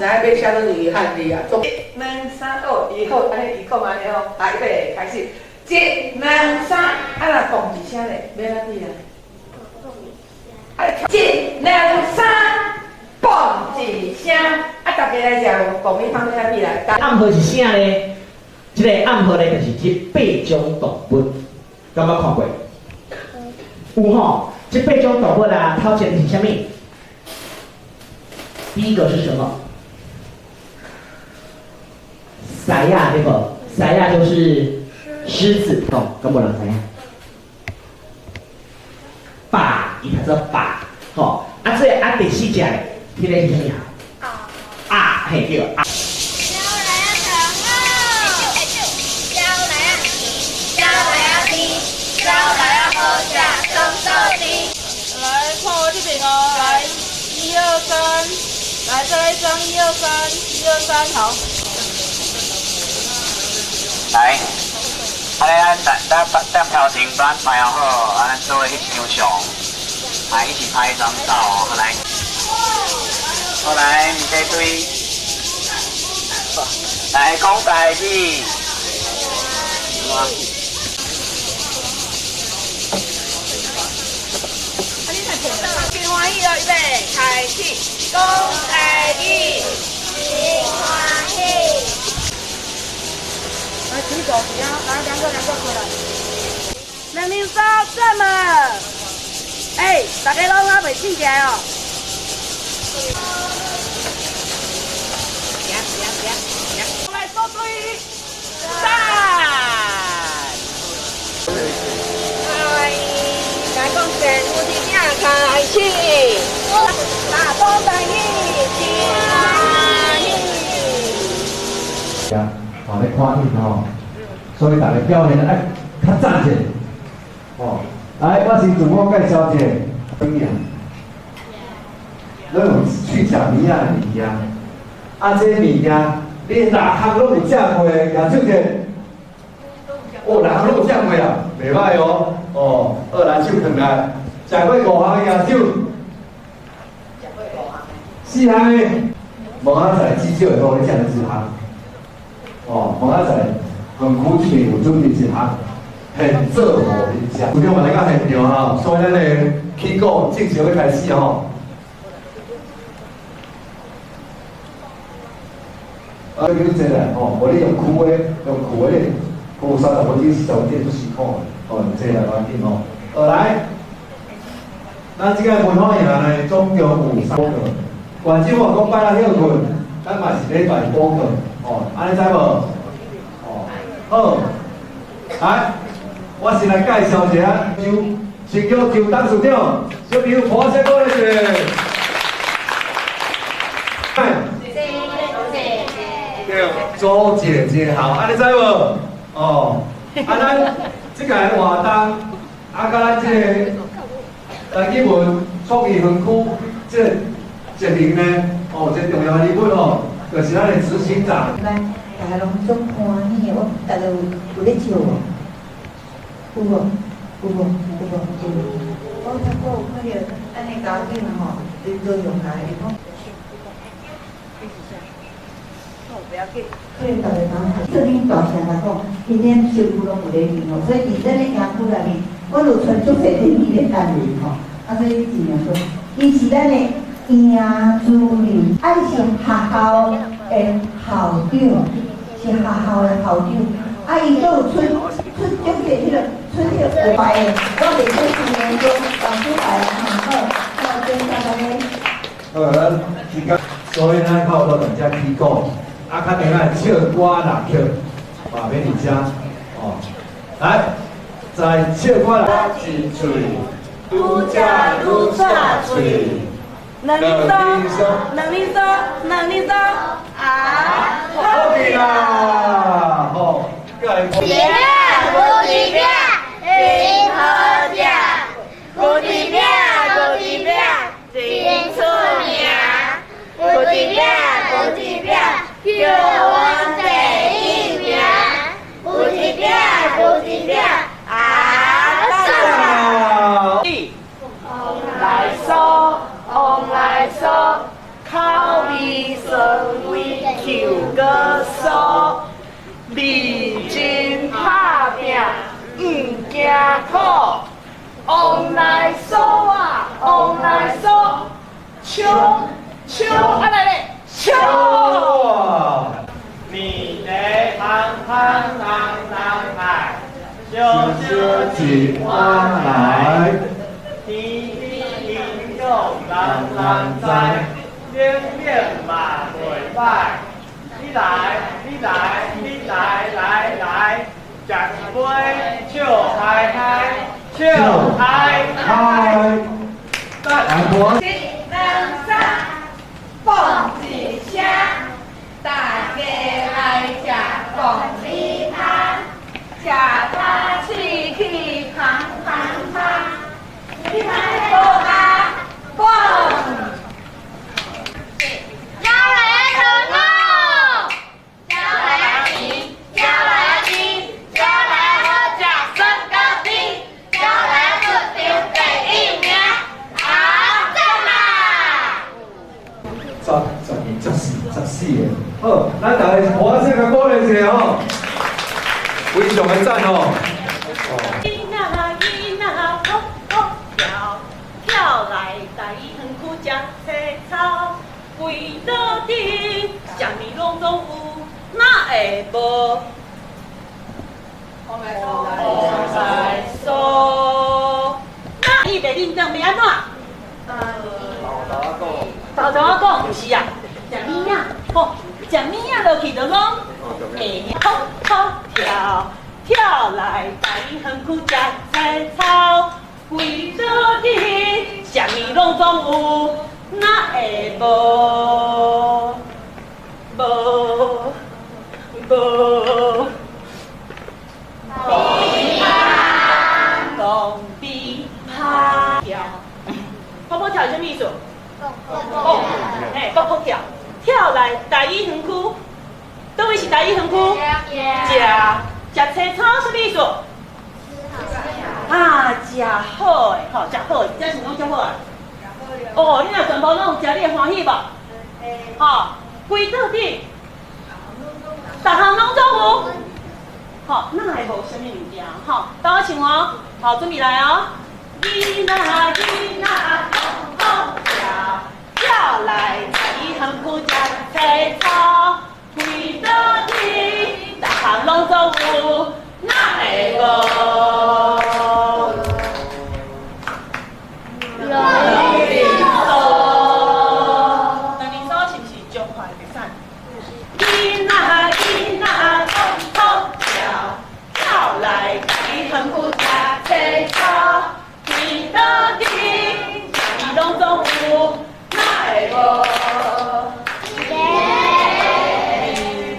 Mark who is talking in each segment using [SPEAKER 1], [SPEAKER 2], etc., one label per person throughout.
[SPEAKER 1] 知影欲寫佗位漢字啊。一、兩、三，哦，伊好，按呢伊講按呢吼，來，預備，開始。一、兩、三，啊若嘣一聲咧，欲按怎啊？啊，一、兩、三，嘣一聲，啊，大家來食爆米花欲按怎來？
[SPEAKER 2] 暗號是啥咧？這個暗號咧，就是這八種動物，敢捌看過？有吼，這八種動物啊，頭前是啥物？第一個是什麼？獅仔對無？獅仔就是獅子，吼，敢無人知影？霸，伊讀做霸，吼，啊，這個啊第四隻咧，彼個是啥物啊？鴨，嘿對，鴨。
[SPEAKER 3] 小來啊，長哦！小來啊，小來啊，甜，小來啊，好食，爽到甜。
[SPEAKER 4] 來，看我這邊哦，來，一二三，來再來一張，一二三，一二三，好。
[SPEAKER 5] 來，啊，咱咱咱咱頭前咱排好，啊，咱做伙翕張相，來一起拍一張照哦，好來，好來，毋使對，來講台語。
[SPEAKER 4] 啊，你若聽到真歡喜哦，預備，開始，講台語，
[SPEAKER 3] 真歡喜。
[SPEAKER 4] 來舉手，來兩個兩個過來。兩零三站了，哎，大家攏還袂醒起來哦。行行行行，來數對，三。來，來講前夫的餅開始，大講台語，真歡喜。
[SPEAKER 6] 啊，咧看戲吼，所以逐个表現愛較讚者，吼。來，我先自我介紹者，物件，攏用去食物仔的物件，啊，這物件你六項攏有食過的，舉手者。哦，六項攏有食過啊，袂歹哦。哦，好，來手囥來，食過五項的舉手。四項的，明仔載至少會予你食著一項。哦，明仔載園區這邊有準備一項現做予恁食。有長嘛來到現場吼，所以咱的起鼓正式欲開始吼。啊，你叫坐來吼，無你用跍的，用跍的，跍30分鐘、40分鐘足辛苦的，吼，用坐來無要緊吼。好來，咱這個文化營呢，總共有三個。縣政府講拜六歇睏，咱嘛是禮拜補課，吼，按呢知無？哦，好，來，我先來介紹一下，就先叫邱董事長，小朋友拍聲鼓勵者。對，周姐姐好，按呢知無？哦，啊，咱這個活動，啊，佮咱這個陳啟文創意園區這個一名呢，哦，真重要的人物哦，就是咱的執行長。
[SPEAKER 7] 來，大家攏總歡喜的，我大家有咧笑無？有無？有無？有無？有。我拄過有看著按呢家長吼，林做用來，伊講。所以逐家講，對恁大聲來講，𪜶連身軀攏有咧用吼，所以佇咱的營區內面，阮有賰足濟電器咧等恁吼，啊，所以盡量說，伊是咱的營主任，啊，伊是學校的校長，是學校的校長，啊，伊閣有出出足濟彼個出彼個牌的，我袂出三年鐘，老師來啊，好，好，謝謝大家。
[SPEAKER 6] 好，咱時間，所以咱靠到大家起鼓。啊，較定愛唱歌六曲，嘛免佇遮，哦，來，在唱歌六一喙，愈食愈煞喙。
[SPEAKER 4] 兩零三，兩零三，兩零三，啊，
[SPEAKER 6] 好去啦，吼，過來。
[SPEAKER 3] 餅，無一餅，真好食；無一餅，無一餅，真出名。無一餅，無一餅，叫阮第一名。無一餅，無一餅，啊，讚！
[SPEAKER 4] 旺來酥，旺來酥，口味酸驚苦，王來蘇啊，王來蘇，唱唱啊來咧，唱。
[SPEAKER 8] 面茶香香人人愛，燒燒
[SPEAKER 6] 一碗來，
[SPEAKER 8] 天天營養人人知，冷冷嘛袂歹。你來你來你來來來，食一杯笑嗨嗨，笑嗨
[SPEAKER 6] 嗨，
[SPEAKER 8] 嗨。
[SPEAKER 6] 来播。
[SPEAKER 1] 一、兩、三，放一聲，大家來食鳳梨香，食甲喙齒香香香，你來好啊，放。
[SPEAKER 3] 交來成功，交來甜，交來甜，交來好食酸高甜，交來出場第一名，好讚啦！
[SPEAKER 6] 十、十二、十四、十四个。好，咱大家我先共鼓勵一下吼，非常的讚吼。
[SPEAKER 9] 囡仔囡仔跑跑跳，跳來大園區食青草，規桌頂啥物攏總有，哪會無？黃來酥。那伊袂認真欲按怎？豆豆仔講，毋是啊，食物仔，吼，食物仔落去就攏會跑跑跳，跳來大園區食青草，規桌頂啥物攏總有，哪會無？無無。鳳梨香，跳，跑跑跳是啥物意思？哦，嘿，跑跑跳，跳來大園區，佗位是大園區？食食青草啥物意思？啊，食好的，吼，食好的，這是講食好啊？哦，你若全部攏有食，你會歡喜無？吼，規桌頂，逐項攏總有，吼，哪會無啥物物件？吼，等我唱哦，好，準備來哦。囡仔囡仔跑跑跳，跳來大園區食青草，規桌頂，逐項攏總有，哪會無？兩面酥，兩面酥是毋是足快的讚？囡仔囡仔跑跑跳，跳來大園區食青草，規桌頂，啥物攏總有，哪會無？麵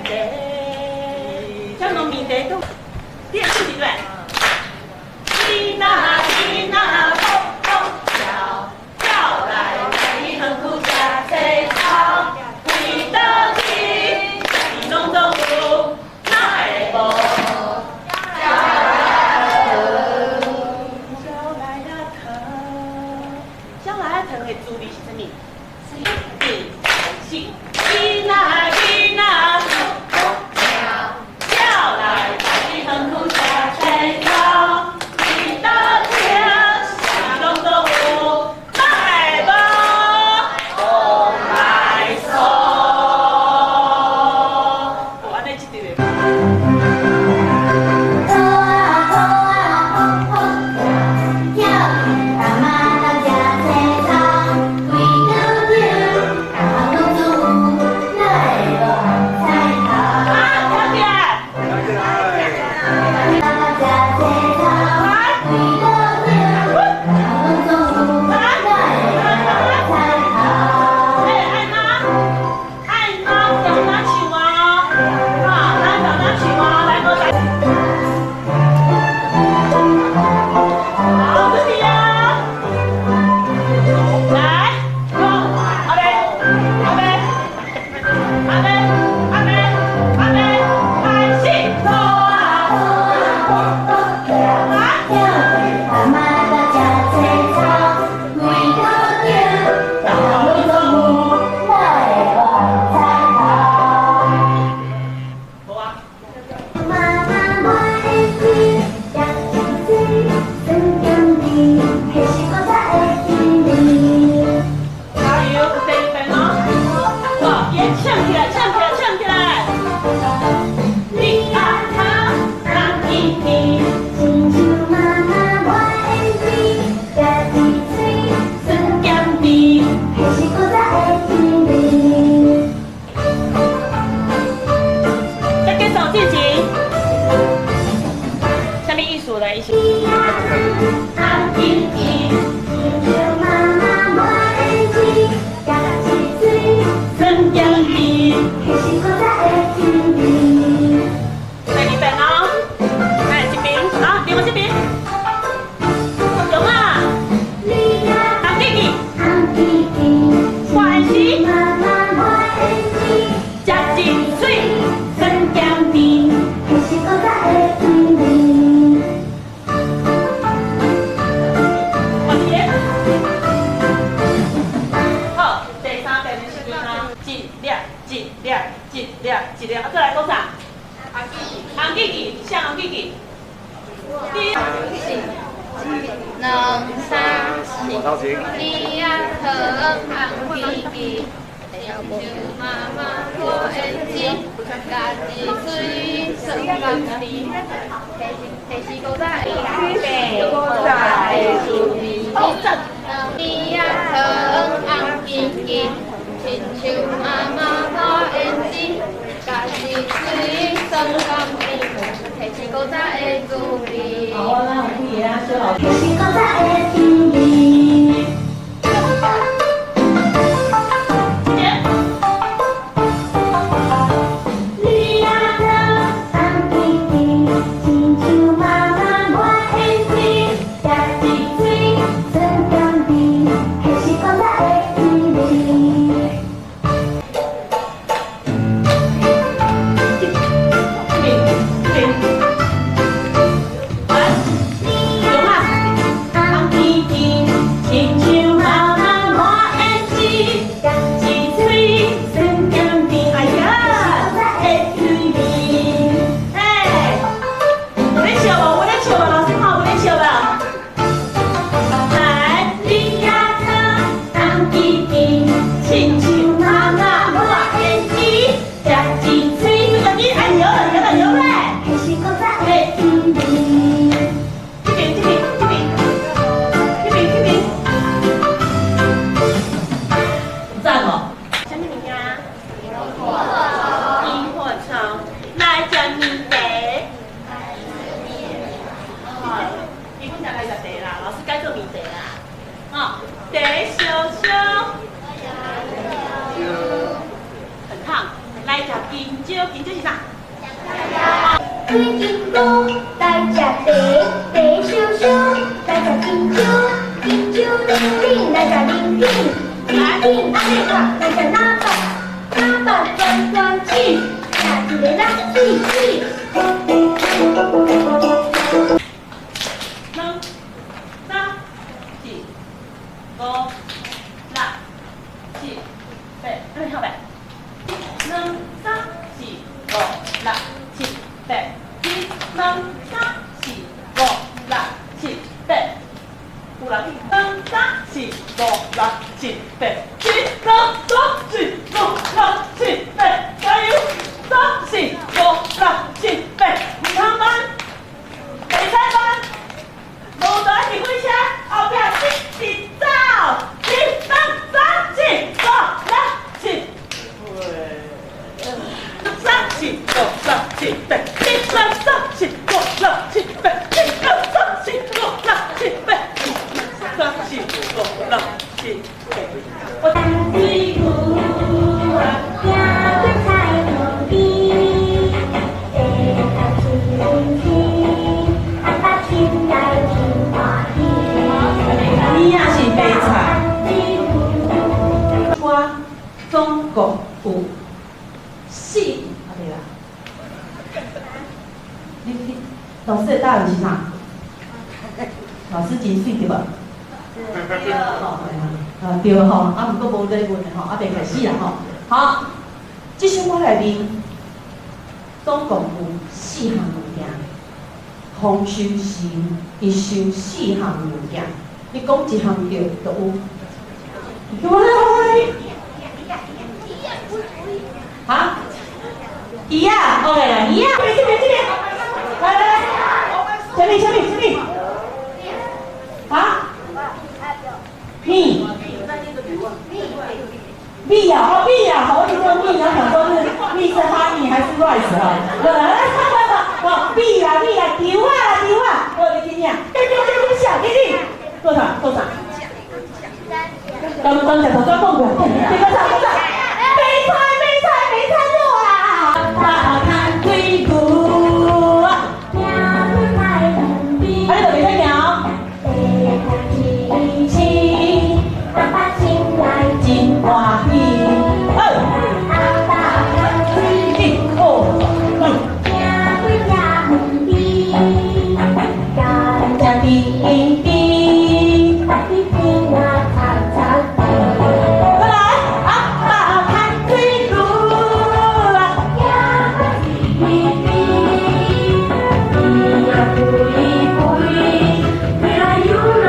[SPEAKER 9] 茶，這兩麵茶都。
[SPEAKER 3] 兩三四，魚仔湯紅吱吱，親像媽媽抹胭脂，咬一喙酸甘甜，彼是古早的古早的滋味。魚仔湯紅吱吱，親像媽媽抹胭脂，咬一喙酸甘甜，彼是古早的滋味。
[SPEAKER 9] 好啊，咱有幾個啊，小老師。
[SPEAKER 3] 彼是古早的滋味。魚仔湯紅吱吱，親像媽媽抹胭脂，咬一喙酸甘甜，彼是古早的滋味。
[SPEAKER 9] 這邊，這邊，來，用啊，紅吱吱，親像媽媽抹胭脂，咬一喙酸甘甜，哎呀，的滋味。哎，有咧笑無？有咧笑無？老師看有咧笑無？來，魚仔湯紅吱吱，親像媽媽抹胭脂，咬一喙酸甘甜，哎呦，有了有嘞。
[SPEAKER 3] 彼是古早的滋味。
[SPEAKER 9] 這邊這邊這邊，這邊這邊，讚無？啥物物件？螢火蟲。來食麵茶。哦，基本上來食茶啦，老師改做麵茶啦。哦，茶燒燒，很燙。來食金蕉，金蕉是啥？
[SPEAKER 3] 水晶菇來食茶，茶燒燒，來食金蕉，金蕉冷冷，來食奶粉，奶粉阿咧來食喇叭，喇叭轉轉子，食一个六四四。
[SPEAKER 9] 兩、三、四、五、六、七、八，按呢好袂？兩、三、四、五、六、七、八，一、兩、三、四、五、六、七、八，有人兩、三、四、五、六、七、八，一、兩、三、四、五、六、七、八，加油！三、四、五、六、七、八，毋通慢，袂使慢。無在是火車，後壁一直走，一、兩、三、四、五、六、七、八，三、四、五、六、七、八，一、兩、三、四、五、六、七、八，一、兩、三、四、五、六、七、八，三、四、五、六、七、八。我水牛啊，
[SPEAKER 3] 行過菜園邊，白頭青青，阿爸心內真歡喜。
[SPEAKER 9] 物仔是白菜。我總共有四，啊對啦，你老師的答案是啥？老師真媠對無？啊對吼，啊毋過無咧問的吼，啊袂開始啦吼。好，這首歌內面總共有四項物件，豐收時伊收四項物件，你講一項對就有。來。哈？魚仔，OK 來，魚仔，這邊這邊這邊，來來來，這邊這邊這邊，啊？米，米啊，哦米啊，好，我聽說米，然後想說是米是哈米還是 rice 哈？哦，米啊米啊，丟啊丟啊，我你聽聽，對對對對，小弟弟，多少多少？剛剛才頭先講過，這個啥這個啥？白菜白菜白菜肉啊！大攤水牛啊！
[SPEAKER 3] 行過菜園邊，
[SPEAKER 9] 啊，你就袂使行。
[SPEAKER 3] 白頭青青，阿爸心內
[SPEAKER 9] 真歡喜。好，
[SPEAKER 3] 阿爸牽水
[SPEAKER 9] 一、二、三，
[SPEAKER 3] 行過野園邊，甘
[SPEAKER 9] 食甜甜。
[SPEAKER 3] 蔗甜啊擦擦甜。
[SPEAKER 9] 過來，阿爸牽水牛啊！
[SPEAKER 3] 行過水邊，伊啊飛飛，飛來游來。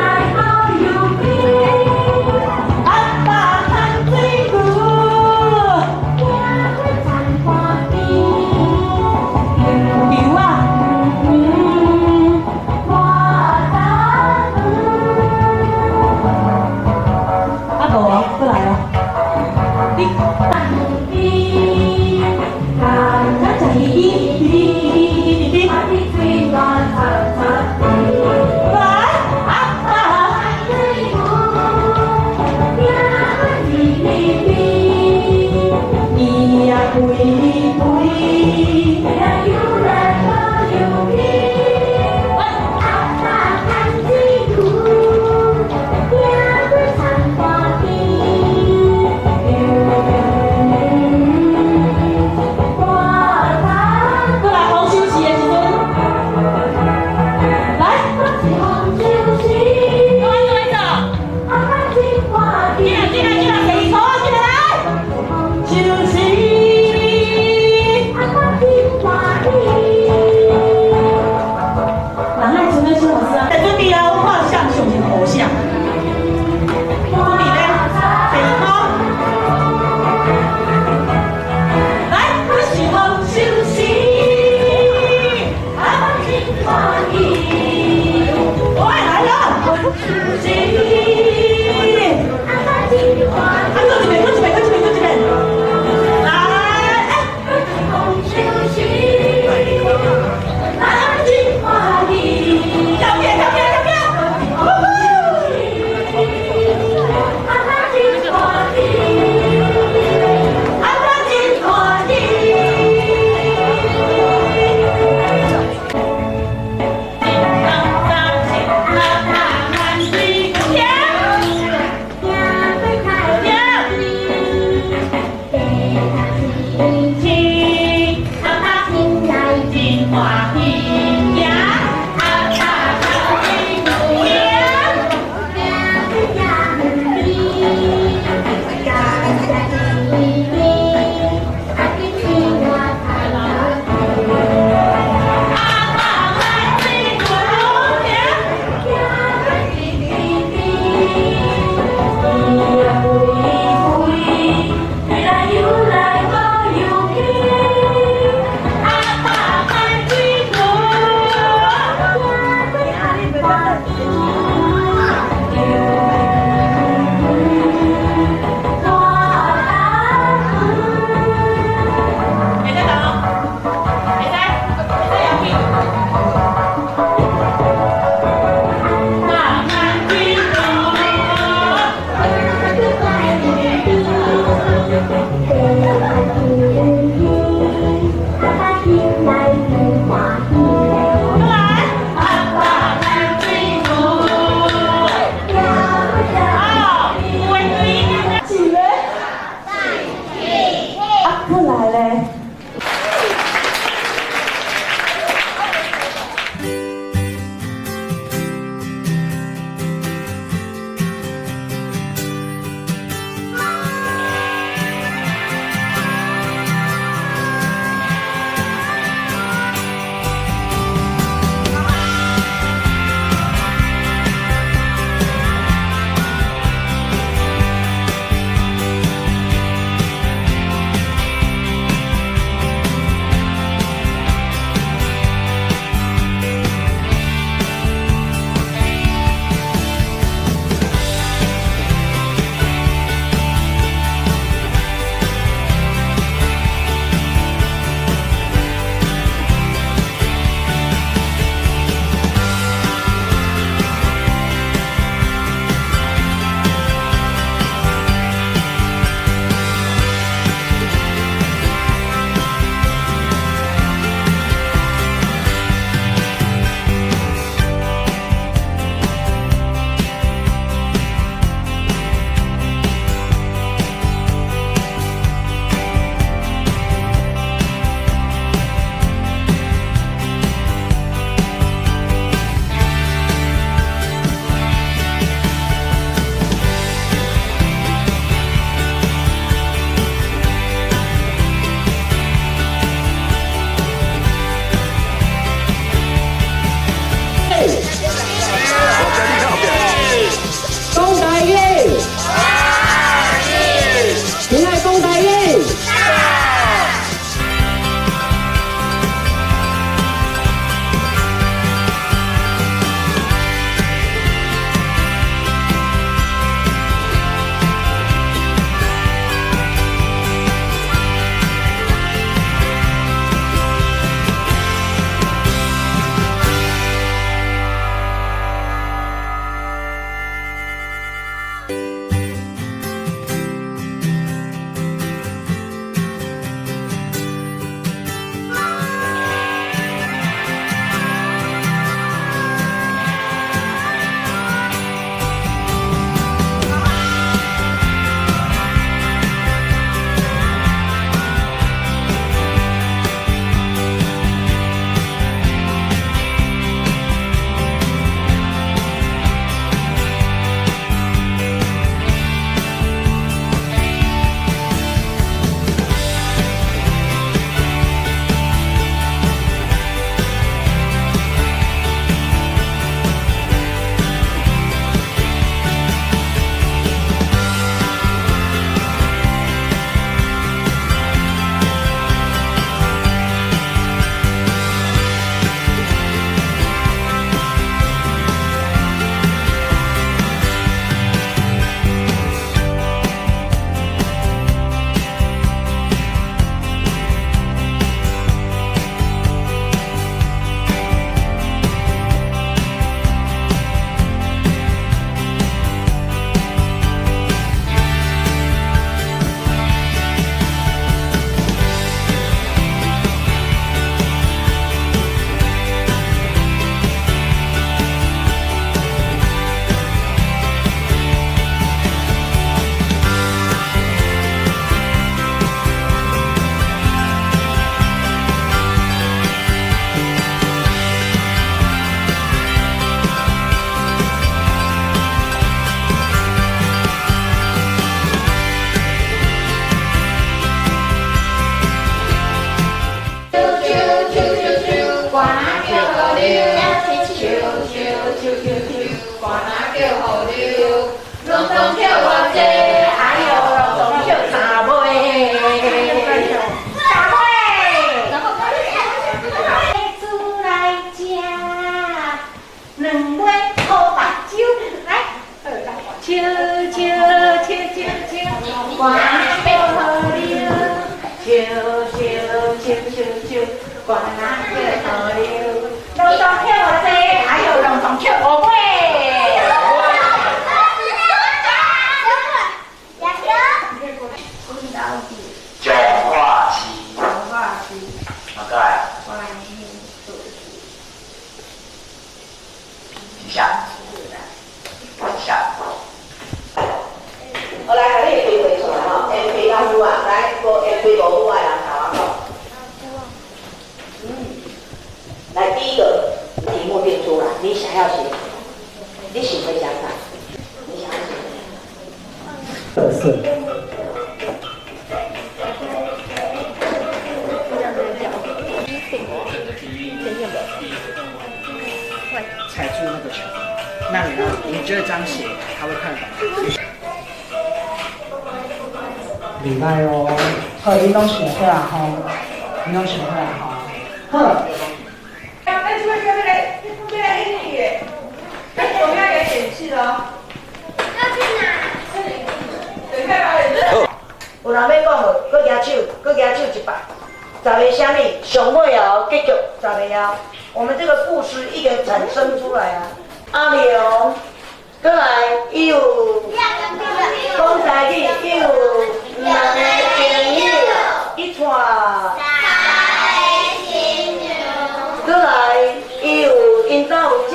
[SPEAKER 3] 真歡喜。
[SPEAKER 9] 我來了，是。
[SPEAKER 3] 阿媽真歡
[SPEAKER 9] 啊，閣一遍，閣一遍，閣一遍，閣一遍。來，哎。
[SPEAKER 3] 豐收時，阿媽真歡喜。
[SPEAKER 9] 跳起來，跳起來，跳起來。
[SPEAKER 3] 豐收時，阿媽真歡喜。
[SPEAKER 9] 阿媽真歡喜。
[SPEAKER 3] 行過太陽，白
[SPEAKER 10] 关河流，笑笑笑笑笑，关河流。龙洞跳偌济，还有龙洞跳五尾。
[SPEAKER 5] 彰化市。
[SPEAKER 10] 彰化市。
[SPEAKER 5] 啊，过来。一下。一下。
[SPEAKER 11] 我来，共你开会出来吼，缘开较有啊，来，无缘开无有的人头我讲。来，第一个题目定出来，你想要写什么？你想要想啥？你想要写什么？
[SPEAKER 2] 特色。踩住那个球，那你呢？你觉得这样写他会看得懂？礼拜哦，好，你拢想好啊吼，你拢想好啊吼，好。
[SPEAKER 1] 哎，这边这边来，这边来演戏的，哎，我们要来演戏了哦。
[SPEAKER 3] 要去哪？
[SPEAKER 1] 等一下表演。
[SPEAKER 11] 有人欲讲无？阁举手，阁举手一摆。十个啥物？上尾哦，结局十个啊。我们这个故事一个产生出来啊。阿龙，阁来，伊有讲台语，伊有两个朋友，伊带阁来，伊有𪜶兜有种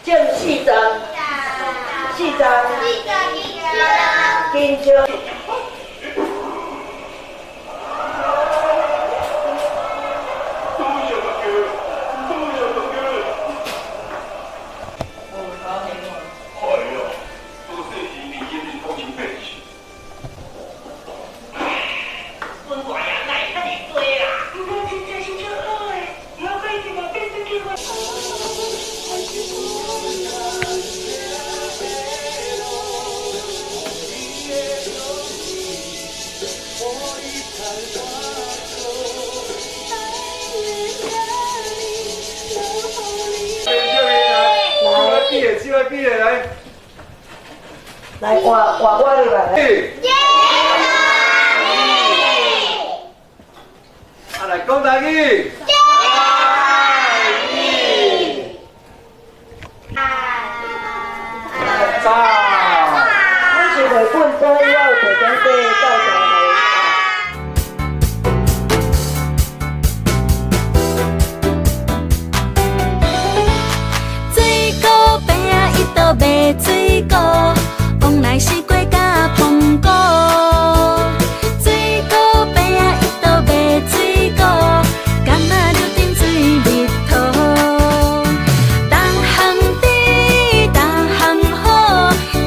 [SPEAKER 11] 种四十，四十，金蕉。来，换换我入来。
[SPEAKER 6] 啊，来讲台语。早。
[SPEAKER 11] 阮是绘本，所以我有提点过教材。
[SPEAKER 12] 水果伯仔伊都卖水果。往来西瓜佮苹果，水果伯仔伊都卖水果，柑仔柳丁水蜜桃，逐项甜，逐项好，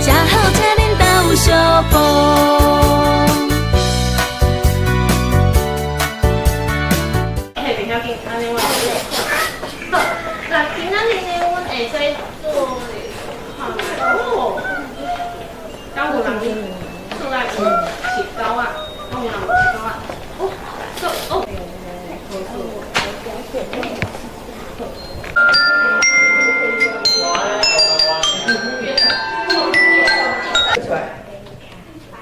[SPEAKER 12] 食好食恁兜相报。
[SPEAKER 9] 嘿，袂要紧，按呢我。好，那今仔日呢，阮会使做哦。敢有人厝内有饲狗仔？敢有人有饲狗仔？哦，做哦。
[SPEAKER 1] 出来，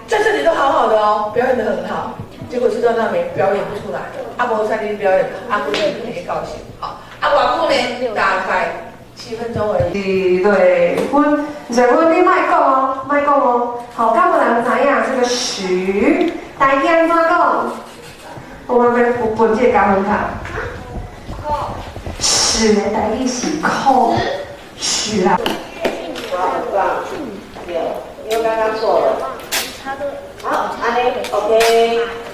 [SPEAKER 1] 在这里都好好的哦，表演得很好，结果是到那边表演不出来。阿伯在那边表演，阿伯就没高兴。好，阿外母呢，大概7分钟而已。
[SPEAKER 13] 对，分，热分你莫讲哦，莫讲哦。好，敢有人知影这个十台语按怎讲？我们要分这个加分卡。十的台语是苦，十啊。
[SPEAKER 11] 对，因为刚刚错了。好，按呢，OK，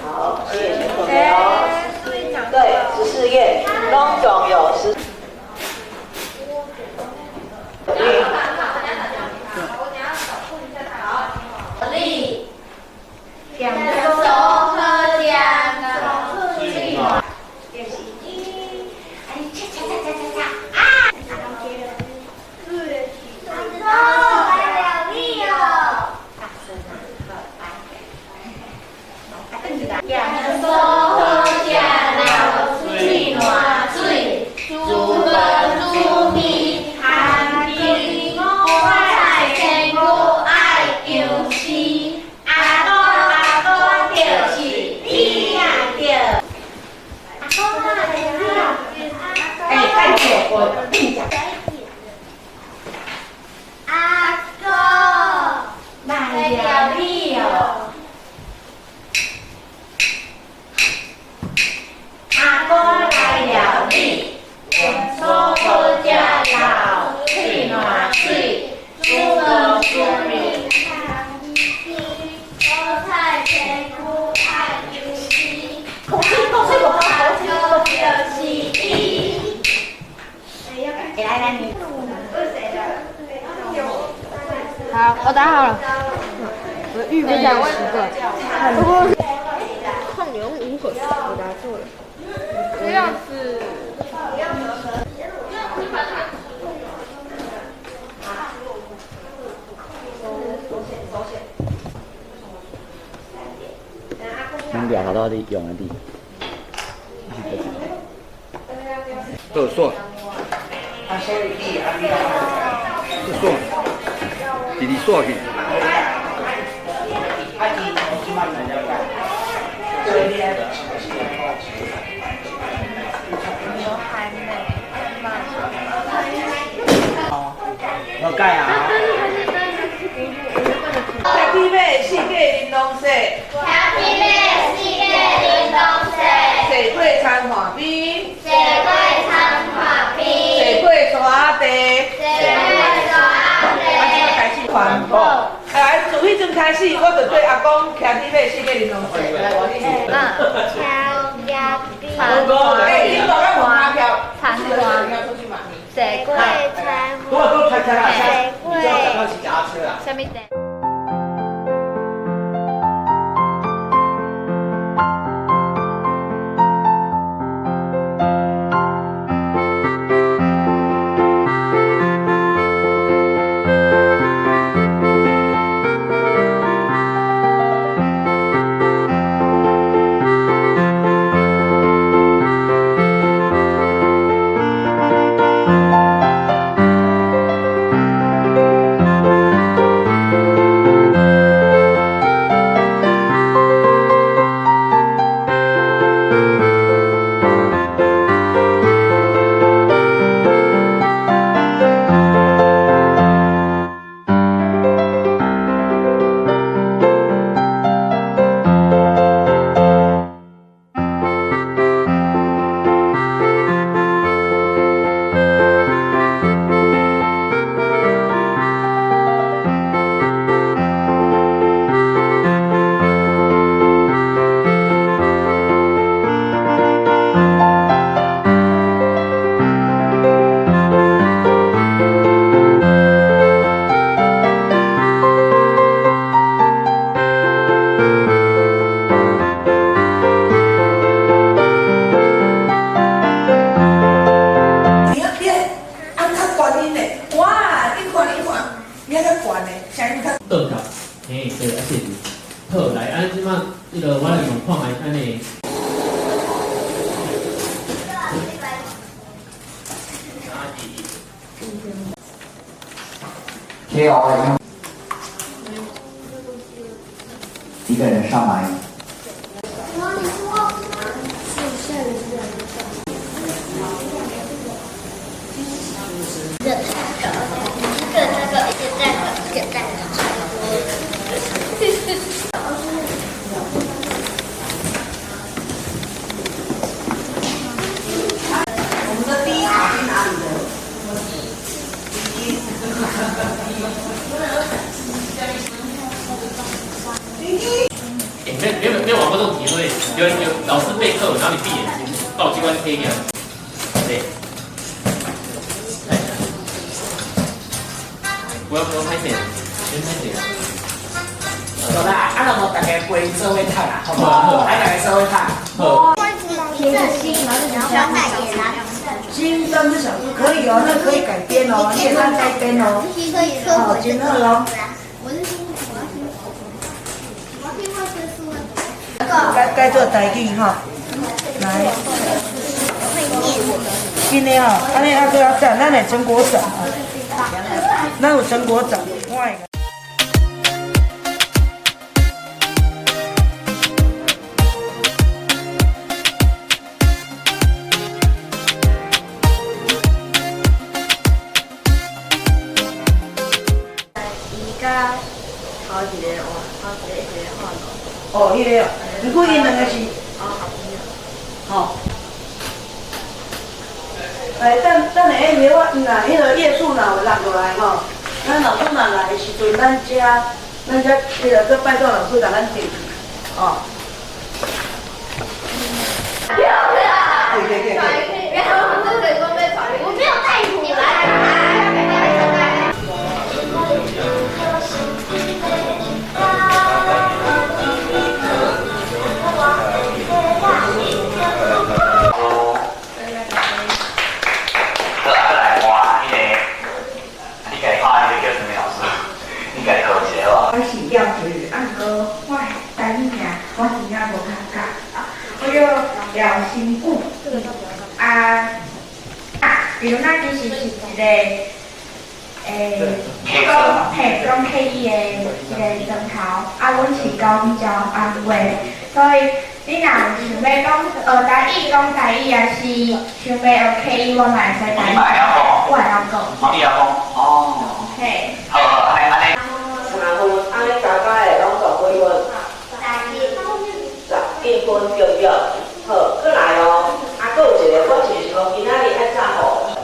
[SPEAKER 11] 好，谢谢小朋友。对，14页，拢总有10。
[SPEAKER 3] 两手好食，水就是伊，啊你切切切切切切啊！哦，来了你哦。两手好食，流水烂水，煮来来你。
[SPEAKER 14] 好，我打好了。我预备下10个。矿牛5个，我答错了。这样子。
[SPEAKER 5] 咱掠头到底用的底。
[SPEAKER 15] 好线。
[SPEAKER 1] 啊，所以你啊，你
[SPEAKER 15] 这线，一直线去。
[SPEAKER 2] 无改啊。
[SPEAKER 1] 兄弟妹四界玲珑色，
[SPEAKER 3] 兄弟妹四界玲珑色，
[SPEAKER 1] 坐过参花边，
[SPEAKER 3] 坐过参花边，
[SPEAKER 1] 坐过山地，
[SPEAKER 3] 坐过山地。
[SPEAKER 1] 啊，这开始环保。来，自彼阵开始，我就对阿公徛伫尾四界玲珑色。来，我你。
[SPEAKER 3] 嗯，
[SPEAKER 1] 哎，你大家无马票，
[SPEAKER 3] 参花，坐过参
[SPEAKER 2] 花，
[SPEAKER 3] 坐过什么地？
[SPEAKER 5] 一个人上来。
[SPEAKER 3] 一个一个一个蛋糕，一个蛋糕。
[SPEAKER 1] 我们的第一场去哪里了？
[SPEAKER 16] 没有玩过这种题，对不对？有老师备课，然后你闭眼睛，把我机关贴一下，对。不要拍谁，先拍谁啊？
[SPEAKER 2] 好啦，啊，那么大家规做伙读啦，好无？来，大家做伙读。
[SPEAKER 16] 好。
[SPEAKER 11] 金灯小猪可以哦，那可以改编哦，你也当改编哦。好，真好哦。该做台语吼，来。今天吼，按呢啊，阁较赞，咱的成果展啊，咱有成果展，我会。
[SPEAKER 3] 伊甲头一个换，头一个一个换咯。
[SPEAKER 11] 哦，彼个哦，毋过𪜶两个是，吼。哎，等等下，因为我若彼个页数若有落落来吼，咱老师若来的时阵，咱遮彼个阁拜托老师共咱订，哦。
[SPEAKER 3] 我没有带。
[SPEAKER 5] 好，啊，来换彼个，你家己看彼个叫啥物老师？你家己考一下好无？
[SPEAKER 10] 我是廖子瑜，啊，毋过我台语名我真正无较教，我叫廖新武。啊啊，比如咱其实是一个讲嘿讲客语的一个砖头，啊，阮是讲潮安话，所以你若有想欲讲学台语、讲台语，抑是想欲学客语，我嘛会使台
[SPEAKER 5] 你嘛会晓讲？
[SPEAKER 10] 我会晓讲。
[SPEAKER 5] 哦，你会晓讲？哦。
[SPEAKER 10] 嘿。
[SPEAKER 5] 好好，按呢按呢。
[SPEAKER 11] 三分，按呢加加的拢总几分？11分对不对？好，阁来哦。啊，阁有一个，我就是讲今仔日爱早予。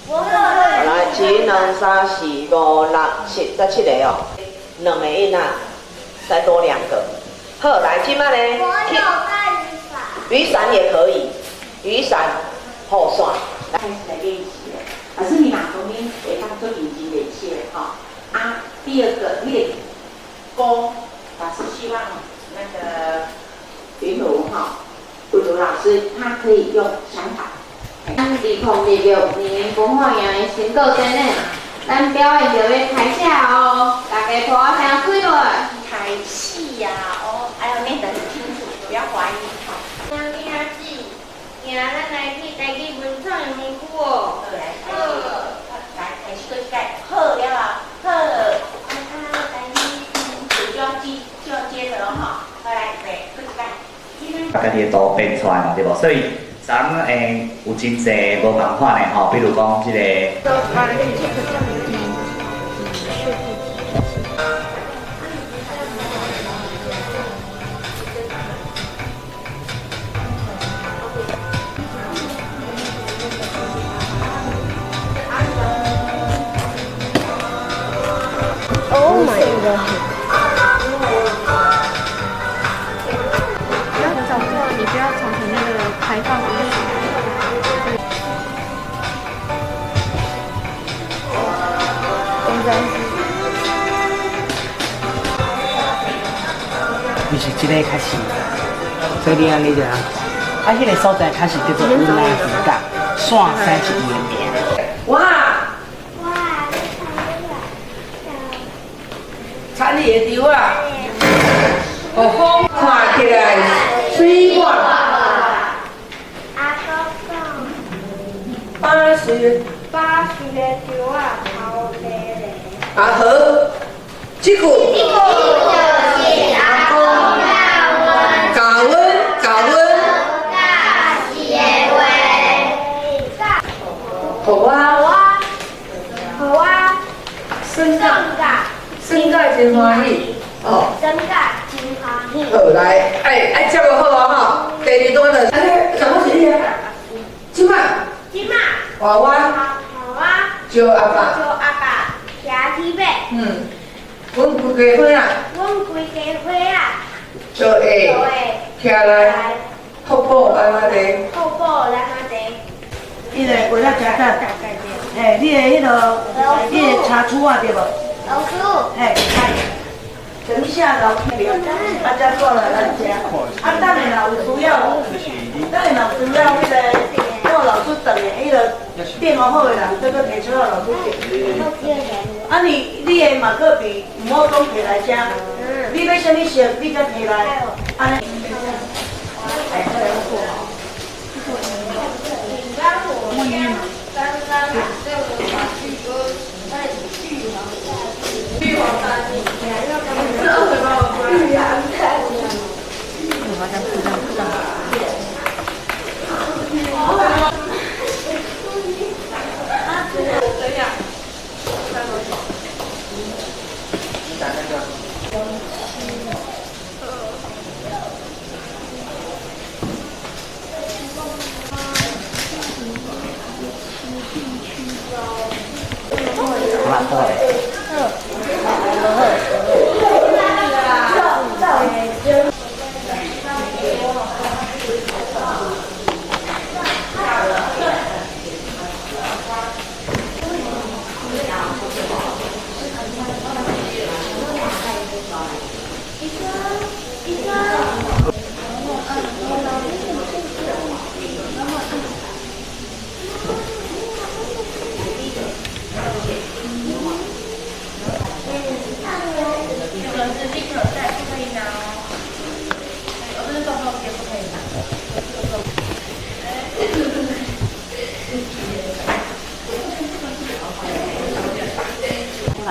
[SPEAKER 11] 来，一、两、三、四、五、六、七，才七个哦。两个音啊，再多两个。好，来，这摆呢？雨伞也可以，雨伞、雨伞。
[SPEAKER 17] 开始来练习了。老师，你若讲你会当做认真练习吼。啊，第二个，那个歌，老师希望那个云如哈，云如老师他可以用想法。
[SPEAKER 14] 咱2026年文化营的成果展览，咱表演就欲开始哦，大家拍声开落。
[SPEAKER 17] 开始呀，哦，还要念得很清楚，不要怀疑哈。
[SPEAKER 14] 兄弟阿姊，今咱来去台语文创园区哦。
[SPEAKER 17] 来，来，开始搁一摆，好了啊，好，啊，台语就要接就要接着了哈，好来，预备，搁一摆。
[SPEAKER 5] 家己的图编出来嘛，对无？所以咱有真济无仝款的吼，比如讲这个。
[SPEAKER 14] Oh my god！
[SPEAKER 18] 不要找错，你不要藏成那个排放污水。
[SPEAKER 2] 就是这个较是，所以你按呢就啊，彼个所在较是叫做乌拉渔港，线山是伊的名。
[SPEAKER 1] 哇！田里的稻仔，予风看起来水满。8岁的。
[SPEAKER 3] 8岁的稻仔头白咧。
[SPEAKER 1] 啊好，这句。
[SPEAKER 3] 这句就是阿公
[SPEAKER 1] 教阮，教阮。
[SPEAKER 3] 教是的话。
[SPEAKER 1] 予我。
[SPEAKER 3] 予我。
[SPEAKER 1] 算甲。算甲真欢喜，哦。
[SPEAKER 3] 算甲真欢喜。
[SPEAKER 1] 好，来，爱爱接落好啊吼。第二段就，安尼，什么是你啊？这摆。
[SPEAKER 3] 这摆。
[SPEAKER 1] 娃娃。
[SPEAKER 3] 娃娃。
[SPEAKER 1] 招阿爸。
[SPEAKER 3] 招阿爸骑铁马。
[SPEAKER 1] 阮规家伙仔。
[SPEAKER 3] 阮规家伙仔。
[SPEAKER 1] 就会。徛来。福宝兰仔茶。
[SPEAKER 3] 福宝兰仔茶。
[SPEAKER 11] 伊个过来食啥？嘿，你的彼个，你的茶厝啊，对无？
[SPEAKER 3] 老师。
[SPEAKER 11] 嘿，来，等一下，老师，啊，才过来咱遮。啊，等下若有需要，等下若有需要，彼个我老师转的彼个电话好的人，再阁提出来老师订。啊，你的马克笔毋好讲提来遮，你欲啥物色，你才提来，按呢。
[SPEAKER 3] 这个是立可带，不可以拿哦。我这是照片，不可以拿。
[SPEAKER 17] 来，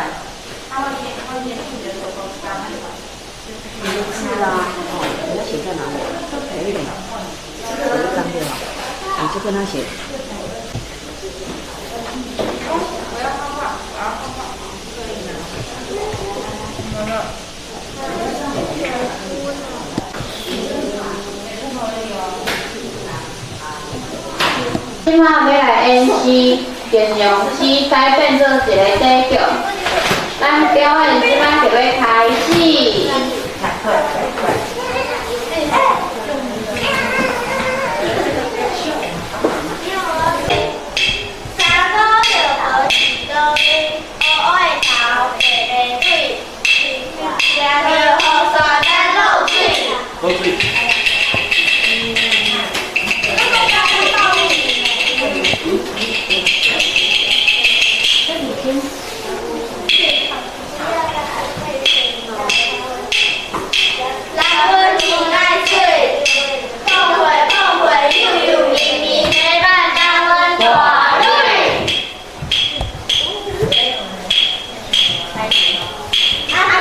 [SPEAKER 17] 你的字啊，哦，你要写在哪里？有一点，有一张对吧？你就跟他写。
[SPEAKER 1] 我要画画，我要画画，可以拿。
[SPEAKER 14] 这马欲来演示形容词改变做一个短句。咱表演这马就欲开始。
[SPEAKER 3] 三个石头一个面，乌乌的头，白白嘴，食着雨伞咱落水。
[SPEAKER 16] 落水。
[SPEAKER 3] 人阮真爱水，碰会碰会，幼幼绵绵的肉当阮大蕊。阿哥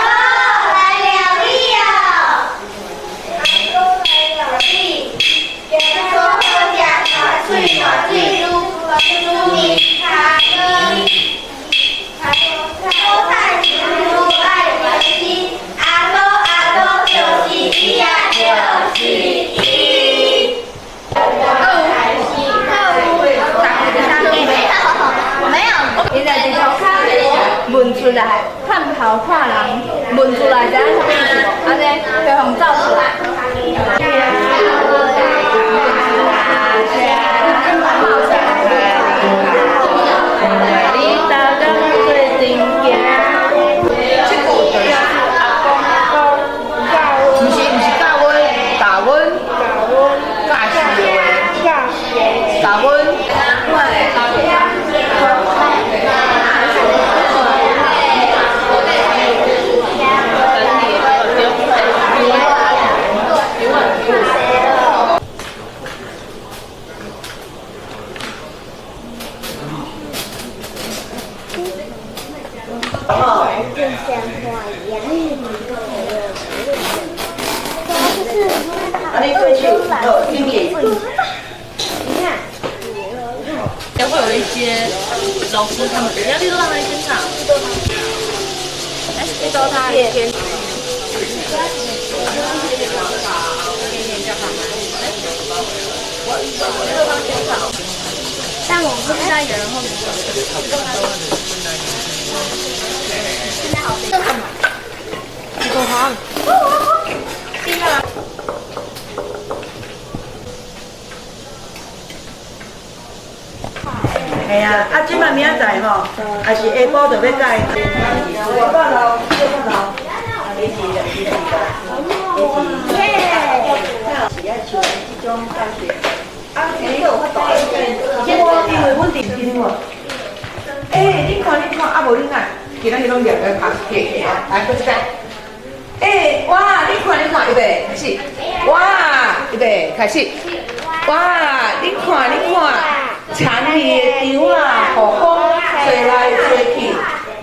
[SPEAKER 3] 来料理哦，阿哥来料理，食做好食，大喙大嘴，愈愈面卡软。好菜是愈爱关心，阿哥阿哥就是伊啊，就是伊。
[SPEAKER 10] 没有，
[SPEAKER 4] 伊在伫涂跤问出来，探头看人，问出来知影啥物意思无？按呢，就予走出来。
[SPEAKER 3] 你逐工做阵行。
[SPEAKER 1] 这句就是阿公讲教，毋是教阮，教阮，教是的话，教阮。
[SPEAKER 3] 就像花一样。
[SPEAKER 11] 啊，你过去，好，进去。
[SPEAKER 3] 你看，
[SPEAKER 9] 也会有一些老师他们，你要绿豆汤在身上，来绿豆汤一天。
[SPEAKER 18] 但我不知道有人会不会。
[SPEAKER 3] 这什么？
[SPEAKER 18] 绿豆汤。
[SPEAKER 11] 系啊，啊，这摆明仔载吼，也是下晡就欲改。我半楼，六半楼，啊，你是是是
[SPEAKER 3] 耶！
[SPEAKER 11] 是爱像这种感觉。啊，你有法度？我因为阮伫伫无。
[SPEAKER 1] 欸，你看你看，啊无你若今仔日拢掠个拍起起啊，来，搁一摆。欸，哇，你看你看，预备开始。哇，预备开始。哇，你看你看，田里的稻啊，予风吹来吹去，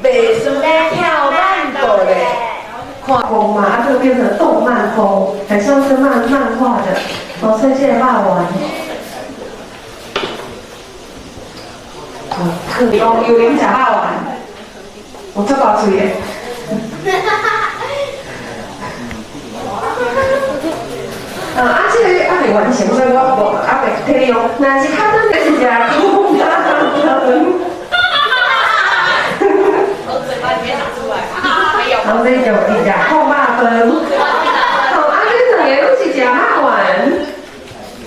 [SPEAKER 1] 袂输咧跳慢步咧。
[SPEAKER 13] 看风嘛，啊，就变成动漫风，很像是漫画的。哦，所以这个肉丸。哦，有人食肉丸，有足够喙的。啊，这个还未完成，所以我无还袂提你用。若是较短的是食空肉丸。
[SPEAKER 9] 我嘴巴里面拿出来，没有。
[SPEAKER 13] 然后这就食空肉饭。哦，啊，这两个拢是食肉丸。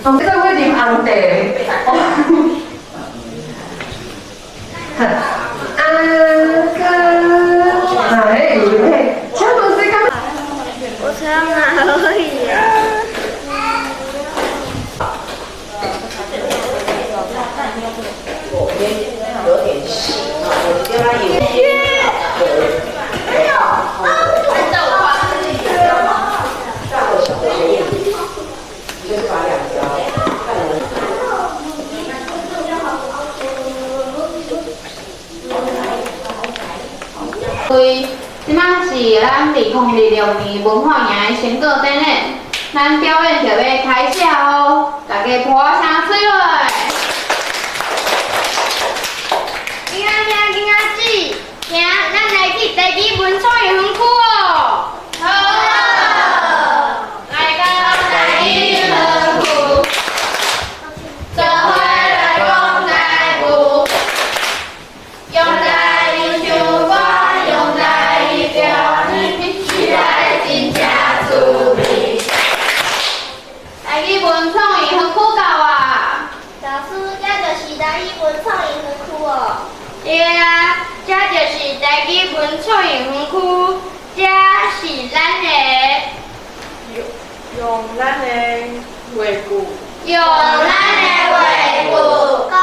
[SPEAKER 13] 哦，这个会啉红茶。阿哥，哎，嘿，请问这敢？
[SPEAKER 3] 我才要拿而已。
[SPEAKER 14] 对，這擺是咱2026年文化營的成果展覽，咱表演就欲開始哦，大家拍聲吹落。
[SPEAKER 10] 囡仔兄、囡仔姊，行，咱來去台語文創園區哦。
[SPEAKER 14] 好。來到台語園區，做伙來講台語，用台語唱歌，用台語表演，起來真正趣味。台語文創園區到啊！
[SPEAKER 3] 老師，這就是台語文創園區哦。
[SPEAKER 10] 對啊，這就是台語文創園區，這是咱的
[SPEAKER 4] 用咱的話句，
[SPEAKER 10] 用咱的話句，講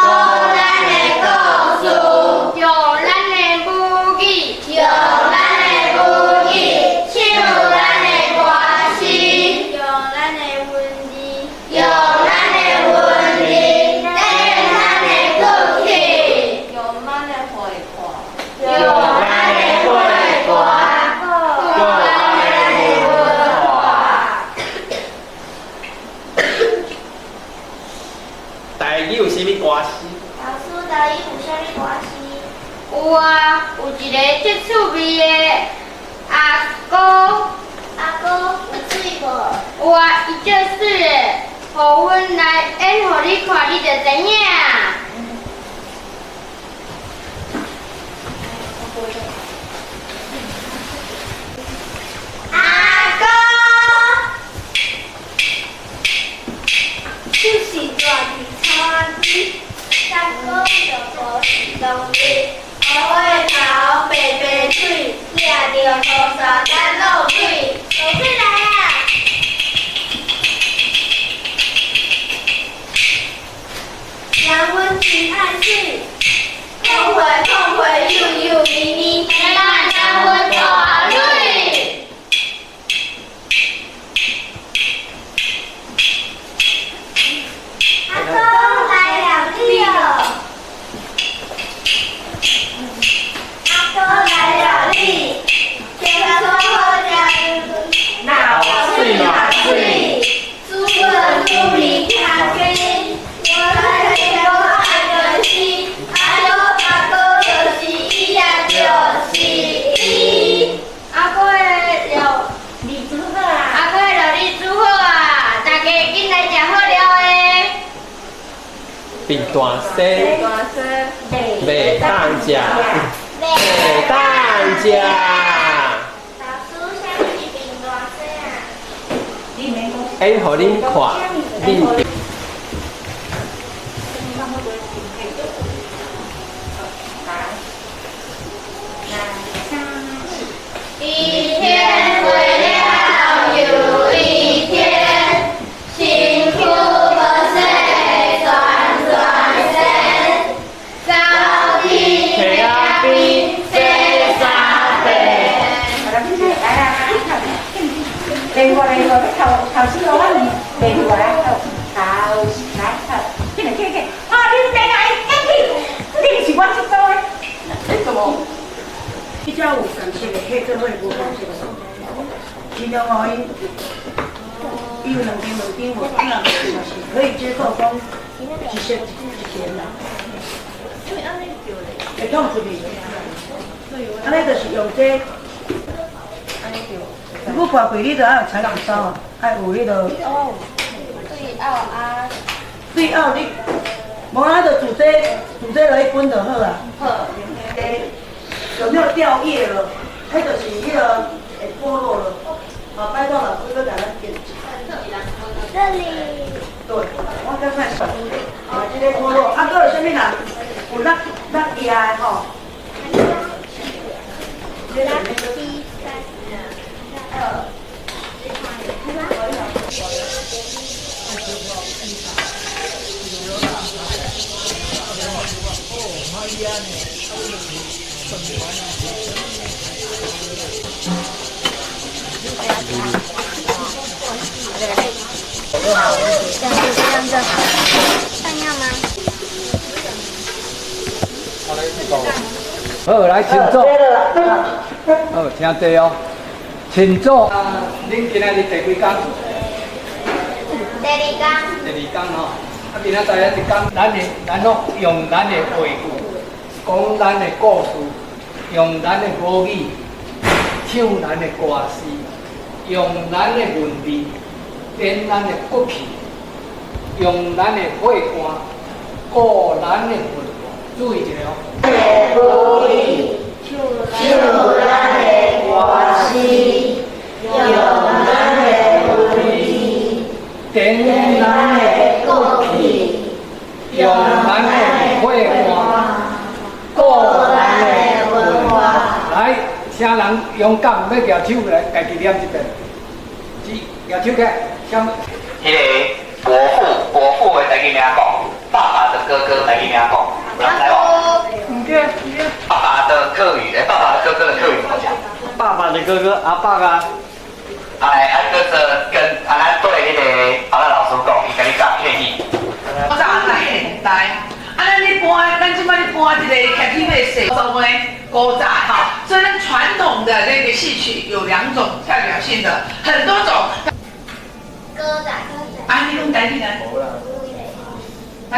[SPEAKER 10] 咱的故事，用咱的母語，用咱的母語，唱咱的歌詞，
[SPEAKER 3] 用咱的文字，
[SPEAKER 10] 用咱的文字，展咱的骨氣，
[SPEAKER 4] 用咱的話歌，
[SPEAKER 10] 用咱的話歌，講咱的文化。
[SPEAKER 16] 台語有啥物歌詞？
[SPEAKER 3] 老師，台語有啥物歌詞？
[SPEAKER 10] 有啊，有一个足趣味的阿哥。
[SPEAKER 3] 阿哥有水無？
[SPEAKER 10] 有啊，伊足媠的，予阮來演予你看，你就知影。阿哥，
[SPEAKER 3] 就是住佇草仔堆，三哥就无是农民，乌灰头白白嘴，掠著雨伞咱落水，落水來啊！人阮真愛水，碰花碰花幼幼咪咪，
[SPEAKER 10] 咱咱阮大蕊。
[SPEAKER 3] 阿公來了你哦，阿公來了你，健康好食，
[SPEAKER 16] 闹水嘛水，
[SPEAKER 3] 煮饭煮面较紧，我来听讲爱就是，哎哟阿哥就是伊啊，就是伊。
[SPEAKER 10] 阿哥的料
[SPEAKER 17] 理煮好啊！
[SPEAKER 10] 阿哥的料理煮好啊，大家緊來食好料的。
[SPEAKER 16] 平大细，
[SPEAKER 4] 大细，
[SPEAKER 16] 袂当食，袂当食。
[SPEAKER 3] 老師，啥物是平大细啊？
[SPEAKER 16] 演予恁看，恁。
[SPEAKER 10] 一天過了又一天，身軀無洗全全身，走伫溪仔邊洗衫褲。
[SPEAKER 17] 来我來我，頭頭先我袂過來，頭來頭，進來進來，啊！你來來，趕緊，你是我這組的，
[SPEAKER 4] 你怎麼？
[SPEAKER 11] 彼只有共色的，彼做伙無共色的，盡量互伊，伊有兩張兩張無，啊若嘛是可以接受講一色一件啦。會燙出去，按呢就是用這個。如果看過，你就愛有裁剪刀啊，愛有彼个。
[SPEAKER 10] 對拗啊。
[SPEAKER 11] 對拗你，無啊，就煮這煮這落去滾就好啊。
[SPEAKER 10] 好。
[SPEAKER 11] 有沒有掉葉了？彼就是彼个會剝落了。好，拜託老師閣共咱剪。
[SPEAKER 3] 這裡。
[SPEAKER 11] 對，我感覺是。啊，這个剝落，啊，閣有啥物人有落落葉的吼？
[SPEAKER 3] 這樣就這樣就好，這樣嗎？
[SPEAKER 15] 好，來，請坐。
[SPEAKER 19] 好，請坐哦。請坐。恁今仔日第幾工？
[SPEAKER 14] 第二工。
[SPEAKER 19] 第二工吼，啊，今仔載一工，咱的咱攏用咱的話語，講咱的故事，用咱的母語，唱咱的歌詩，用咱的文字，展咱的骨氣，用咱的血汗，顧咱的文化。注意一下哦。
[SPEAKER 11] 母語，唱咱的歌詩，用咱的文字，
[SPEAKER 19] 展咱的
[SPEAKER 11] 骨氣，
[SPEAKER 19] 用咱的血汗，顧咱的
[SPEAKER 11] 文化。
[SPEAKER 19] 來，啥人勇敢欲舉手來，家己念一遍。舉手起來，啥？
[SPEAKER 5] 彼个伯父，伯父的台語名講，爸爸的哥哥台語名講，有人知無？爸爸的客語，欸，爸爸的哥哥的客語怎麼講？
[SPEAKER 8] 爸爸的哥哥阿爸啊。
[SPEAKER 5] 哎，啊，哥哥跟啊，咱對彼个阿拉老師講，伊共你教客語。
[SPEAKER 1] 古早來現代，啊，咱咧搬，咱這擺咧搬這个劇起的戲，做呢？古早哈，所以咱傳統的那個戲曲有兩種代表性的，很多種。
[SPEAKER 14] 歌仔。
[SPEAKER 1] 啊，你講台語來。來，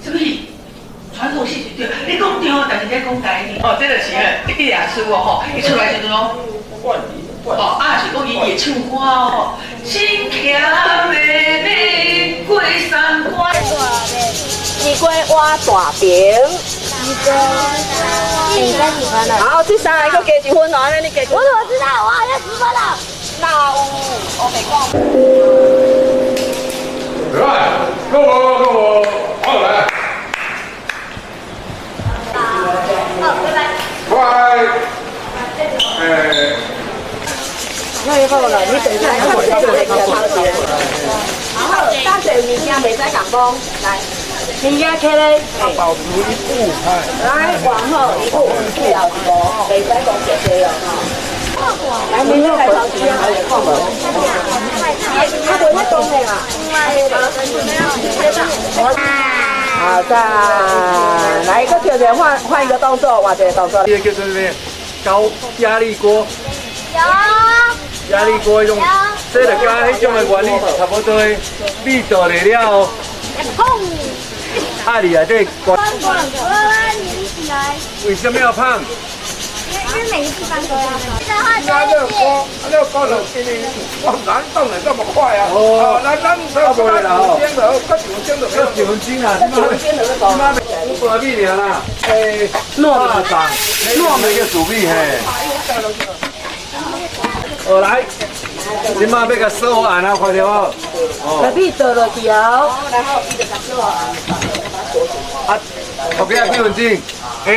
[SPEAKER 1] 什麼戲？傳統戲曲對，你講對，但是你講台語哦，這就是你也輸哦吼，伊出來時陣哦，哦，啊是講伊會唱歌哦，心強的你過三關。
[SPEAKER 4] 二鍋挖大饼。好，這三个閣加一分哦，按呢你加。
[SPEAKER 3] 我怎麼知道？我好像10分了。
[SPEAKER 4] 那有，我沒講。
[SPEAKER 20] 來，跟我，跟我，好來。
[SPEAKER 3] 好，拜拜。
[SPEAKER 20] 拜。哎。
[SPEAKER 4] 那以後了，你等一下，我這個來給他錢。好，大水物件袂使共講，來。物件起咧，
[SPEAKER 20] 保留一步，
[SPEAKER 4] 來往後一步，退後一步，袂使講這濟哦。來，明天來抄錢，看無？啊，無遐動的啦。好，再來一個跳跳，換換一個動作，換一個動作。
[SPEAKER 6] 這個叫做咩？高壓力鍋。
[SPEAKER 3] 有。
[SPEAKER 6] 壓力鍋用，這就佮彼種的原理差不多的，米倒落了後，壓力內底。
[SPEAKER 3] 我把它粘起來。
[SPEAKER 6] 為什麼要胖？
[SPEAKER 3] 因為每個地方都要。
[SPEAKER 20] 加熱鍋，熱鍋就給你，哇，哪動得這麼快啊？哦，那咱咱煎的，煎的，
[SPEAKER 6] 要幾分鐘啊？五百米爾啦，欸，糯米，糯米個煮米嘿。哦，來，這馬欲共鎖按啊，看著無？哦。
[SPEAKER 11] 把米倒落去哦。
[SPEAKER 4] 然後伊就共鎖按。
[SPEAKER 6] 啊，頭家幾分鐘？
[SPEAKER 20] 欸。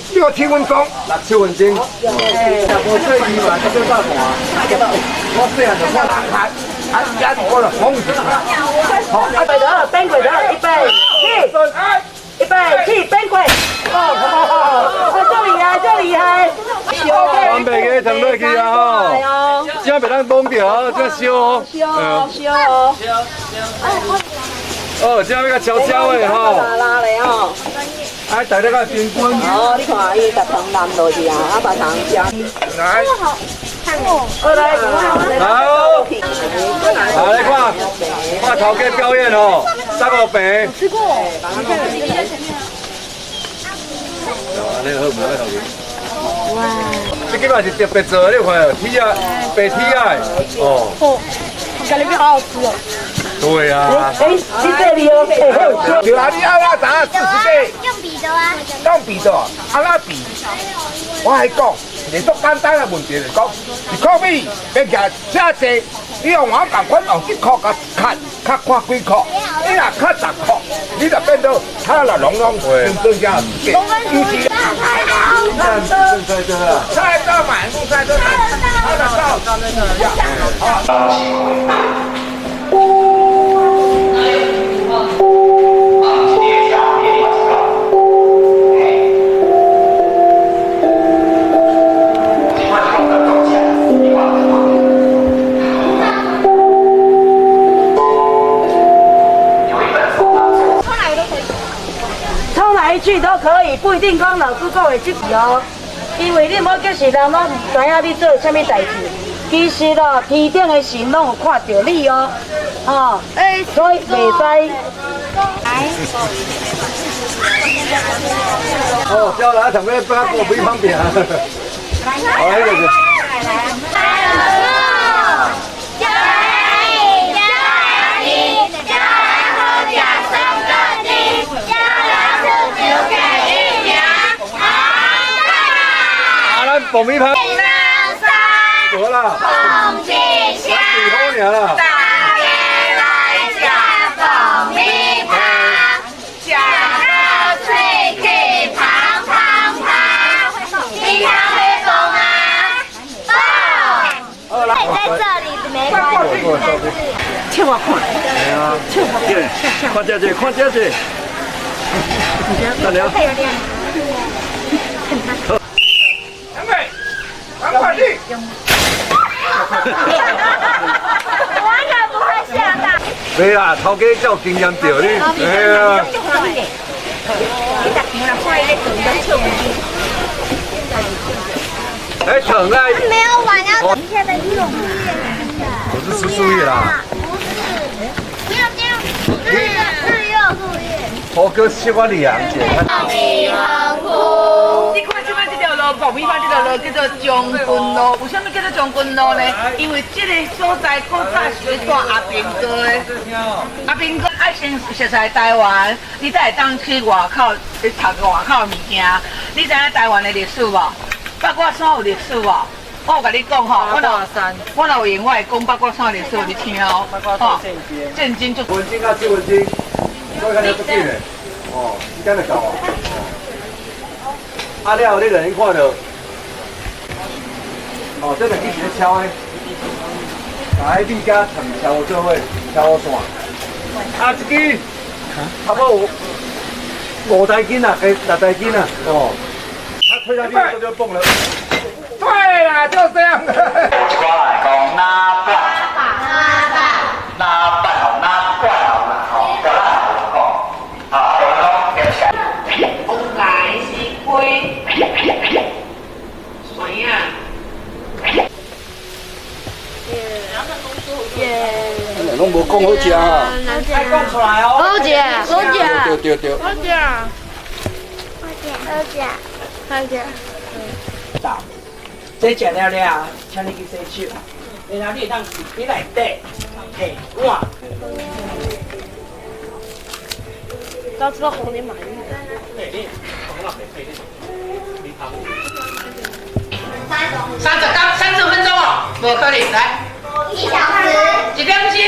[SPEAKER 20] 6、7分鐘，6、
[SPEAKER 6] 7分鐘。欸，無細膩嘛，這做早盤。我細漢就看
[SPEAKER 20] 人看，啊，加一個了，紅。
[SPEAKER 11] 好，預備好，邊過好，預備起，預備起，邊過。哦，這厲害，這厲害。
[SPEAKER 6] 完備嘅糖落去啊吼，這袂當擋著哦，這燒哦。
[SPEAKER 4] 燒哦，燒哦。
[SPEAKER 6] 哦，這欲共悄悄的吼。
[SPEAKER 4] 拉咧哦。
[SPEAKER 6] 哎，大家較平均。
[SPEAKER 4] 哦，你看伊共糖淋落去啊，啊把糖加。
[SPEAKER 20] 來。
[SPEAKER 3] 好，
[SPEAKER 4] 來。
[SPEAKER 6] 好。好，來看，看頭家表演哦，三五平。
[SPEAKER 3] 吃過。你看，弟弟在前面。
[SPEAKER 6] 按呢好，無愛頭家。
[SPEAKER 3] 哇。
[SPEAKER 6] 這個嘛是特別做的，你看，鐵仔，白鐵仔的。哦。
[SPEAKER 18] 哦，感覺好好吃哦。
[SPEAKER 6] 對啊。
[SPEAKER 11] 哎，你這裡哦，
[SPEAKER 20] 對啊，你愛哪知影40個？
[SPEAKER 3] 用筆的啊。
[SPEAKER 20] 用筆的，啊哪筆？我還講，一個足簡單的問題就是講，一箍米欲舉遮濟，你用我仝款用一箍共較較看幾箍，你若較10箍，你就變做他若攏攏變做遮。伊是。菜刀買，菜刀買，他的刀。
[SPEAKER 11] 一句都可以，不一定講老師講的這句哦。因為你毋好叫是人攏毋知影你做啥物代志，其實哦，天頂的神攏有看著你哦，吼，所以袂使。
[SPEAKER 6] 哦，叫來上面不要過非方便啊。好，那個是。爆米花，无啦，最好尔啦。
[SPEAKER 1] 大家来吃爆米花，吃到喙齿芳芳芳，你通欲讲啊？爆！
[SPEAKER 3] 在这里没关系，但是。
[SPEAKER 17] 笑我看。
[SPEAKER 15] 系啊。看这这，看这这。大娘。
[SPEAKER 20] 快去！
[SPEAKER 3] 我完全不会嚇到。
[SPEAKER 6] 袂啦，頭家才有經驗著你。哎呀。
[SPEAKER 17] 你逐場若看伊咧唱，伊唱
[SPEAKER 6] 哎，疼啊！
[SPEAKER 3] 沒有玩，要等一下再用。
[SPEAKER 6] 我是吃樹葉啦。
[SPEAKER 3] 不是，不要這樣，日日用樹葉。
[SPEAKER 6] 我哥喜歡你啊，姐。
[SPEAKER 1] 你看這擺這條路，爆米花這條路叫做將軍路。為啥物叫做將軍路呢？因為這個所在古早是咧住阿兵哥的。阿兵哥愛先熟悉台灣，你才會當去外口去讀外口的物件。你知影台灣的歷史無？八卦山有歷史無？我有共你講吼，我若有閒，我會講八卦山歷史，你聽哦。
[SPEAKER 8] 八卦山戰爭。
[SPEAKER 1] 戰爭就。
[SPEAKER 6] 文靜啊，朱文靜，我看你足緊的，哦，時間就到啊。啊了後，你就能看到，哦，這兩支是咧敲的，把彼米甲糖敲做伙，敲線。啊，這支差不多有5台斤啊，6台斤啊，哦，它推下去就就蹦了。
[SPEAKER 20] 對啦，就這樣。
[SPEAKER 5] 一寡來講，哪八，哪八吼，哪八吼啦，吼，叫咱講，啊，我講叫啥？
[SPEAKER 1] 來是龟，水啊。
[SPEAKER 15] 攏無講好食啊！
[SPEAKER 8] 愛講出來哦。
[SPEAKER 3] 好食，好食。
[SPEAKER 15] 對對對。
[SPEAKER 3] 好食，好食，好食，好食。
[SPEAKER 17] 這食了了，請你去洗手，然後你會當佇內底提碗。
[SPEAKER 18] 刚吃到红点满意。
[SPEAKER 16] 对，你红那袂配，你汤。
[SPEAKER 1] 30天30分钟哦，无可能来。
[SPEAKER 3] 1小时。
[SPEAKER 1] 1点钟、3天、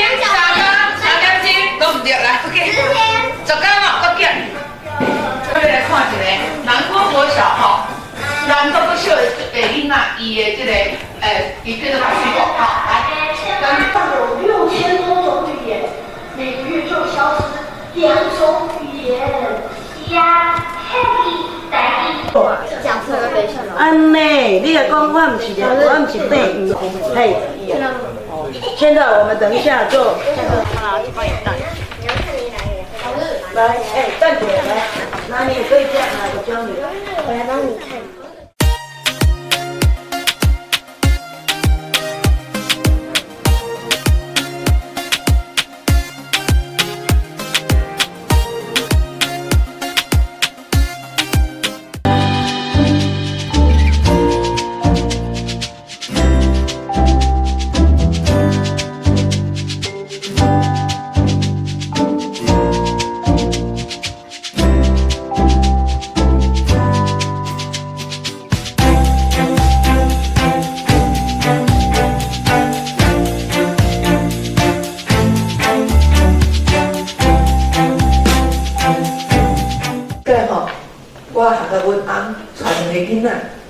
[SPEAKER 1] 3点钟都唔对，来，OK。
[SPEAKER 3] 10天。
[SPEAKER 1] 10天哦，搁减。我们来看一个南郭国小吼，南郭国小的囡仔，伊的这个，伊叫做马水果，好，来。
[SPEAKER 21] 有6000多种语言，每个月就消失2种语言。
[SPEAKER 3] 虾、黑、台语。
[SPEAKER 21] 讲错了，等一下。
[SPEAKER 11] 安呢，你若讲我唔是，我唔是对，嘿。现在我们等一下就。来，哎，站起来，来，那你也可以这样，来，我教你。
[SPEAKER 21] 我来帮你看。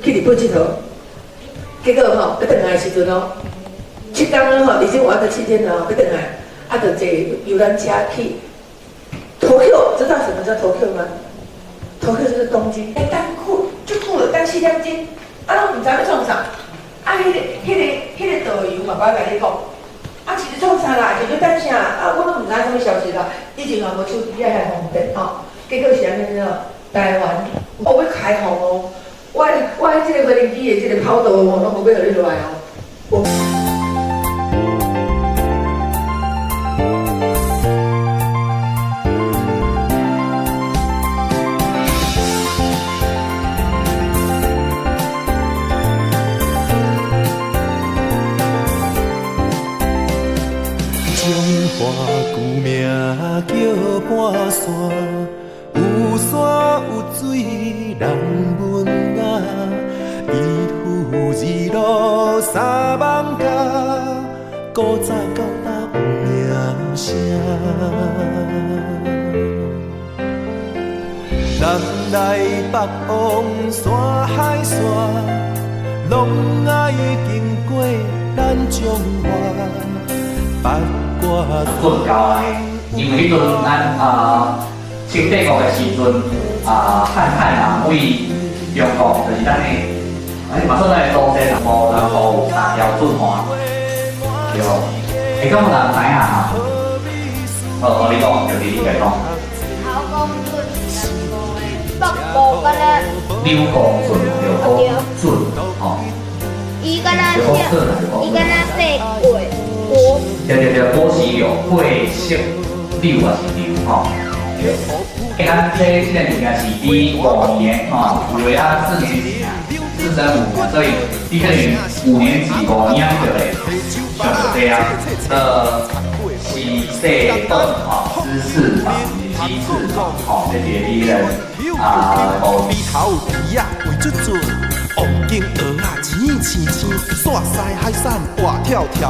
[SPEAKER 1] 去日本佚佗，结果吼，欲转来的时阵哦，7天吼，已经玩了7天了吼，欲转来，啊，就坐游览车去 Tokyo，知道什么叫 Tokyo 吗？Tokyo 就是东京。欸，等久，足久了，等4点钟，啊，拢毋知欲创啥。啊，彼个导游嘛，我共你讲，啊，是咧创啥啦？是咧等啥？啊，我拢毋知啥物消息啦。以前也无手机遐方便吼，结果是按呢哦，台湾哦欲开放哦。我这个回飞机的这个跑道吼，拢无欲予你落来哦。
[SPEAKER 7] 中华旧名叫半山，有山有水人文雅，一夫二路三艋舺，古早到今有名声。南来北往山海线，拢爱经过咱中华。
[SPEAKER 5] 准到的，因为彼阵咱清帝国的时阵汉人为中国，就是咱的，嘛算咱的祖先，无南部有三条准岸，对无？会敢有人知影哈？好，你讲，就你来讲。
[SPEAKER 3] 刘公准是南部的北部敢若。
[SPEAKER 5] 刘公准，刘公准，吼。
[SPEAKER 3] 伊敢若姓，伊敢若姓郭。
[SPEAKER 5] 对对对，郭氏柳，郭姓柳也是柳吼。欸，咱这个物件是比5年吼，有的啊4年级啊，4升5，所以你可能5年级5年就会上到这啊。是细顿吼，知识坊、鸡翅坊吼，这是你个啊。
[SPEAKER 7] 王景蚵仔青青青，煞西海产活跳跳。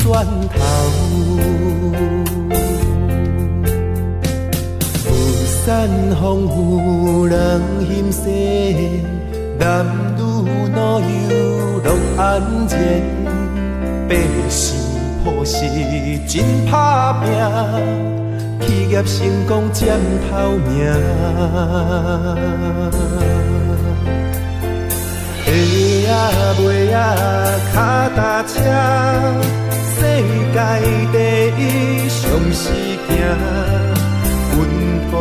[SPEAKER 7] 蒜头，物产丰富人欣赏，男女老幼拢安然，百姓朴实真打拼，企业成功占头名。鞋仔袜仔脚踏车，世界第一上时行，本土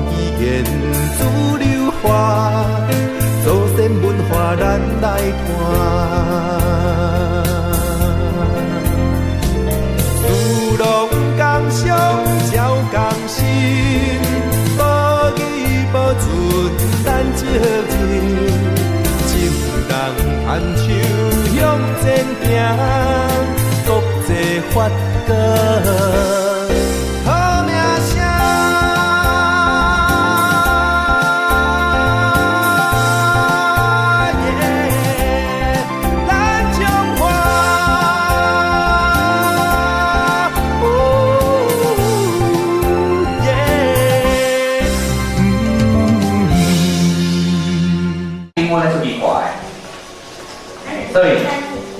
[SPEAKER 7] 语言主流化，祖先文化咱来传。士农工商招工新，保义保存咱责任。人牵手向前行，国际发哥好名声。咱中华，哦耶！
[SPEAKER 5] 英文咧出奇怪。所以，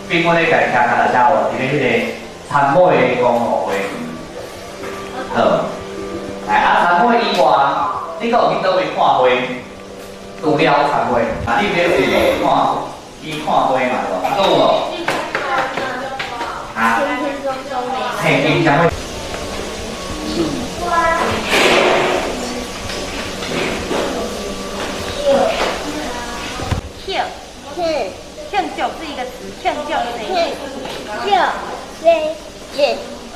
[SPEAKER 5] 比我咧家骑脚踏车哦，伫咧彼个参尾的公路会，好，来啊，参尾以外，你阁有去佗位看花？除了参尾，啊，你有咧看去看花嘛？对无？啊，阁有无？啊？嘿，金香会。
[SPEAKER 9] 庆祝是一个词，庆祝生日。
[SPEAKER 3] 祝生日。
[SPEAKER 9] 嗯。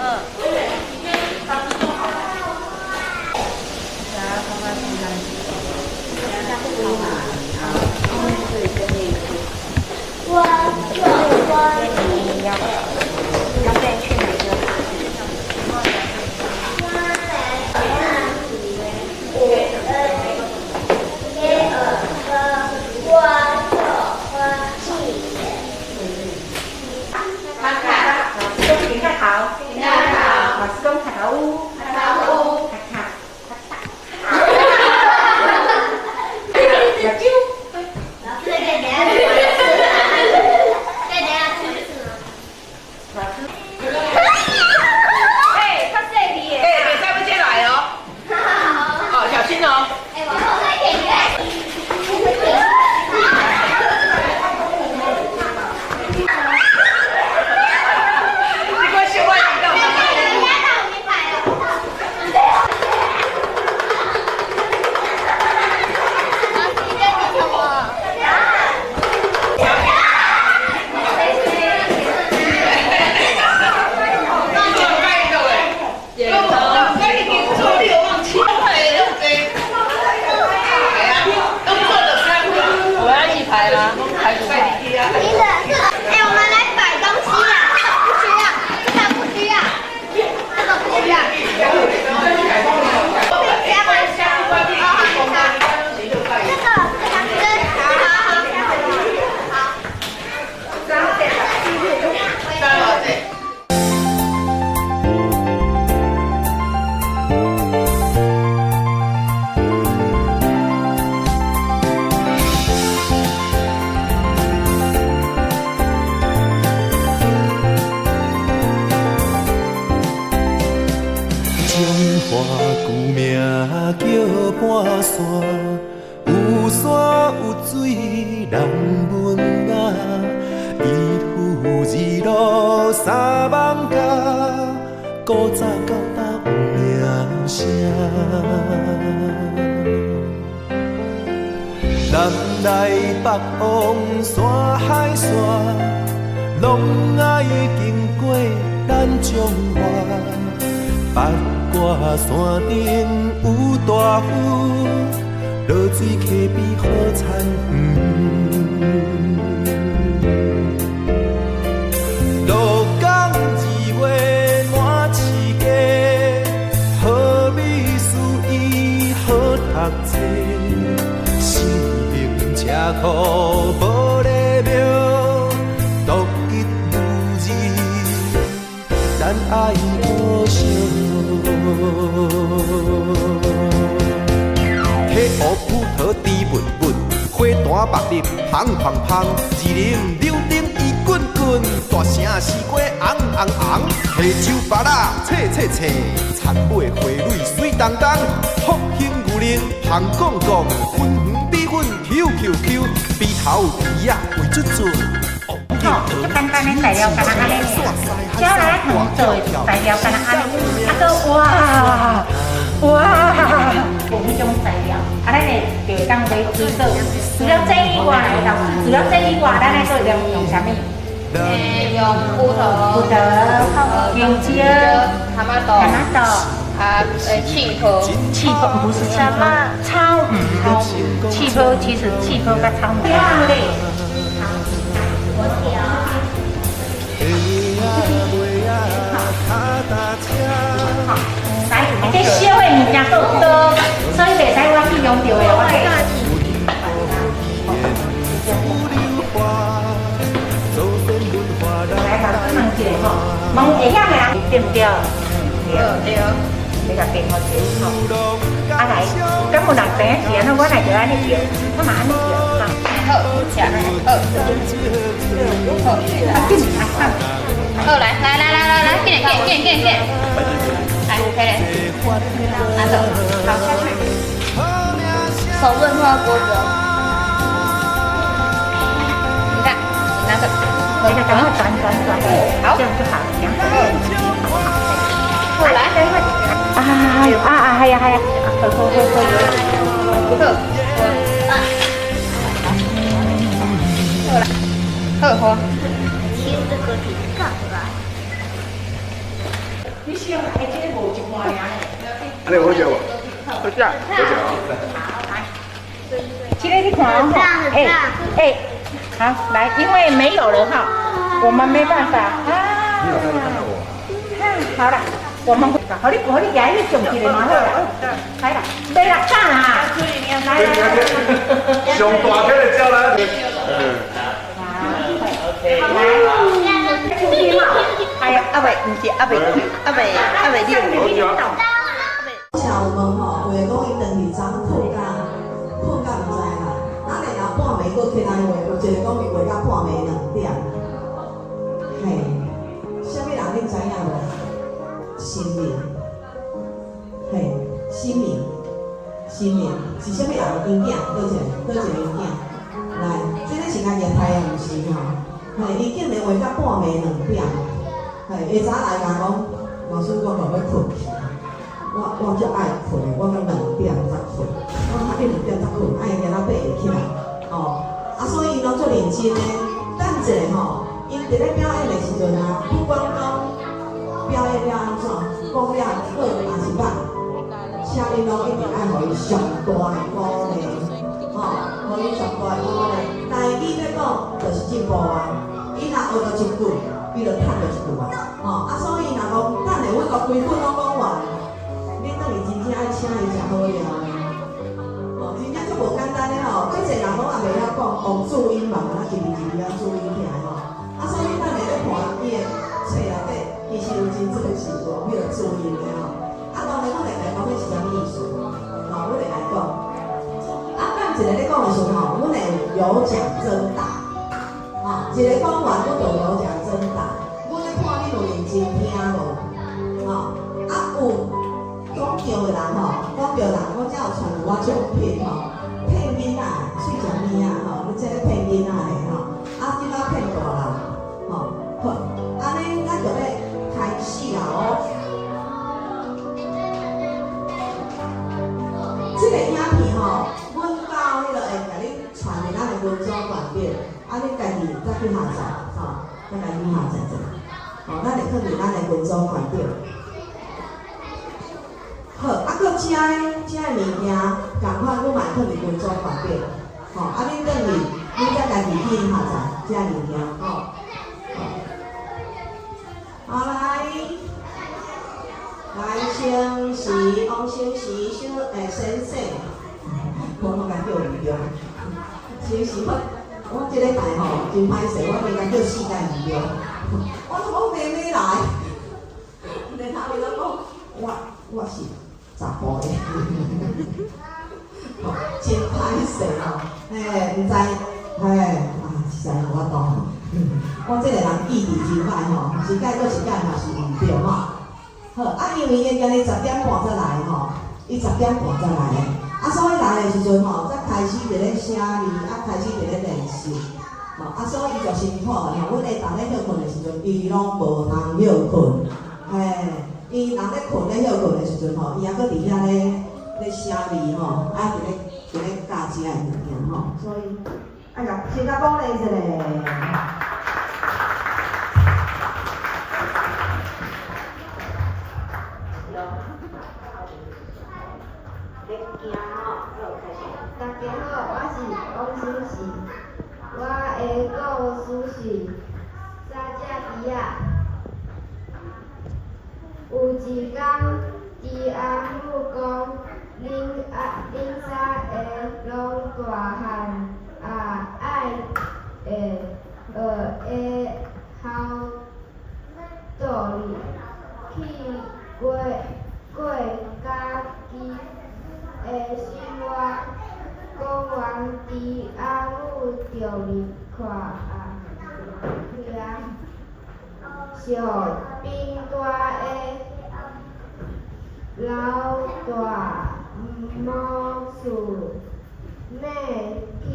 [SPEAKER 7] 旧名叫半山，有山有水人文雅，一夫二路三艋舺，古早到今有名声。南来北往山海线，拢爱经过咱彰化。八卦山顶有大雨，落水溪边好田园。鹿港2月满市街，好美术伊好读册，生命车库无礼庙，独一无二，咱爱惜。体乌葡萄甜蜜蜜，花坛白日香芳芳，二林柳丁伊滚滚，大城西瓜红红红，下酒芭乐脆脆脆，田尾花蕊水当当，福兴牛奶香公公，粉圆米粉 Q Q Q，鼻头甜仔味足足。
[SPEAKER 17] 吼，足简单的材料，干焦按呢尔，小来糖做的材料，干焦按呢，啊阁哇哇，无彼种材料，啊，咱会就会当买水果。除了这以外，老师，除了这以外，咱爱阁用用啥物？
[SPEAKER 14] 用葡萄、
[SPEAKER 17] 葡萄、香蕉、
[SPEAKER 14] 蛤蟆豆、
[SPEAKER 17] 蛤蟆豆，
[SPEAKER 14] 啊，气泡、
[SPEAKER 17] 气泡不是气泡，草鱼、气泡其实气泡佮草莓。好，来，这烧的物件够多，所以袂使我去用著的，我来。来，老师问一下吼，问会晓的人对毋对？对对，你共电话一下吼。啊来，敢有人知影是按怎？我来就按呢叫，我嘛按呢叫，哈。
[SPEAKER 14] 好，吃，好，好，
[SPEAKER 17] 啊，紧啊，
[SPEAKER 14] 好，来来来来来来，紧紧紧紧紧，来，可以嘞，拿走，好下去。手润滑锅锅，你看，你拿着，
[SPEAKER 17] 你看，赶快转转转，
[SPEAKER 14] 好，
[SPEAKER 17] 这样就好了，
[SPEAKER 14] 好，来，
[SPEAKER 17] 啊啊啊，系啊系啊，好好好好，
[SPEAKER 14] 好，好来，好好。
[SPEAKER 1] 你小来这个无一半尔。
[SPEAKER 20] 按呢好食无？好食，好食哦。
[SPEAKER 17] 好，来，这个你看哦，哎哎，好来，因为没有了哈，我们没办法啊。好了，我们好你好你举去上一个嘛好啦，来啦，袂啦，干啦，来来来，
[SPEAKER 6] 上大个的叫来。嗯。
[SPEAKER 17] 来，
[SPEAKER 11] 哎呀，阿未，毋是阿未，阿未，阿未冷。
[SPEAKER 12] 请问吼，有的讲伊长伫昨困到，困到毋知啦，啊，然后半暝阁起来画，有一个讲伊画到半暝2点。嘿，啥物人恁知影无？神明，嘿，神明，神明是啥物人？𪜶囝，佗一个，佗一个𪜶囝？来，这个是家己胎的，毋是吼？嘿，伊竟然画到半暝2点。嘿，下早来共讲，老师，我无欲困去，我足爱困的，我到2点才困，我较你2点才困，爱今仔8会起来，哦，啊，所以𪜶拢足认真的。等一下吼，𪜶伫咧表演的时阵啊，不管讲表演了按怎，讲了好抑是歹，请恁拢一定爱予伊上大的鼓励，吼，予伊上大的鼓励。台语欲讲就是进步啊，伊若学著一句，伊就趁著一句啊，吼，啊，所以若讲等下阮共规本拢讲完，你转去真正爱请伊食好料的，哦，真正足无简单的吼。足济人拢也袂晓讲，用注音嘛，敢若一字一字仔注音起来吼。啊，所以等下咧看伊的册内底，其实有真济是用彼个注音的吼。啊，当然阮会来讲彼是啥物意思，吼，阮会来讲。啊，等一个咧讲的时阵吼，阮会有奖征答，吼，一个讲完，阮就有奖征答。阮咧看你有认真听无，吼，啊有讲对的人吼，吼，讲著人，我才有传有我奖品吼，骗囡仔，喙食物仔吼，你这咧骗囡仔的吼，啊，这摆骗大人，吼，好，按呢咱就欲开始啦哦。这个影片吼，阮到彼个会共恁传伫咱的群组内底，啊，恁家己再去下载，吼，再家己去下载者，吼，咱会放伫咱的群组内底。好，啊，阁遮遮的物件，仝款阮嘛会放伫群组内底，吼，啊，恁转去，恁再家己去下载遮物件，吼。好来，来先是王先是小先生，我拢共叫毋对。先是我我这礼拜吼真歹势，我连共叫四摆毋对。我讲我妹妹来，然后伊拢讲我是查埔的，真歹势吼，嘿，毋知，嘿，啊，实在无法度。我这个人记忆真歹吼，一摆阁一摆嘛是毋对吼。好，啊，因为伊今日10点半才来吼，伊10点半才来的，啊，所以来的时阵吼，才开始伫咧写字，啊，开始伫咧练习，吼，啊，所以伊就辛苦的吼。阮下昼咧歇睏的时阵，伊拢无通歇睏，嘿，伊人咧睏咧歇睏的时阵吼，伊犹阁伫遐咧写字吼，啊，伫咧教这个物件吼，所以，哎呀，先共鼓励一下。
[SPEAKER 2] 大家好，我是王心慈，我的故事是三只猪仔。有一工，猪阿母讲：恁三个拢大汉啊，爱会学会好道理，去过过家己的生活。讲完，猪阿母就离开啊，小兵大的老大无厝，欲起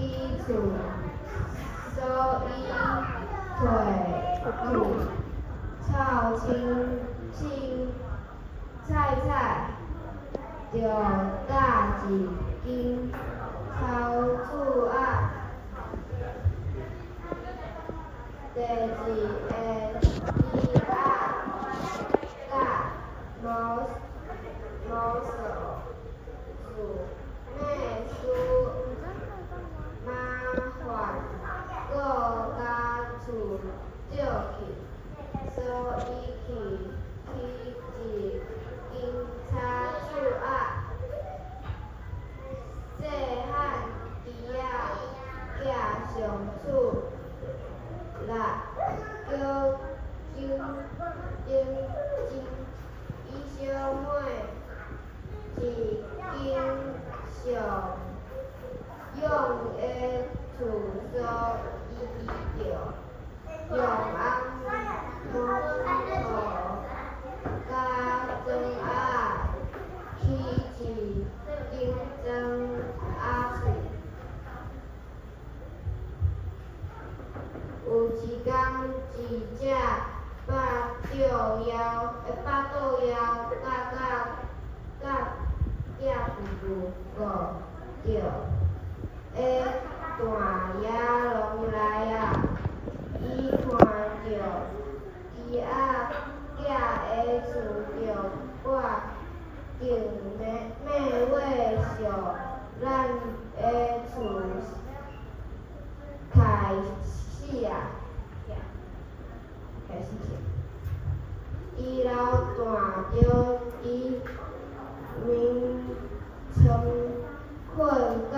[SPEAKER 2] 厝，所以提去草青青菜菜，就搭一间草厝仔。第二个猪仔甲无无数欲思麻烦，阁共厝借去，所以去起一间草厝仔。细汉猪仔囝上厝来叫金金金，伊小买一间上用的厝，所以伊就用红毛土佮砖仔起一间砖仔厝。有一工，一只腹肚枵甲甲甲寄咕咕叫的大野狼来啊！伊看著猪仔囝的厝著挂间马尾惜咱的厝刣死啊！刣死去！伊老大著伫眠床睏甲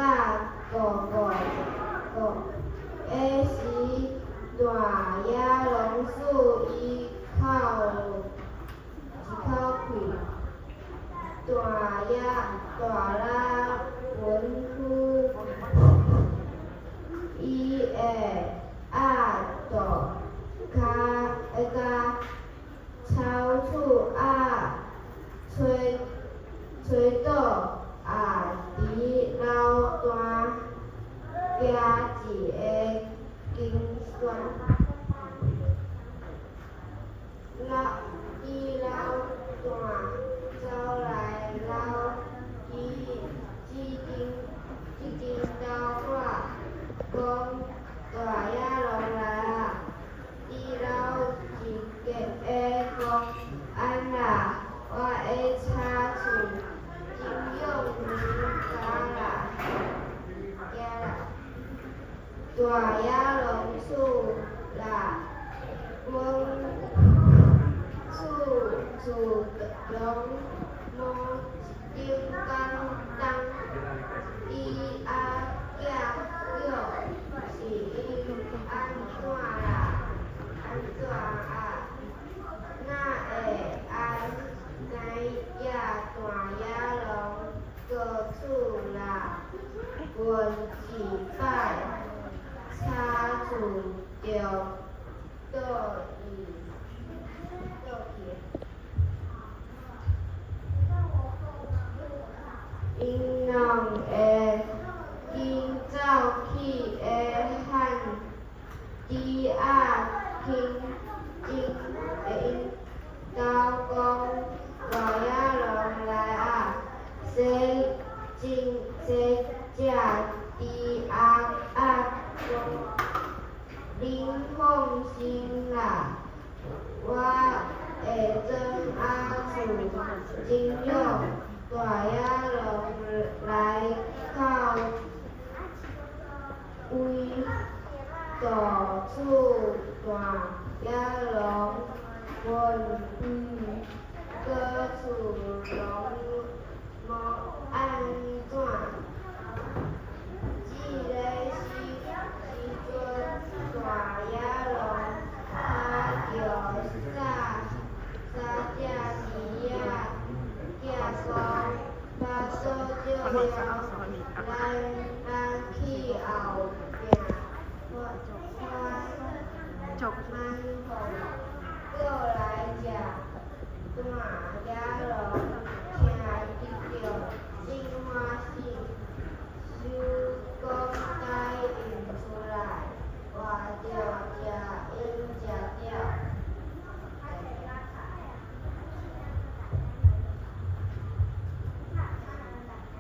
[SPEAKER 2] 咕咕咕的时，大野狼输伊一口气。大野大拉文夫伊的鸭肚跤共草厝仔吹吹吹倒啊！猪老大举一个金山，老猪老大走来老这这间这间兜看，讲大野狼来啊！猪老一个讲按啦，我的柴厝真勇物件啦，行啦。大野狼厝啦，阮厝厝拢无顶简单，猪仔囝叫是𪜶按怎啦？按怎啊？哪会爱知影大野狼过厝啦？问一摆，柴厝就倒去倒去。𪜶两个紧走去下喊猪仔轻真𪜶兜讲大野狼来啊！洗真洗只猪仔仔讲，恁放心啦，我会转仔厝真勇。大野狼来到位到厝，大野狼问过厝拢无按怎？这个时时阵，大野狼敲著三三只猪仔囝讲，腹肚胀了，咱咱去后壁翻翻凤过来食。大野狼听得真欢喜，想讲答应出来，活著食𪜶食了。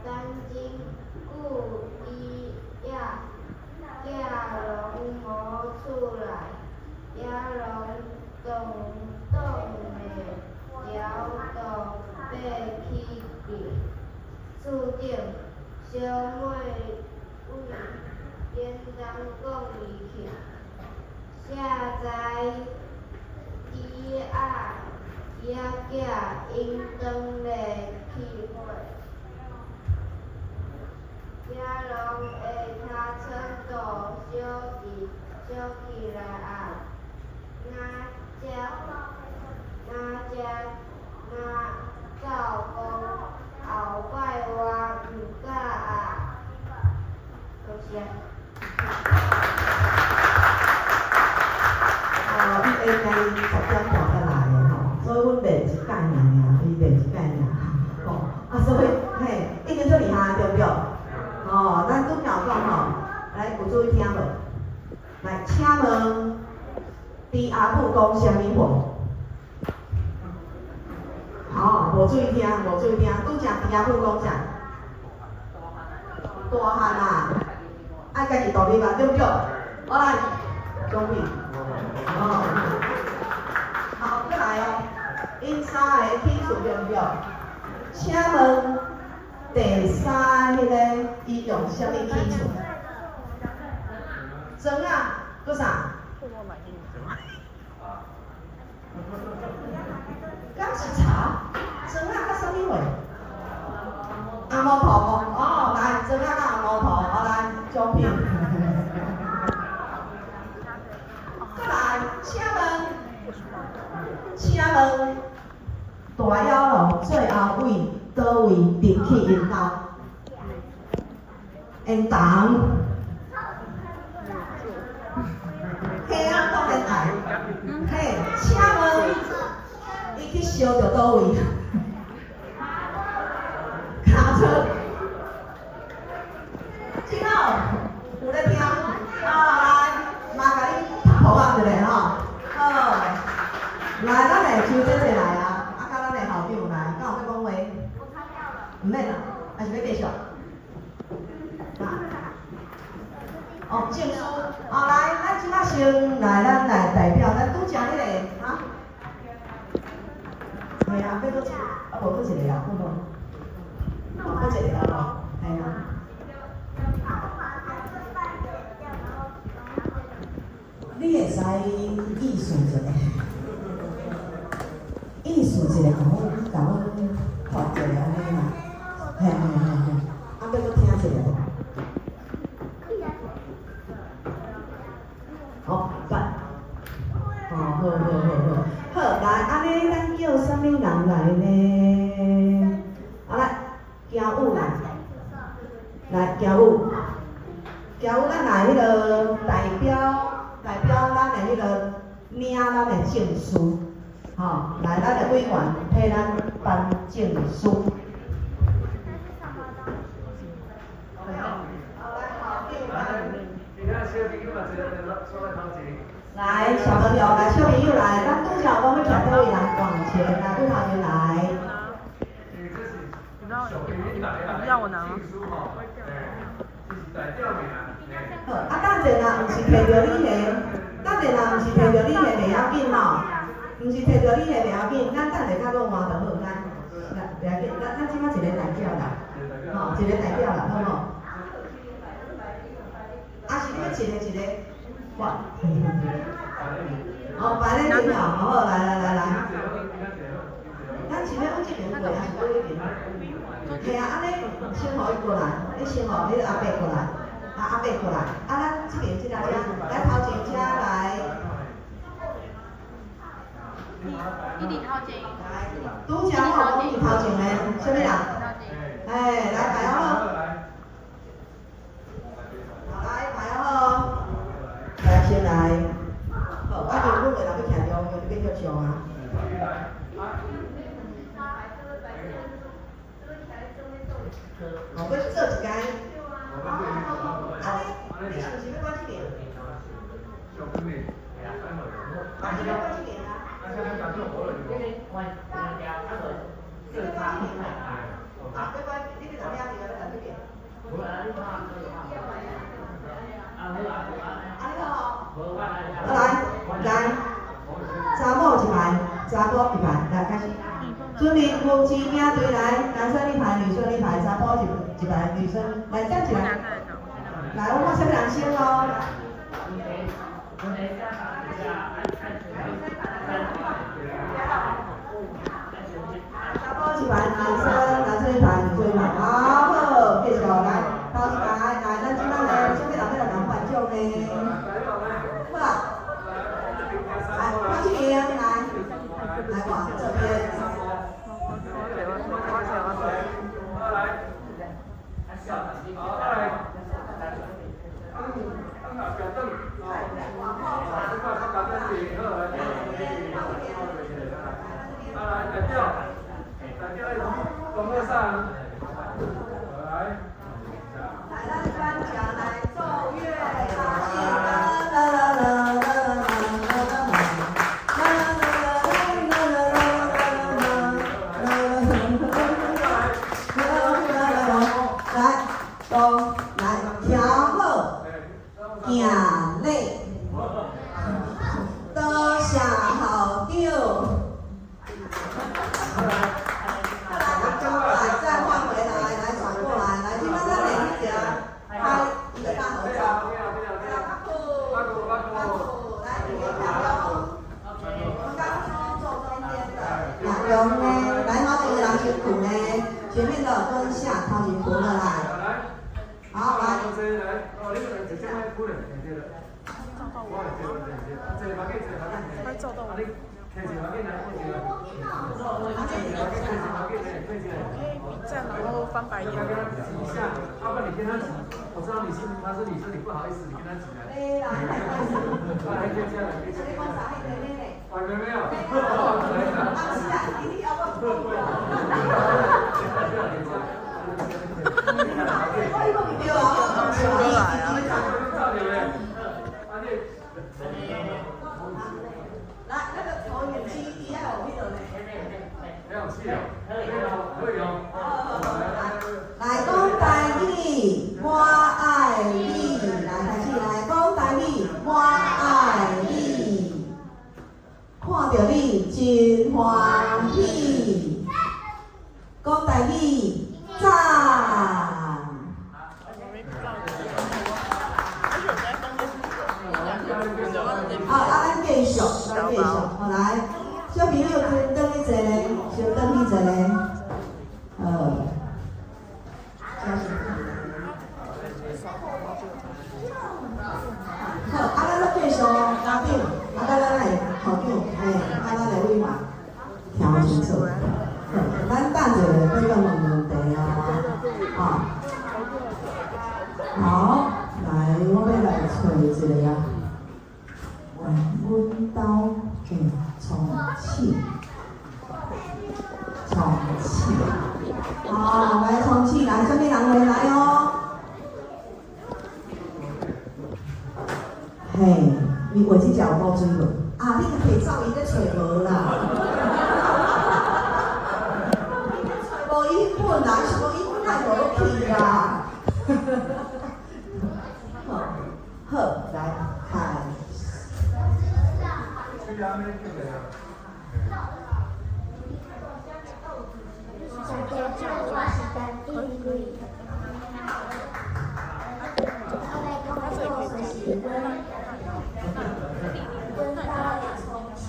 [SPEAKER 2] 等真久，猪仔囝拢无出来，野狼挡挡袂牢，就爬起伫厝顶，小尾位便当讲伊去。谁知猪仔猪仔囝𪜶当咧起火。野狼的尻川都烧伫烧起来啊！若才若才若走讲后摆我毋敢啊！多谢。
[SPEAKER 12] 哦，伊下暝10点半才来的吼，所以阮练一届尔尔，伊练一届尔，吼，啊，所以嘿，已经足厉害对毋对？哦，咱拄才有讲吼，来有注意听无？来，请问猪阿母讲啥物话？吼，无注意听，无注意听，拄才猪阿母讲啥？大汉啊，爱家己独立啊，对毋对？我来，奖品。哦，好，阁来哦。𪜶三个起厝对毋对？请问第三彼个伊用啥物起厝？砖仔，阁啥？敢是柴？砖仔佮啥物货？红毛头哦，来，砖仔佮红毛头，好来，奖品。阁来，请问，请问，大野狼最后位佗位入去𪜶兜？缘投。嘿啊，当然爱。嘿，请问，伊去烧著佗位？车。真好，有咧听。啊，来，嘛共你拍鼓仔一下吼。好，来，咱的邱姐姐来啊，啊，佮咱的校长来，敢有欲讲话？毋免啦，还是欲继续？啊？哦，证书，哦，来，咱这摆先来，咱来代表咱拄才彼个，哈？系啊，欲阁一个，啊无阁一个啦，好无？阁一个啦吼，系啊。你会使意思一下，意思一下，共阮看一下按呢啦，嘿嘿嘿嘿，啊，欲阁听一下无？好，捌。哦，好好好好，好，来，按呢，咱叫啥物人来呢？好来，家务来，来家务，家务，咱来彼个代表，代表咱的彼个领咱的证书，吼，来，咱的委员替咱颁证书。来，小朋友，来，小朋友来，咱拄才有讲欲徛佗位人往前，来，拄头前来。
[SPEAKER 18] 你要我拿吗？
[SPEAKER 12] 好，啊，等阵若毋是摕著你的，等阵若毋是摕著你的袂要紧吼，毋是摕著你的袂要紧，咱等下再阁换就好，来，来，袂要紧，咱这摆一个代表啦，吼，一个代表啦，好无？啊，是你欲一个一个换？哦，摆咧顶头，好，来来来来。咱是欲往这边过，还是往彼边？嘿啊，按呢先予伊过来，你先予彼个阿伯过来，啊阿伯过来，啊咱这边这个遮，来头前遮来。
[SPEAKER 14] 你伫头前。
[SPEAKER 12] 拄才我有讲伫头前的，啥物人？哎，来排好。来排好。来先来。好，啊，原本的人欲徛中间，你欲翕相啊。哦，欲做一工。啊，你是毋是欲管这边？啊，你欲管这边啊？你欲管这边啊？啊，欲管，你欲踮遐伫，欲踮这边？啊，你好。来，来，查某一排，查埔一排，来开始。准备夫妻领队来，男生一排，女生一排，查埔一排，女生来站起来。来，我看啥物人先哦。查埔一排，男生，男生一排，女生一排，好，好，继续来，头一排，来，咱这摆呢，啥物人欲来共颁奖呢？好啊，来，靠这边来，来往这边。来，咱颁奖来奏乐大戏，啦啦啦啦啦啦啦啦，来，都来调好，行礼，多谢校长。来，再换回来，来转过来，来，这摆咱来去拍一个大合照。来，我们刚刚坐中间的，两边呢，来，头前的人先扶呢，前面的蹲下，头前扶了来。好，来。
[SPEAKER 18] 照到我。可以比赞，然后翻白眼。
[SPEAKER 6] 我知道你是他是女生，你不好意思，你跟他挤来。来，可以这样，可以这样。啊，没有。
[SPEAKER 12] 对啊，我讲来，那个投影机底下有彼落呢？来讲台语，我爱你。来，开始来讲台语，我爱你。看著你真欢喜。讲台语，赞。啊啊，咱继续，咱继续，好来，小朋友先转去坐咧，先转去坐咧，好。好，啊，咱阁继续，家长，啊，咱来校长，嘿，啊，咱来委员听清楚。好，咱等一下要阁问问题哦，啊。好，来，我欲来揣一个啊。来，阮兜的窗鼠，窗鼠，好，来窗鼠，来，啥物人会来哦？嘿，你画这只有古水无？啊，你摕走伊咧揣无啦。伊咧揣无伊本啦，是讲伊本来无去啦。好，好，来开始。
[SPEAKER 2] 大家好，我是陈炳贵。我来讲的故事是阮兜的窗鼠。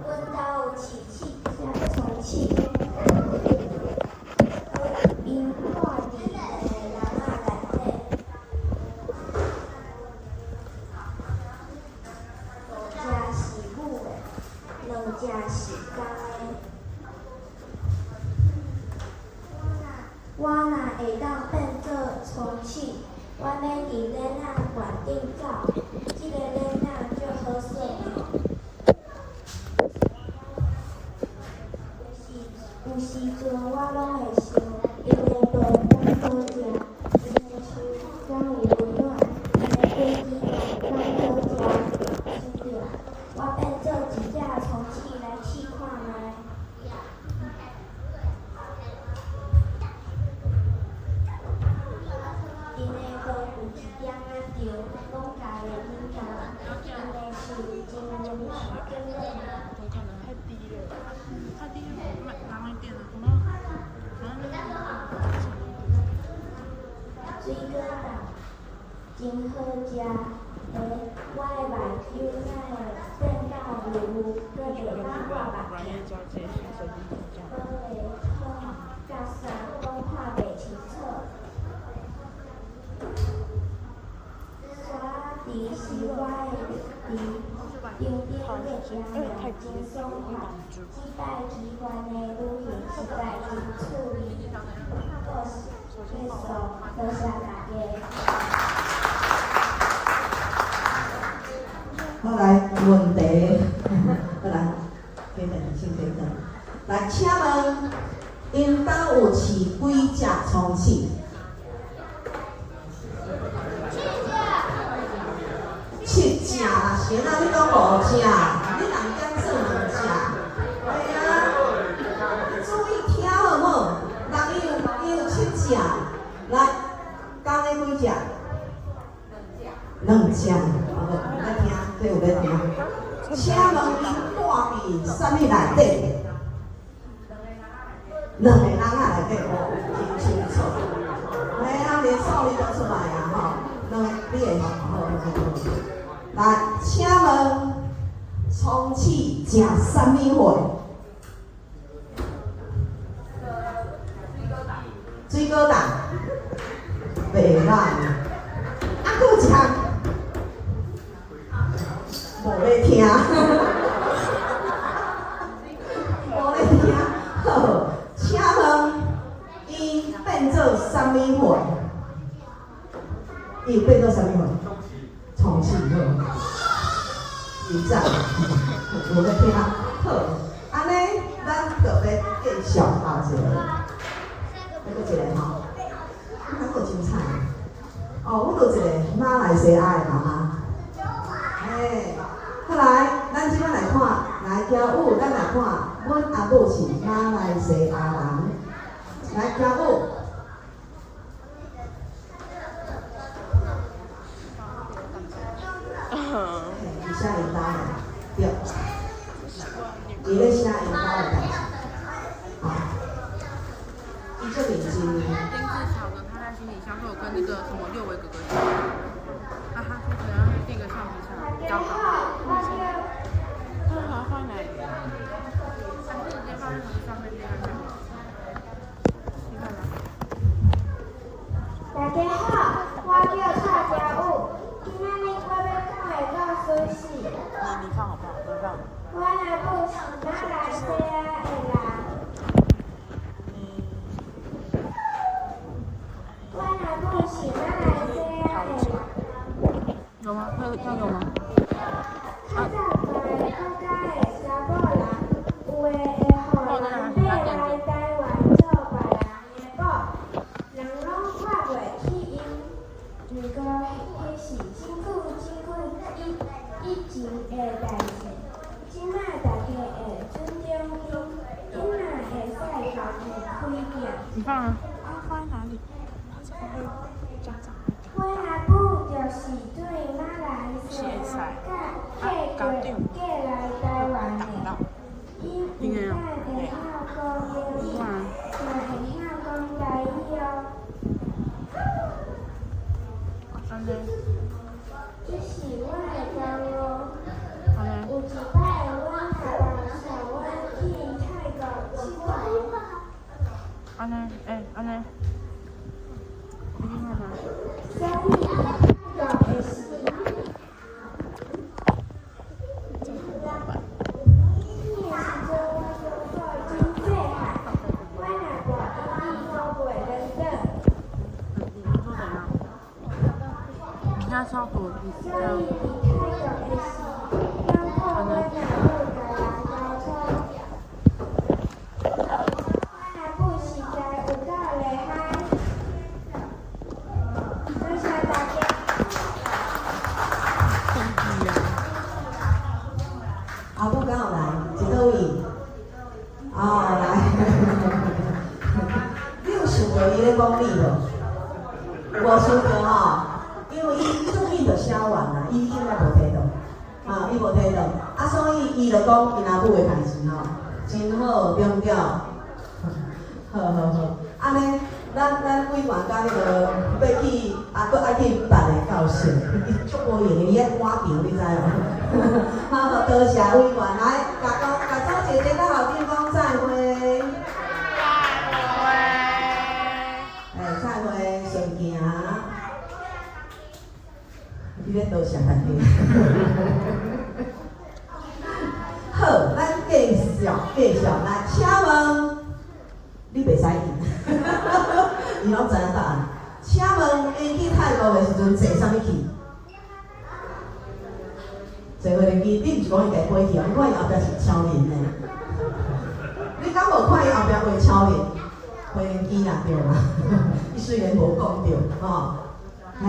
[SPEAKER 2] 阮兜有饲七只仓鼠，𪜶蹛伫两个笼仔内底。五只是母的，两只是公的。我若会当变做仓鼠，我欲伫链仔悬顶走，这个链仔足好耍吼。有时阵我拢会想，𪜶的饭敢好食，𪜶的树敢有温暖，𪜶的飞机敢好食。想著我变做一只仓鼠来试看觅。𪜶的毛有一点仔长，拢共会冷冻。𪜶的树真温暖，真暖。水果冻真好食，我的目睭哪会变甲雾雾，阁袂当挂目镜。无的窗佮衫拢看袂清楚。沙池是我的伫场顶过行路真爽快。这摆奇幻的旅行实在真趣味。故事结束，多谢大家。
[SPEAKER 12] 好，来问题，好来，等等，先等等。来，请问，𪜶兜有饲几只仓鼠？七只啦，是哪？你讲五只，你人减算两只。系啊，你注意听好无？人伊有七只，来，公的几只？两只。好，来听，这有咧听。请问𪜶蹛伫啥物内底？两个笼仔内底哦，真清楚。嘿啊，连数字都出来啊吼，两个你会好好好。来，请问仓鼠食啥物货？水果冻，袂歹。啊，阁有一项，无咧听，无咧听。好，请问𪜶变做啥物货？伊有变做啥物货？仓鼠好，有赞，有咧听。好，按呢，咱继续后一个，还阁一个吼，还阁精彩。哦，阮有一个马来西亚的妈妈。嘿，好来，咱这摆来看，来跳舞，咱来看，阮阿母是马来西亚人，来跳舞。伊写𪜶兜的，对，伊咧写𪜶兜的代志，啊，伊足认真。
[SPEAKER 18] 丁志强呢，他在行李箱会有跟那个什么六维哥哥讲，啊，他说可能要订个橡皮擦，
[SPEAKER 2] 大家好，我叫。
[SPEAKER 18] 他说好放哪里？他是直接放在上面那个橡皮擦。你看嘛。
[SPEAKER 2] 大家好，我叫蔡家武，今仔日我欲讲的故事是。
[SPEAKER 18] 你放好不好？不放。
[SPEAKER 2] 阮阿母是马来西亚的人。阮阿母是马来西亚的人。
[SPEAKER 18] 有吗？那个这样有吗？
[SPEAKER 2] 较早跩国家的查某人，有的会予人买来台湾做别人的某，人拢看袂起𪜶。毋过，彼是真久真久以前的代志。这马大家会尊重𪜶，𪜶嘛会使家己开店。
[SPEAKER 18] 你放啊？啊，放在哪里？这个会家长。
[SPEAKER 2] 阮阿母就是对马来西亚嫁过嫁来台湾的。伊毋但会晓讲英语，嘛会晓讲台语哦。这是我的骄傲。有一摆，阮阿爸带阮去泰国𨑨迌。
[SPEAKER 18] 按呢，欸，按呢。你听看吗？
[SPEAKER 2] 所以伫泰国的时，彼个时阵我感觉真细汉，阮阿婆英语讲袂轮转。
[SPEAKER 18] 你说怎样？你现在是要给我意思？
[SPEAKER 2] 所以伫泰国的时，拢靠阮阿母共人沟通。阮阿母实在有够厉害。多谢大家。
[SPEAKER 12] 阿母敢有来？伫佗位？哦，来。你有想过伊咧讲你无？无想著吼，因为伊足紧就写完啦，伊应该无提到，啊，伊无提到，啊，所以伊就讲𪜶阿母的代志吼，真好，对毋对？好好好，按呢，咱委员佮彼个欲去，啊，阁爱去别个教室，伊足无闲的，伊爱赶场，你知无？好，多谢委员，来，共讲，共组姐姐佮校长讲再会。哎，再会，顺行。你咧多谢大家。好，咱继续继续来，请问你袂使应，伊拢知影答案。请问𪜶去泰国的时阵坐啥物去？坐飞机，你毋是讲伊家飞去哦？你看伊后壁是超人呢。你敢无看伊后壁画超人？飞机啦，对啦。伊虽然无讲著，吼。嘿，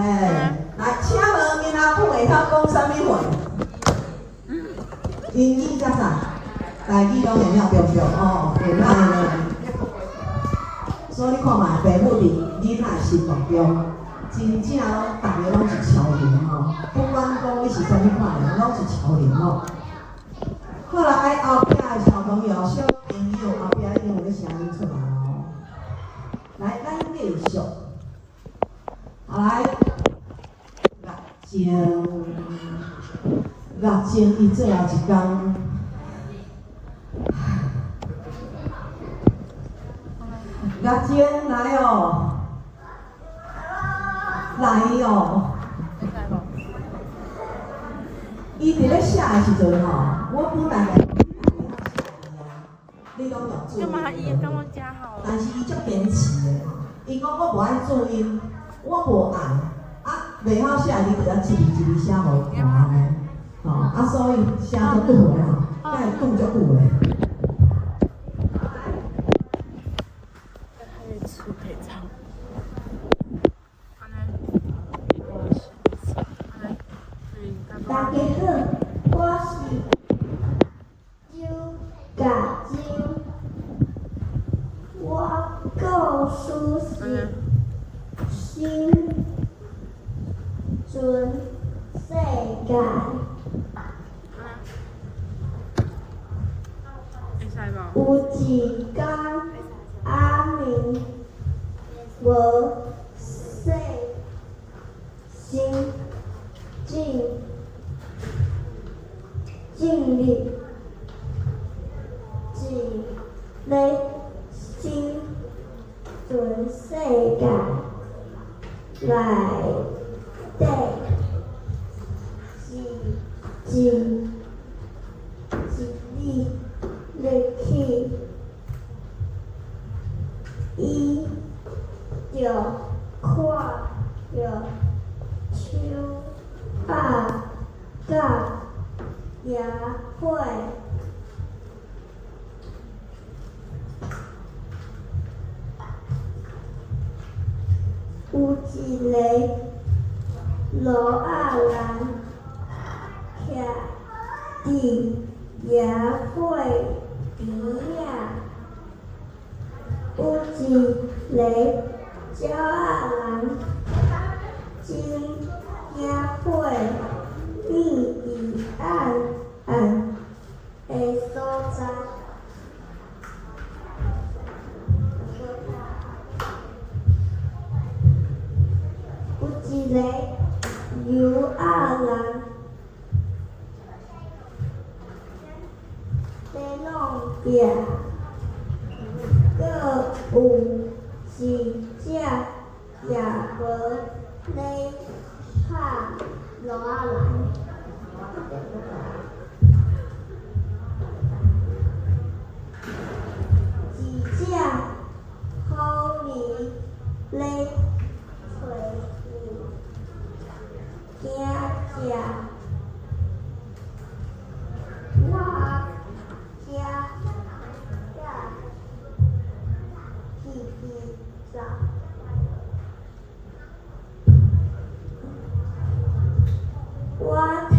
[SPEAKER 12] 来，请问𪜶阿母会晓讲啥物话？英语佮啥？台语拢会晓对毋对？哦，会晓呢。所以你看觅，爸母伫囡仔心目中，真正拢逐个拢是超人吼，不管讲你是啥物款的，拢是超人吼。好啦，哎，后壁的小朋友、小朋友，后壁已经有咧声音出来哦。来，咱继续。好来，月静，月静伊最后一工。月静来哦，来哦。伊伫咧写的时阵吼，我本来你拢用注音，但是伊足坚持的吼。伊讲我无爱注音，我无爱，啊，袂晓写，你就爱一字一字写予伊看按呢，吼，啊，所以写足久的吼，敢会久足久的。
[SPEAKER 18] 照。
[SPEAKER 2] 大家好，我是周甲洲，我故事是生存世界。有一工，阿明无洗身进入一个生存世界内底，一一日入去，伊就看著手仔佮野火。有一个路仔人徛佇野火边仔，有一个鸟仔人种野火变伫暗暗的所在。有一个牛仔人咧弄壁，阁有一只野猫咧拍鹿仔人。一只狐狸咧揣物件食，我食甲彼彼走。我提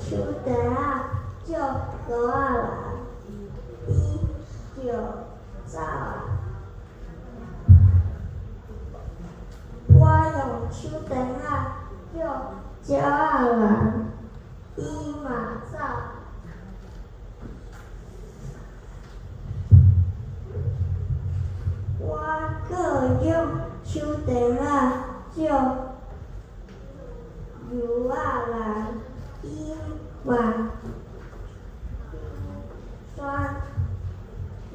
[SPEAKER 2] 手电仔照鹿仔人，伊就走啊。我用手电仔照鸟仔人，伊嘛走。我阁用手电仔照牛仔人，伊嘛旋。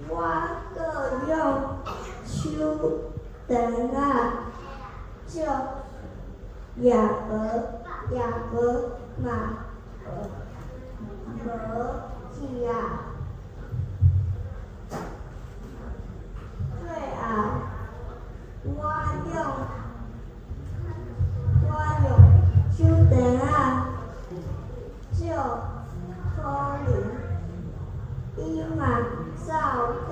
[SPEAKER 2] 我阁用手电仔照野猫，野猫嘛无去啊。最后，我用手电仔照狐狸，伊嘛走甲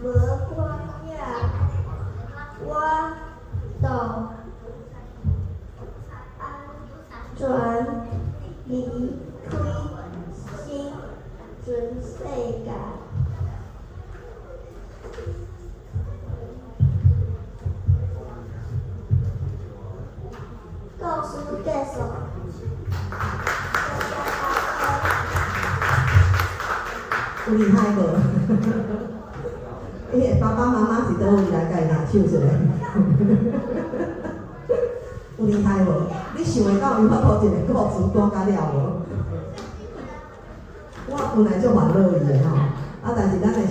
[SPEAKER 2] 无看影，我就安全离开生存世界。故事结束。
[SPEAKER 12] 有厉害无？伊的爸爸妈妈是佗位来共伊握手一下？有厉害无？你想会到伊法度一个故事讲甲了无？我本来足烦恼伊的吼，啊，但是咱的彼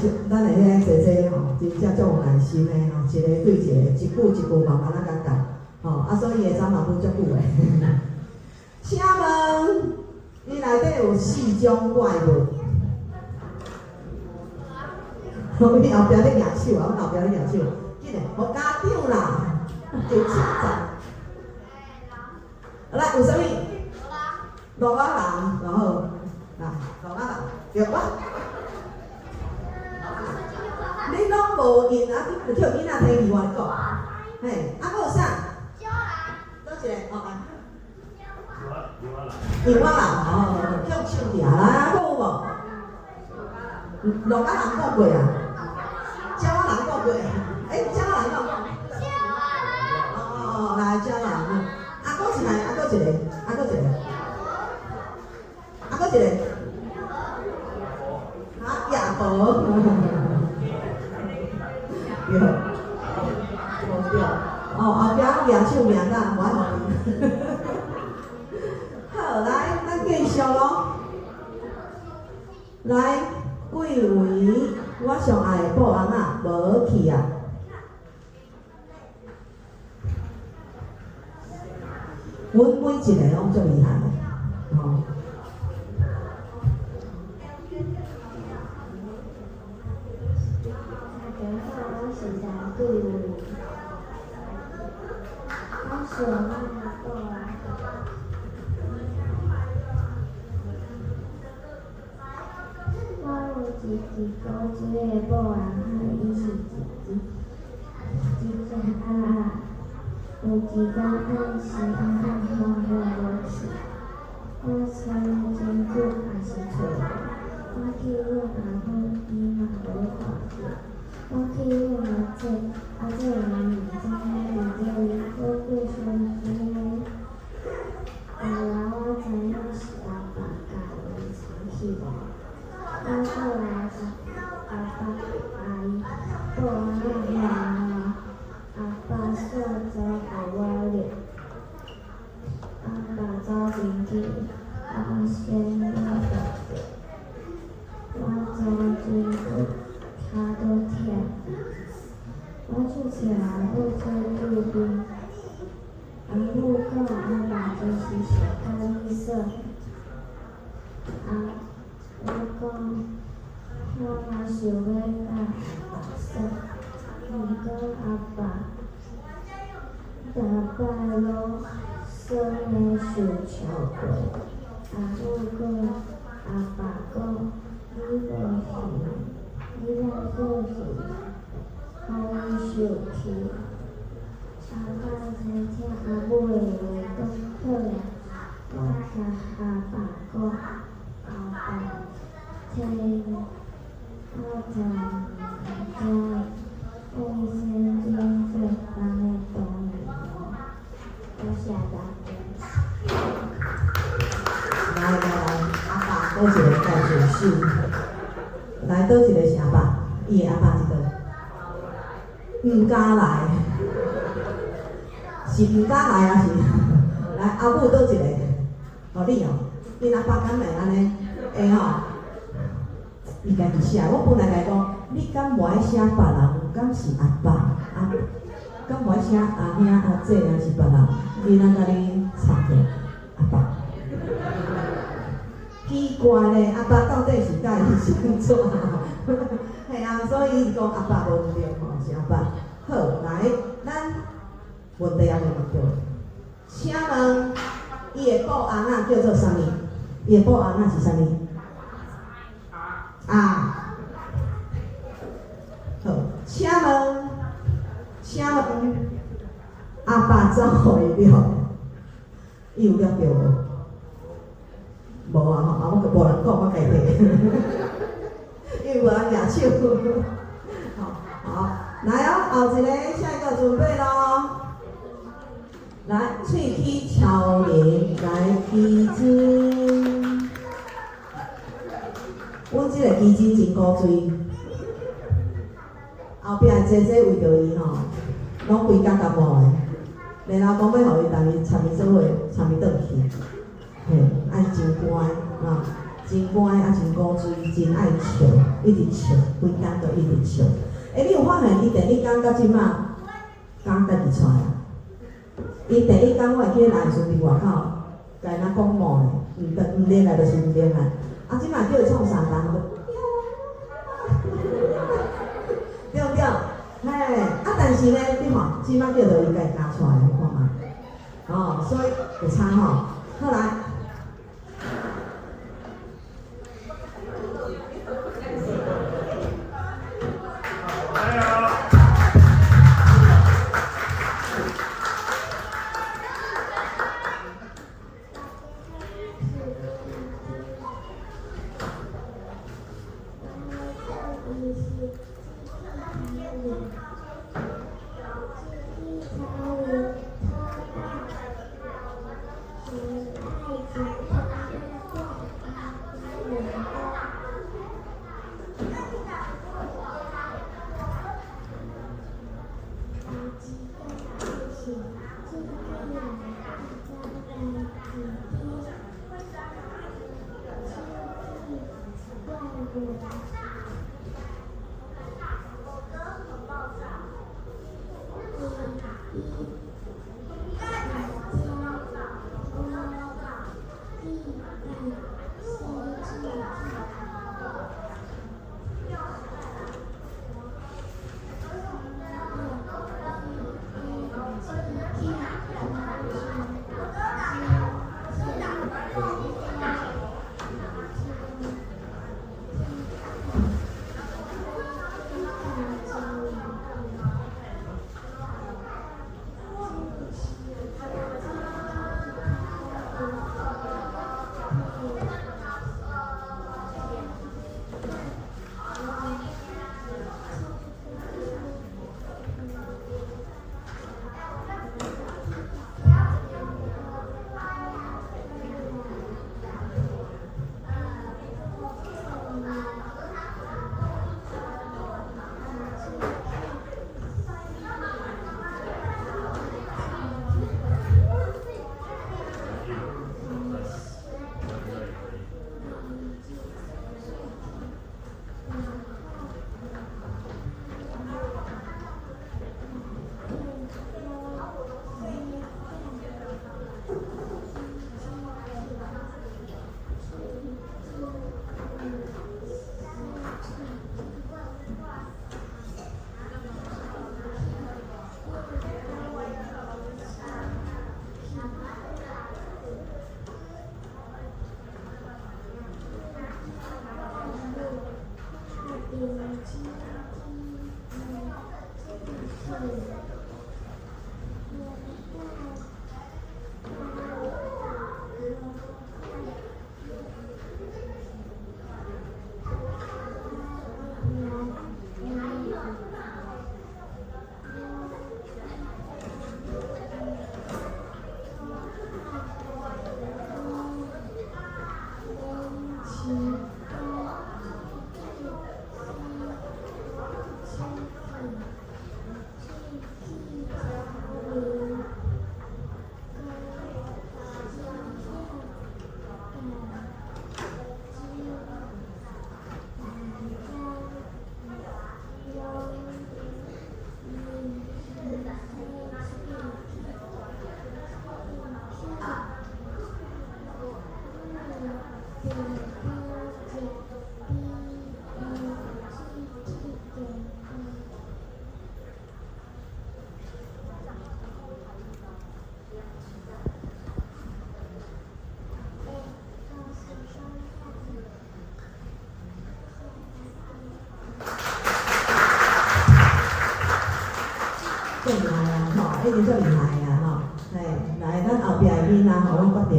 [SPEAKER 12] 个姐姐吼，真正足有耐心的吼，一个对一个，一句一句慢慢仔共教，吼，啊，所以伊会走嘛愈足久的。请问，你内底有四种怪物？阮后壁咧举手啊，阮后壁咧举手，紧来，予家长啦，会请赞。来，有啥物？鹿仔人，然后，来，鹿仔人，对吧？無用啊，有叫囡仔提去，我來講。嘿，啊，閣有啥？倒一個？哦，來。楊仔人，哦，叫唱起來，來，閣有無？鹿仔人講過啊？鳥仔人講過？欸，鳥仔人講。哦哦哦，來鳥仔人。啊，閣一個，啊，閣一個，啊，閣一個，啊，閣一個。啊，亞伯。對，無對。哦，後壁舉手名啦，無愛予伊。好，來，咱繼續咯。來，幾位我上愛的布翁仔無去啊。阮每一个攏足厲害的，吼。
[SPEAKER 2] 大家好，我是陈桂文。我上爱布翁。我有一支古锥的布翁仔，伊是一只鸭仔。有一工暗时，阿汉喊我无去，我揣了真久也是揣无。我去问阿母，伊嘛无看著。我去问阿姐，阿姐嘛毋知影伫佗位。我继续找。后来我知影是阿爸共伊藏起来。我阁来共阿爸阿姨布翁仔还我，阿爸煞走予我掠。阿爸走前去，我先掠著。我走真久，跤都疼。我去揣阿母做救兵。阿母讲阿爸就是上喜欢耍。啊，我讲我嘛想欲佮阿爸耍，毋过阿爸逐摆攏耍得伤超过。阿母讲阿爸讲你无闲，你莫阁闲，予伊受气。阿爸先听阿母的话讲好啊，我共阿爸讲，后摆提我就毋知卫生纸做工的大物。多谢大家。
[SPEAKER 12] 来来来，阿爸倒一个故事是？来倒一个是阿爸？伊的阿爸这个，毋敢来，是毋敢来还是？来，阿母倒一个？哦，你哦，恁阿爸敢会按呢？会吼？伊家己写，我本来共伊讲，你敢无爱写别人？敢是阿爸？啊，敢无爱写阿兄、阿姐，还是别人？伊若共你插着阿爸。奇怪咧，阿爸到底是佮伊是按怎？嘿啊，所以伊讲阿爸无毋对吼，是阿爸。好，來，咱問題也未問著。請問伊的布翁仔叫做啥物？伊的布翁仔是啥物？啊。好，請問，請問，阿爸走予伊掠，伊有掠著無？無啊吼，啊我無人講，我家提，因為無人舉手。好，好，來哦，後一个，下一個準備囉。來，喙齒超人來基金。阮這個基金真古錐，後壁的姐姐為著伊吼，攏規工感冒的，然後講欲予伊，逐日摻伊做伙，摻伊轉去。嘿，愛真乖啊，真乖啊，真古錐，真愛笑，一直笑，規工都一直笑。欸，你有發現伊第一工到這馬，敢家己跩啊？伊第一工我會記得來的時陣佇外口，共因講冒咧，毋毋入來就是毋入來。啊，這馬叫伊創啥人，對毋對？嘿，啊，但是呢，你看，這馬叫做伊家己敢跩，你看覓？哦，所以有差吼。好來。足厉害啊，吼，已经足厉害啊，吼，嘿，来，咱后壁的囡仔吼，阮决定，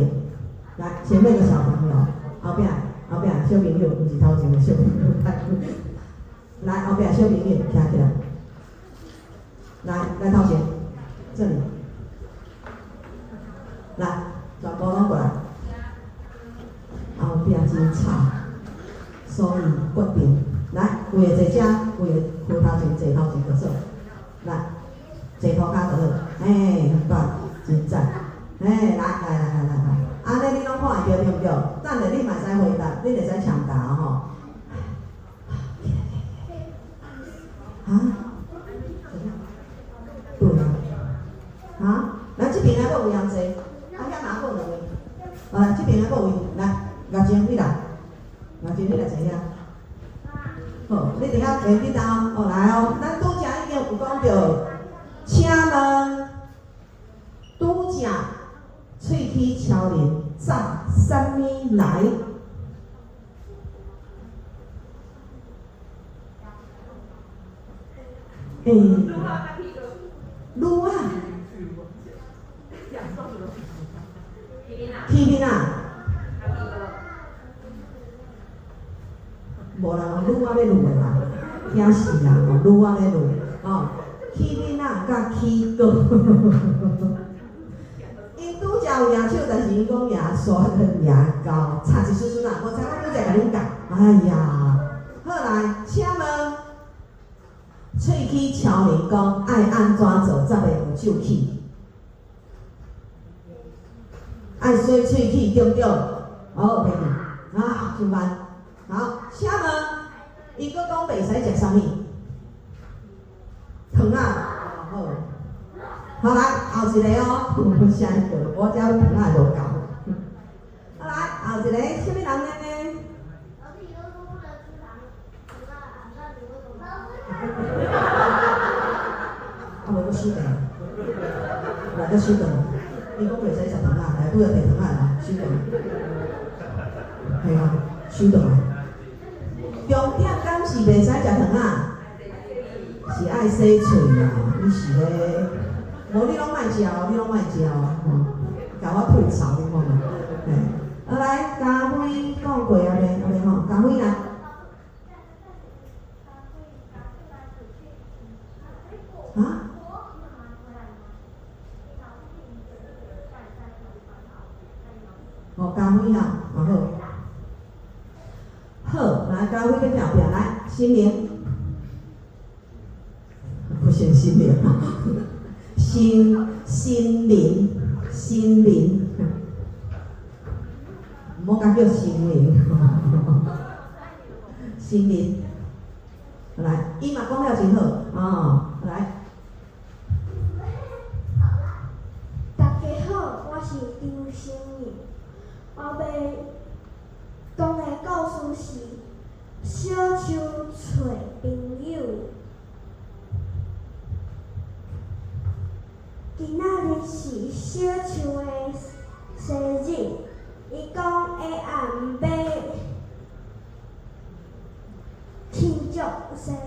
[SPEAKER 12] 来，前面的小朋友，后壁，后壁小朋友，毋是头前的小朋友，来，后壁小朋友，徛起来，来，来头前，这里，来，全部拢过来，后壁真吵，所以决定，来，有的坐遮，有的靠头前，坐头前就好，来。坐涂跤就好，嘿，很棒，真赞，嘿，来来来来来来，按呢你拢看会著对毋对？等下你嘛会使回答，你会使抢答吼。啊？对啊。啊？来这边还阁有人坐，啊遐嘛阁有两位。好来，这边还阁有位，来，月静你来，月静你来坐遐。好，你伫遐坐伫搭哦，来哦，咱拄则已经有讲著。请问，拄则喙齿超人走啥物来？欸，女仔，起面啊？无啦，女仔欲女的啦。惊死人哦，愈按呢愈哦，起囡仔佮起膏。𪜶拄才有举手，但是𪜶講牙刷跟牙膏，差一絲絲啦，無差我拄才共恁教。哎呀，好來，請問，喙齒超人講愛按怎做才袂有蛀齒？愛洗喙齒對毋對？好，提去，啊，上班。好，請問，伊閣講袂使食啥物？糖仔，好。好來，後一个哦，下一個，我遮糖仔無夠。好來，後一个，啥物人呢？啊，無閣收轉，來閣收轉。伊講袂使食糖仔，來拄仔提糖仔來，收轉。嘿啊，收轉來。重點敢是袂使食糖仔？是愛洗喙啊！你是咧？無你攏莫食哦，你攏莫食哦，吼，共我吐槽你看無？嘿，啊來，嘉輝講過啊未？啊未吼，嘉輝來。啊？哦，嘉輝啊，啊好。好，來嘉輝欲拼拼來，新年，不是新年，新新年，新年，毋好共叫新年，新年，來，伊嘛講了真好，哦，來。
[SPEAKER 2] 大家好，我是張新颖，我欲講的故事是小樹揣朋友。今仔日是小樹的生日，伊講下暗欲慶祝生日。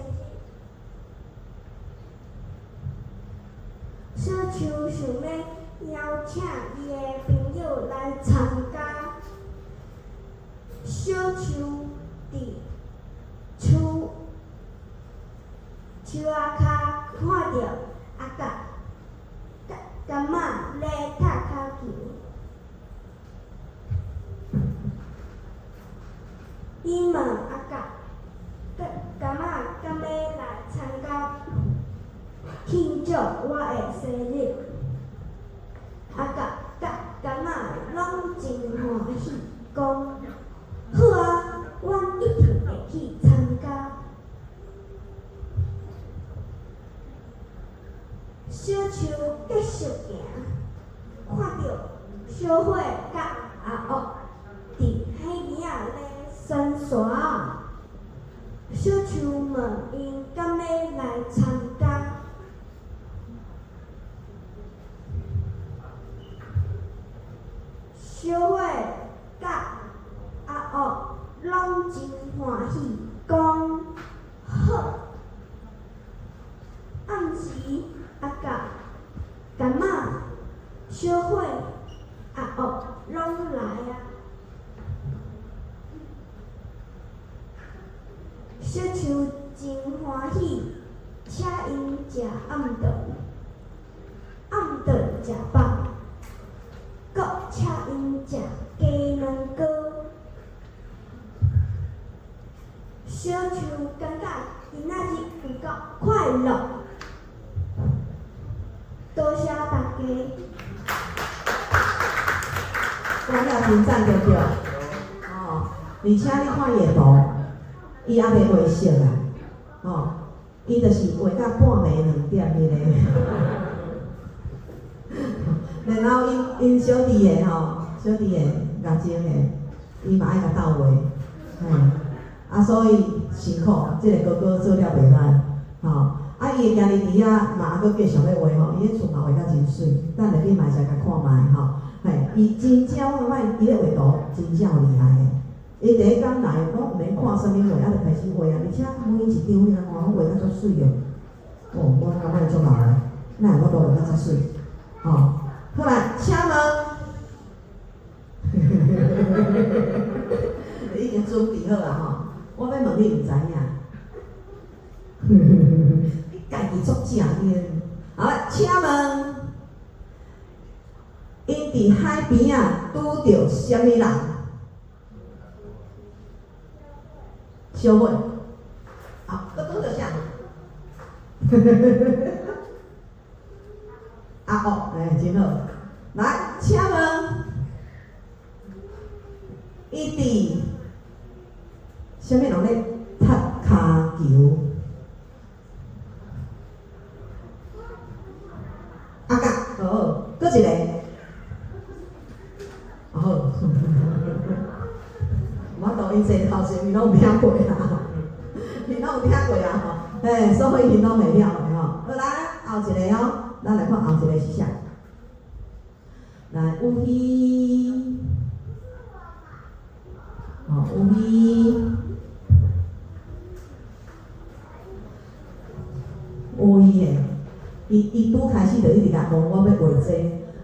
[SPEAKER 2] 小樹想欲邀請伊的朋友來參加。小樹佇樹樹仔跤看著阿甲佮柑仔咧踢跤球。伊問阿甲佮柑仔敢欲來參加慶祝我的生日？阿甲佮柑仔攏真歡喜，講好啊，阮一定會去參加。小樹繼續行，看著小火佮阿岳佇海邊仔咧耍沙仔。小樹問𪜶敢欲來參加。小火佮阿岳攏真歡喜，講好。暗時，阿甲、柑仔、小火、阿岳攏來啊。小樹真歡喜，請𪜶食暗頓，暗頓食飽，閣請𪜶食雞卵糕。小樹感覺今仔日有夠快樂。多謝大家。
[SPEAKER 12] 講了真讚對毋對？哦，而且你看伊的圖，伊猶未畫熟啊，哦，伊就是畫到半暝2點彼个。然後𪜶小弟的吼，小弟的牙精的，伊嘛愛共鬥畫，嘿，啊所以辛苦，這个哥哥做了袂歹，吼。啊，伊會行入佇遐嘛，猶閣繼續咧畫吼，伊彼厝嘛畫甲真媠，等下你嘛會使共看覓吼。嘿，伊真正我感覺伊咧畫圖真正有厲害的。伊第一工來，攏毋免看啥物畫，啊，就開始畫啊，而且每一張你通看，攏畫甲足媠的。哦，我感覺伊足老的，哪會我都畫甲遮媠？吼，好來，請問，你已經準備好啊吼？我欲問你，毋知影。你家己作正的。好，請問，𪜶佇海邊仔拄著啥物人？小妹，啊，閣拄著啥？阿哦，哎，真好。來，請問，伊佇啥物人咧踢跤球？阿甲，好，閣一個，好，我當伊坐頭前，伊攏有聽過啦，伊攏有聽過啊吼，嘿，所以𪜶攏會曉的吼。好來，後一個哦，咱來看後一個是啥？來，有魚，哦，有魚，有魚的，伊拄開始就一直共講，我欲畫這個，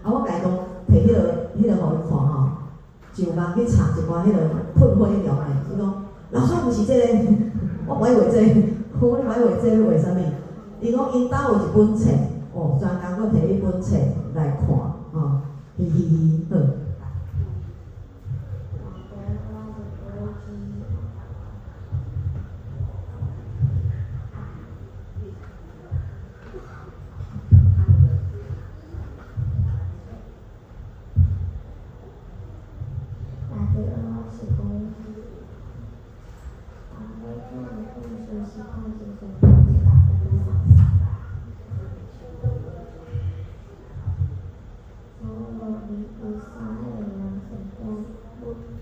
[SPEAKER 12] 啊，我共伊講，提彼個予伊看吼，上網去查一寡彼個噴火龍的，伊講老師毋是這個，我無愛畫這個，我無愛畫這個，畫啥物？伊講𪜶兜有一本冊，哦，專工閣提彼本冊來看，吼，嘻嘻嘻，好。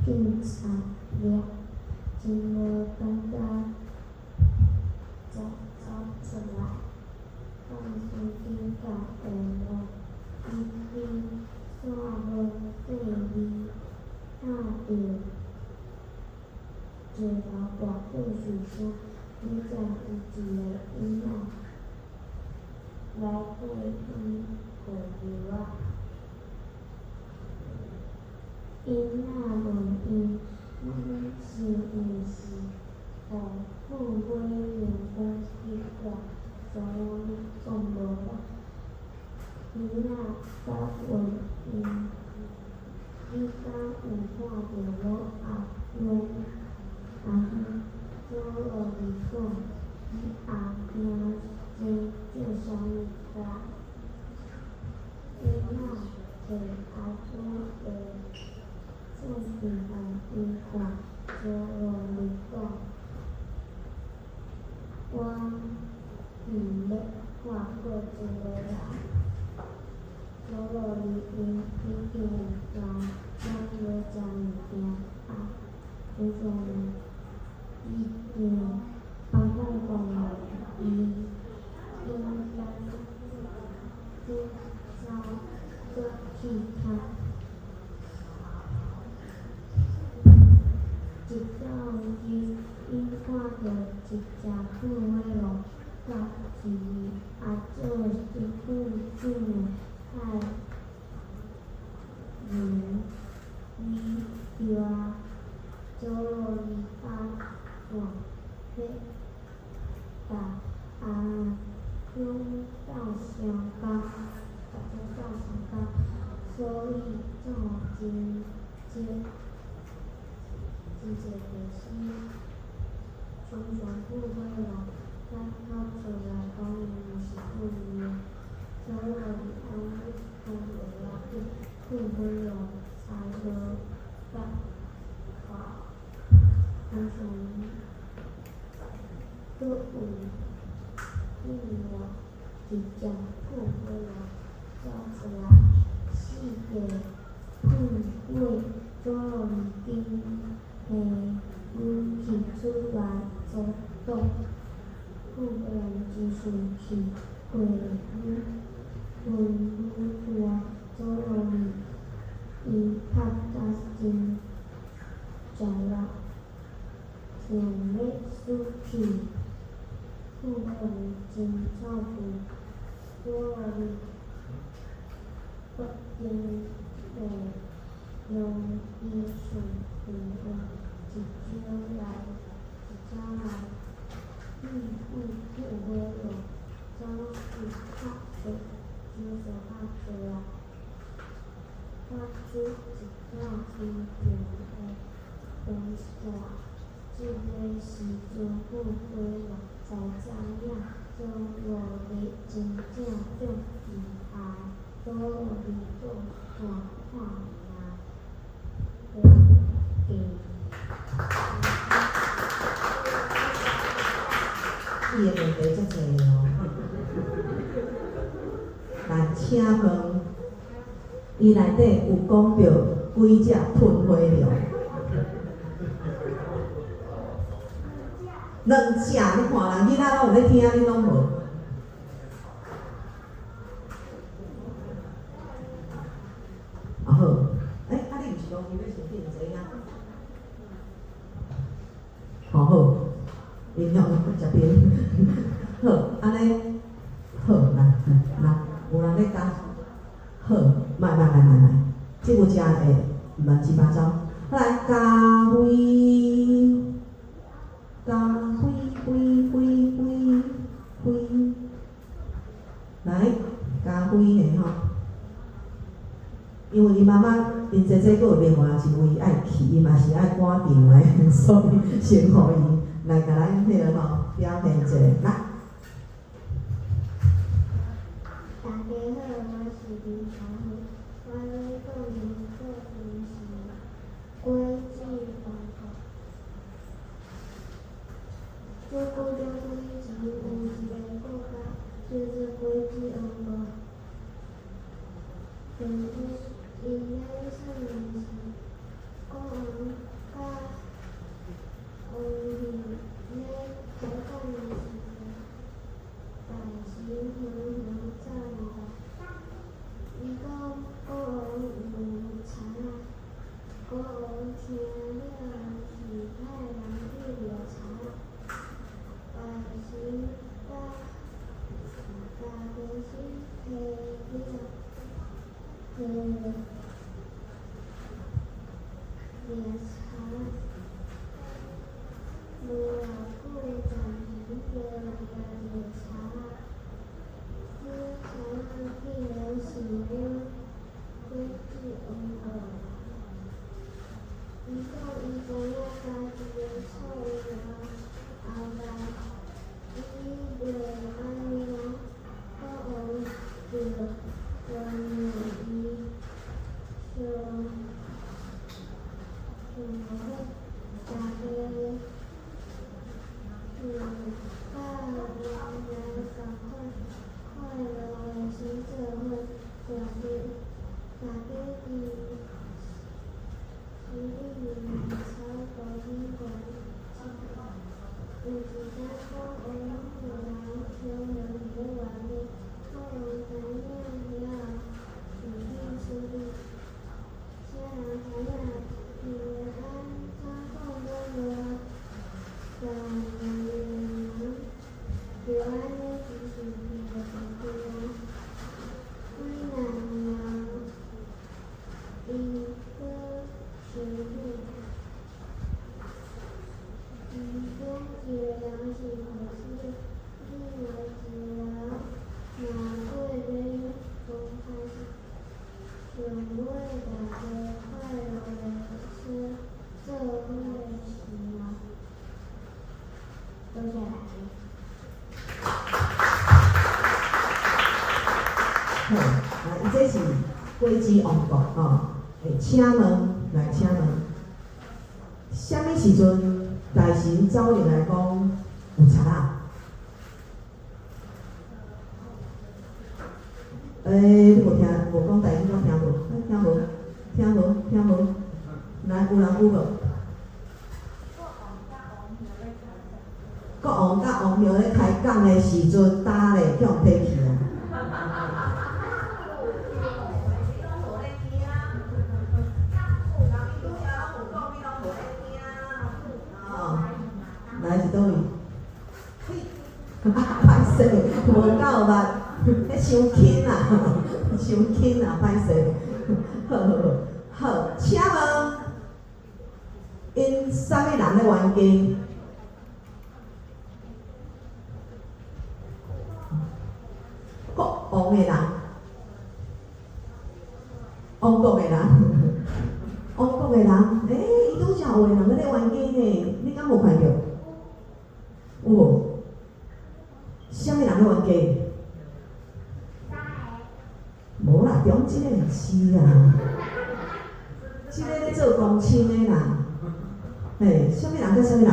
[SPEAKER 2] 警察掠，真無簡單，才走出來。法師緊共回話，伊伫煞無注意，拍著石头大故事声，你才有一个囡仔来缀伊过尿仔。囡仔问伊：咱是毋是予噴火龍趕去了？佐羅利講無啦。囡仔閣問伊：你敢有看著我阿公阿兄？佐羅利講：你阿兄生做啥物工？囡仔提阿祖的相片予伊看，佐罗利讲：我毋欲看过這个人。佐羅利𪜶已經有交咱欲食物件啊，就像伊長阿公講伊應該去走轉去讀。一晝日，𪜶看著一隻噴火龍佮一个阿做身軀長的海鰻鱼著啊，佐羅利打算欲共阿勇鬥相共，鬥相共，所以走真濟真濟地死。常常噴火龍才走出來講伊毋是故意的。佐羅利按呢講袂要緊，噴火龍才無辦法。常常閣有另外一隻噴火龍走出來，四界噴火，佐羅利緊提武器出來阻擋。噴火龍真生氣，火愈噴愈大，佐羅利伊拍甲真食力，想欲死去。噴火龍真臭屁，佐羅利決定會用伊上另外一招來對付。去有花龙走去较济，伤相较济啊，发出一道长长的长线。这个时阵，喷花龙才知影，佐罗利真正足厉害，佐罗利做大破命的
[SPEAKER 12] 伊的问题足济哦。来，请问，伊内底有讲著几只喷火龙？两只，你看人囡仔拢有咧听，你拢无。啊好，欸，啊你毋是讲伊欲先变这啊？好好，营养食冰，好，按呢，好，来来，有人咧教，好，莫莫莫莫莫，这有食会乱七八糟。来，咖啡，咖啡，啡啡啡啡，来，咖啡的吼。因为伊妈妈，𪜶姐姐阁有另外一位爱去，伊嘛是爱赶场的，所以先予伊來共咱彼个吼表現一下，來。
[SPEAKER 2] 大家好，我是林嘉慧，我欲講的故事是《果子王国》。足久足久以前，有一个国家叫做果子王国。𪜶咧耍的是国王佮王后咧开讲的时阵，大神远远走入来。伊讲国王有贼仔，国王听了是派人去掠贼仔。大神佮大和尚提了去掠贼，无偌久，大神就掠著贼仔。这贼仔竟然是阮果子王国的人。伊讲伊知影家己的错误了后来伊袂按呢，国王就原谅伊，上上好，大家就佮原来仝款快樂的心做伙大家大家伫森林草图顶悬。有一工，国王予人雄雄伫咧冤家，國王知影了後，生氣處理，啥人知影？伊會按怎講攏無效，人就按呢真生氣就對啊。幾若年後，伊閣生氣。其中一个人是予死，另外一个人嘛過欲予害死。上尾大家快樂的做伙生活。多謝大家。
[SPEAKER 12] 好，啊，伊這是果子王國吼，欸，請問，來請問，啥物時陣大神走入來講有賊仔？欸，你無聽，無講台語，我聽無，聽無，聽無，聽無，來，有人有無？國王佮王后咧開講的時陣，焦咧去予提去啊！哦，來是佗位？歹勢，無夠力，彼傷輕啦，傷輕啦，歹勢。好好好，好，請問，𪜶啥物人咧冤家？王的人，王国的人，王国的人，欸，伊拄才有个人咧冤家呢，你敢无看著？有无？啥物人咧冤家？无啦，中这个毋是啦，这个咧做公亲的啦，嘿，啥物人佮啥物人？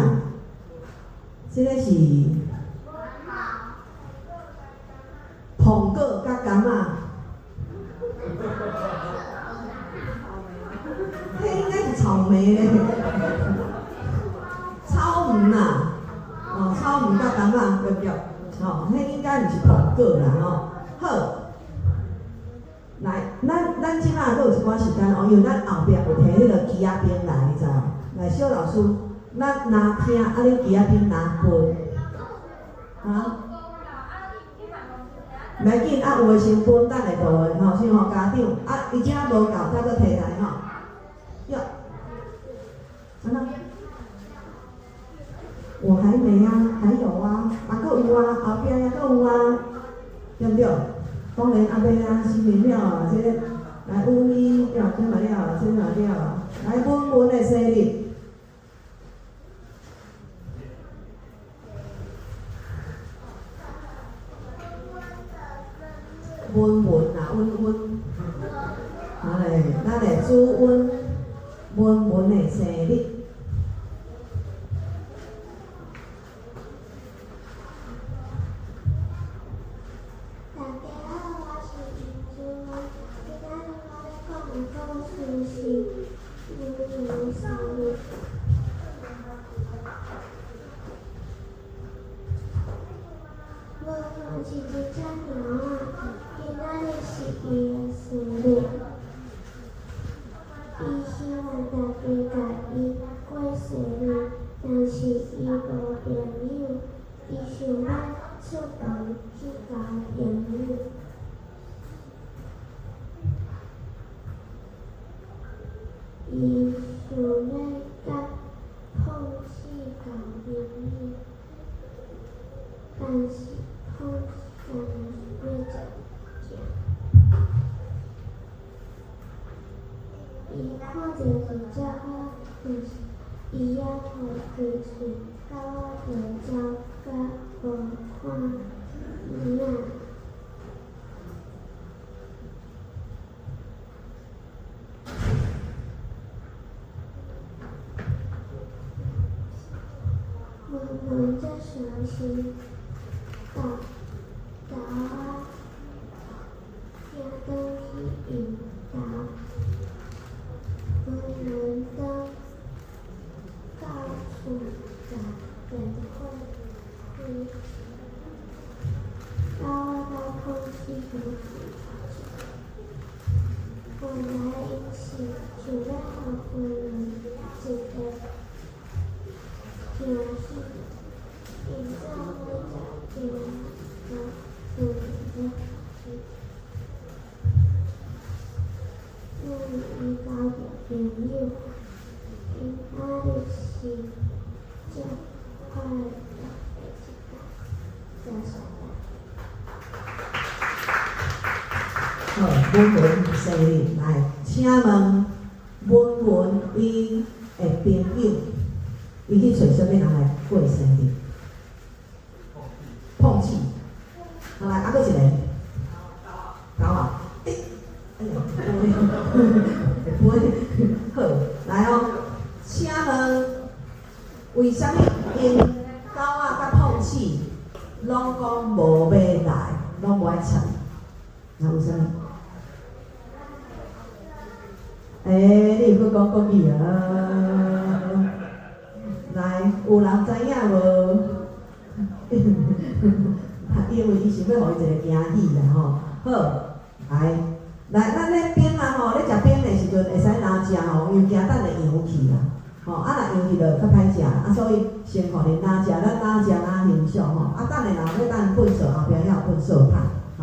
[SPEAKER 12] 这个是苹果佮柑仔，彼应该是草莓咧，草莓啦，哦，草莓佮柑仔，对不对？吼，彼应该毋是苹果啦，吼，好。来，咱这摆阁有一寡时间哦，因为咱后壁有提彼个枝仔冰来，你知无？来，小老师，咱若听，啊，恁枝仔冰若分，啊？袂紧，啊，有的先分，等下无的吼，先予家长，啊，伊遮无够，再阁提来吼。哟，按怎？我还没啊，还有啊，啊，阁有啊，后壁也阁有啊，对毋对？当然阿伯啊，新年了啊，这个来五一了，这嘛了，这嘛了，来文文的生日。文文啊，文文，哎，咱的主文文文的生日。文文生日来，请问文文伊的朋友，伊去揣啥物人来过生日？碰气。好来，啊，阁一个。狗啊！欸，哎呦，会飞，好，来哦，请问为啥物𪜶狗仔佮碰气拢讲无欲来，拢无爱睬？那为啥物？欸，你有阁讲国语啊？来，有人知影无？因为伊想欲予伊一个惊喜啦吼。好，来，来，咱咧冰啊吼，咧食冰的时阵会使拿食吼，因为惊等下扬去啦。吼，啊若扬去就较歹食，啊所以先予恁拿食，咱拿食拿欣赏吼。啊等下若欲等粪扫，后壁还有粪扫桶，吼。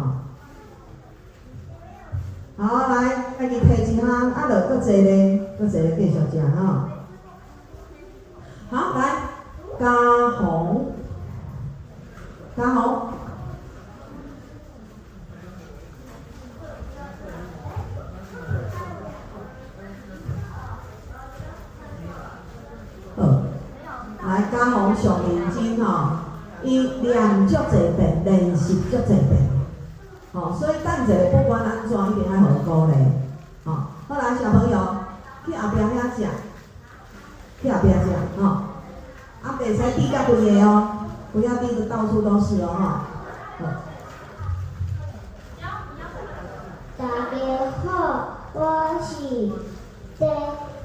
[SPEAKER 12] 好，来，家己提一项，啊，就阁坐咧，阁坐咧继续食吼。好，来，嘉宏，嘉宏，伊念足濟遍，練習足濟遍，吼，所以等一下不管按怎，一定愛予伊鼓勵，吼。好來，小朋友去後壁遐食，去後壁食，吼。啊，袂使滴甲規个哦，不要滴得到處都是哦，吼。
[SPEAKER 2] 大家好，我是鄭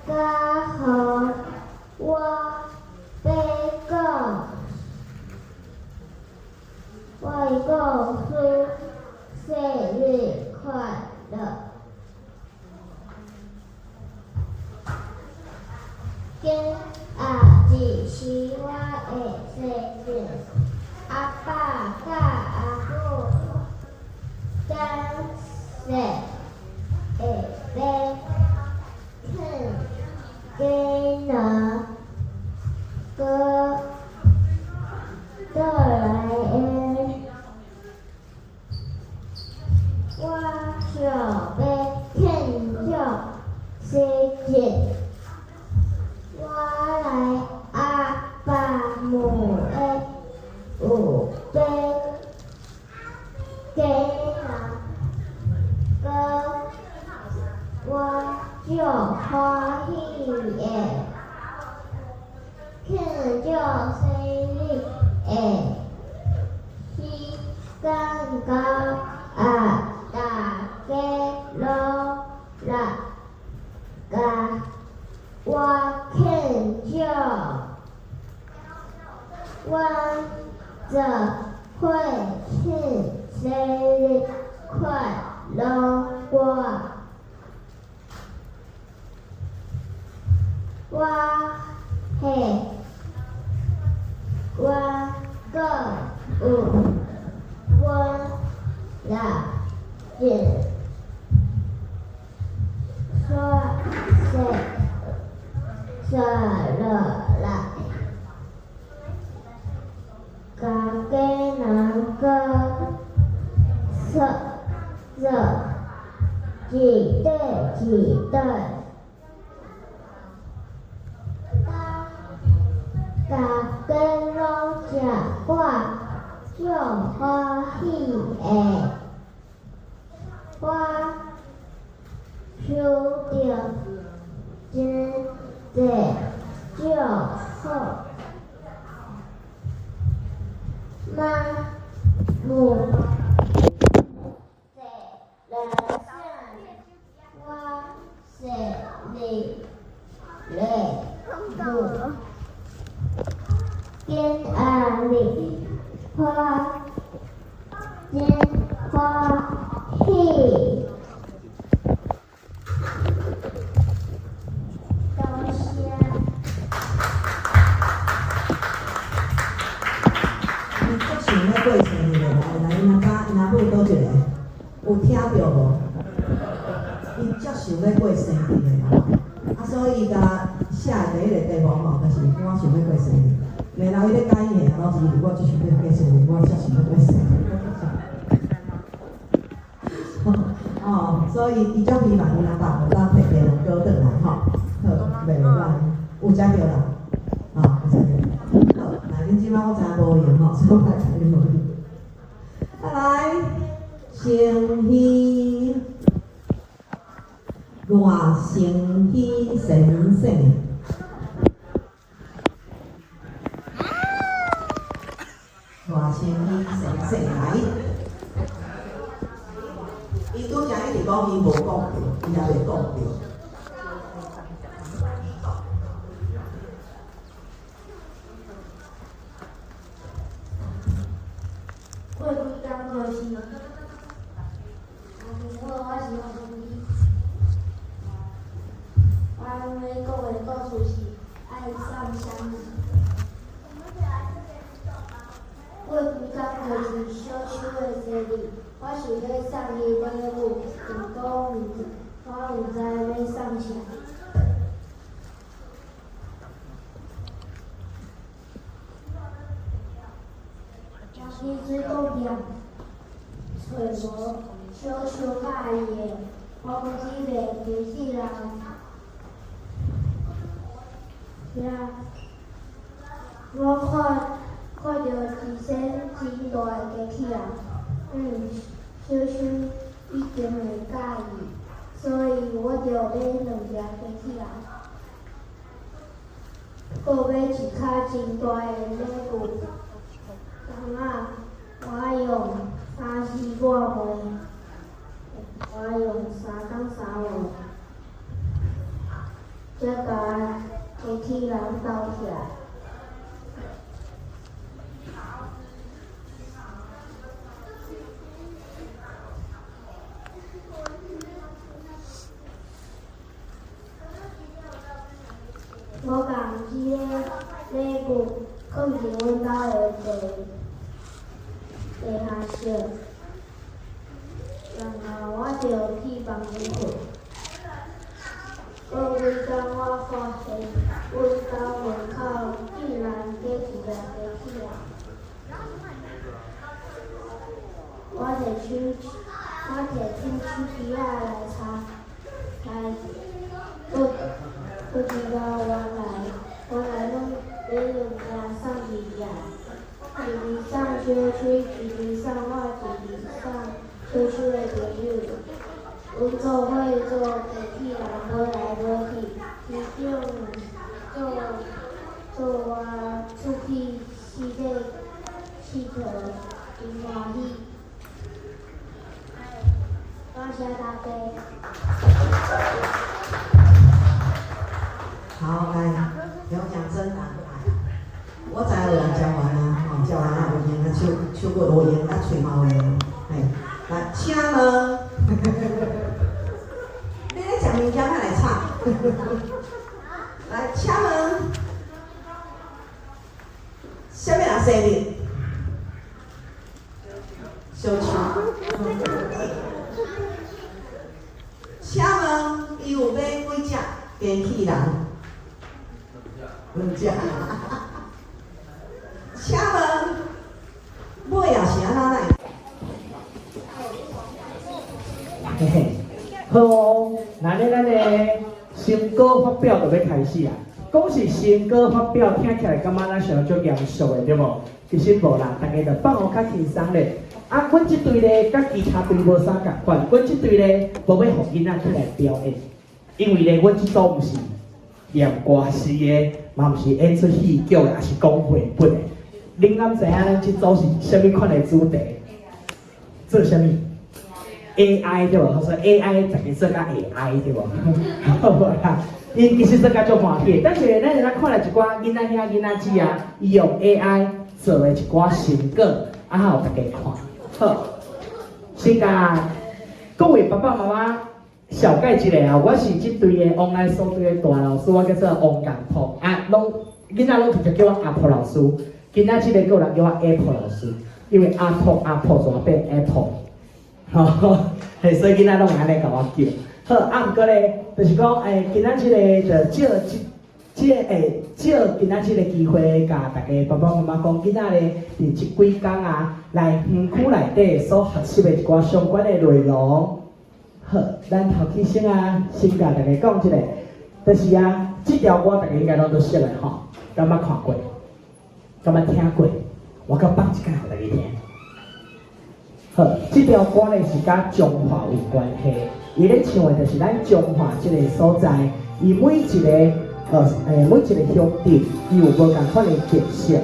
[SPEAKER 2] 家豪，我欲講我的故事，生日快樂。今仔日是我的生日，阿爸佮阿母感謝會買囥雞卵糕倒來的。我想欲慶祝生日，我來阿爸母的有買雞卵糕，我足歡喜的。慶祝生日的時間到啊！大家攏來共我慶祝，阮做伙唱生日快樂歌。我係我閣有阮老姐煞煞落來，家己人閣說做一對一對。大家攏食，我足歡喜的。我收著真濟祝福，媽母來送我生日禮物。今仔日我真歡喜。多謝。
[SPEAKER 12] 伊足想欲過生日的，來來，𪜶阿爸𪜶阿母佗一個？有聽著無？伊足想欲過生日的啦，啊，所以伊共寫的第一个題目吼，就是我想欲過生日。然後伊咧教伊的老師，我足想欲過生日，我足想欲過生日。哦，所以伊足希望𪜶阿爸會當提雞卵糕轉來吼，好，袂歹，有食著啦，吼，有食著。好，來，恁這擺我知影無閒吼，所以我來共恁問。啊來，成希，賴成希先生。賴成希先生來。伊拄才一直講伊無講著，伊也袂講著。
[SPEAKER 2] 過幾工就是，大家好，我是黃淑儀。我欲講的故事是愛送啥物。過幾工就是小秋的生日，我想欲送伊禮物，毋過我毋知欲送啥。去水果店揣無小秋佮意的，我估计袂规世人。遐，我看著一一身真大的机器人。小手一定会佮意，所以我就买两只机器人，阁买一卡真大的礼物筒仔。我用三四五卖，我用3工3换，才共机器人斗起来。我共这个礼物囥伫阮兜的地下室，然后我就去房间睏。过几工，我发现阮兜门口竟然挤一个机器人。我提出手机仔来查，才阁知道原来拢买两只送一只，一个送小手，一个送我，一个送小手的朋友。阮做伙做机器人飞来飞去，其中做我出去四处𨑨迌，真欢喜。多谢大家。
[SPEAKER 12] 好，来，刘讲真啊，来，我知有人食完啊，吼，食完啊有闲啊，手手骨无闲啊，喙嘛有闲，嘿，来，请问，你咧食物件哪会吵？来，请问，啥物人生日？小手。请问，伊有买几只机器人？两只。请问，尾仔是按怎来？
[SPEAKER 13] 嘿嘿，好哦，那咧咱的成果发表就欲开始啊。讲是成果发表，听起来感觉咱像足严肃的，对无？其实无啦，大家就放予较轻松咧。啊，阮这队咧，佮其他队无啥仝款，阮这队咧，无欲予囡仔起来表演，因为咧，阮这组毋是念歌词的，嘛毋是演出戏剧的，也是讲绘本的。恁敢知影咱这组是啥物款的主题？做啥物？AI 对无？他说 AI 逐家做甲会爱对无？好啦，𪜶其实做甲足欢喜，但是咱会当看来一寡囡仔兄囡仔姊啊，伊用 AI 做的一寡成果，啊，予大家看。好，先共各位爸爸妈妈绍介一下啊，我是这队的王爱苏队的大老师，我叫做王江波啊，拢囡仔拢直接叫我阿婆老师。今仔这个阁有人叫我 Apple 老师，因为阿婆阿婆就变 Apple，吼，嘿，所以囡仔拢会按呢共我叫。好，啊，毋过咧，就是讲，今仔这个就借这这借今仔这个机会，共大家爸爸妈妈讲，囡仔咧伫这几工啊，来园区内底所学习的一寡相关的内容。好，咱头起先啊，先共大家讲一下，就是啊，这条歌大家应该拢都熟的吼，敢捌看过？敢捌听过？我阁放一摆予大家听。好，这条歌咧是佮彰化有关系，伊咧唱的就是咱彰化这个所在，伊每一个乡镇，伊有无仝款的特色。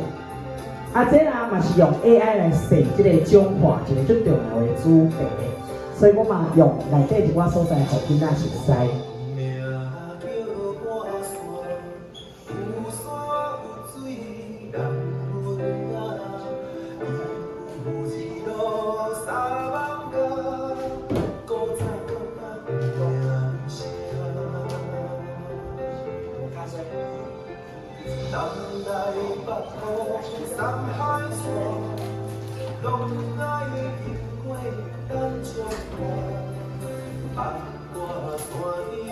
[SPEAKER 13] 啊，这啦嘛是用 AI 来设这个彰化一个足重要的主题，所以我嘛用内底一寡所在，予囡仔熟悉。
[SPEAKER 7] 山海线，拢爱经过咱彰化，放我山。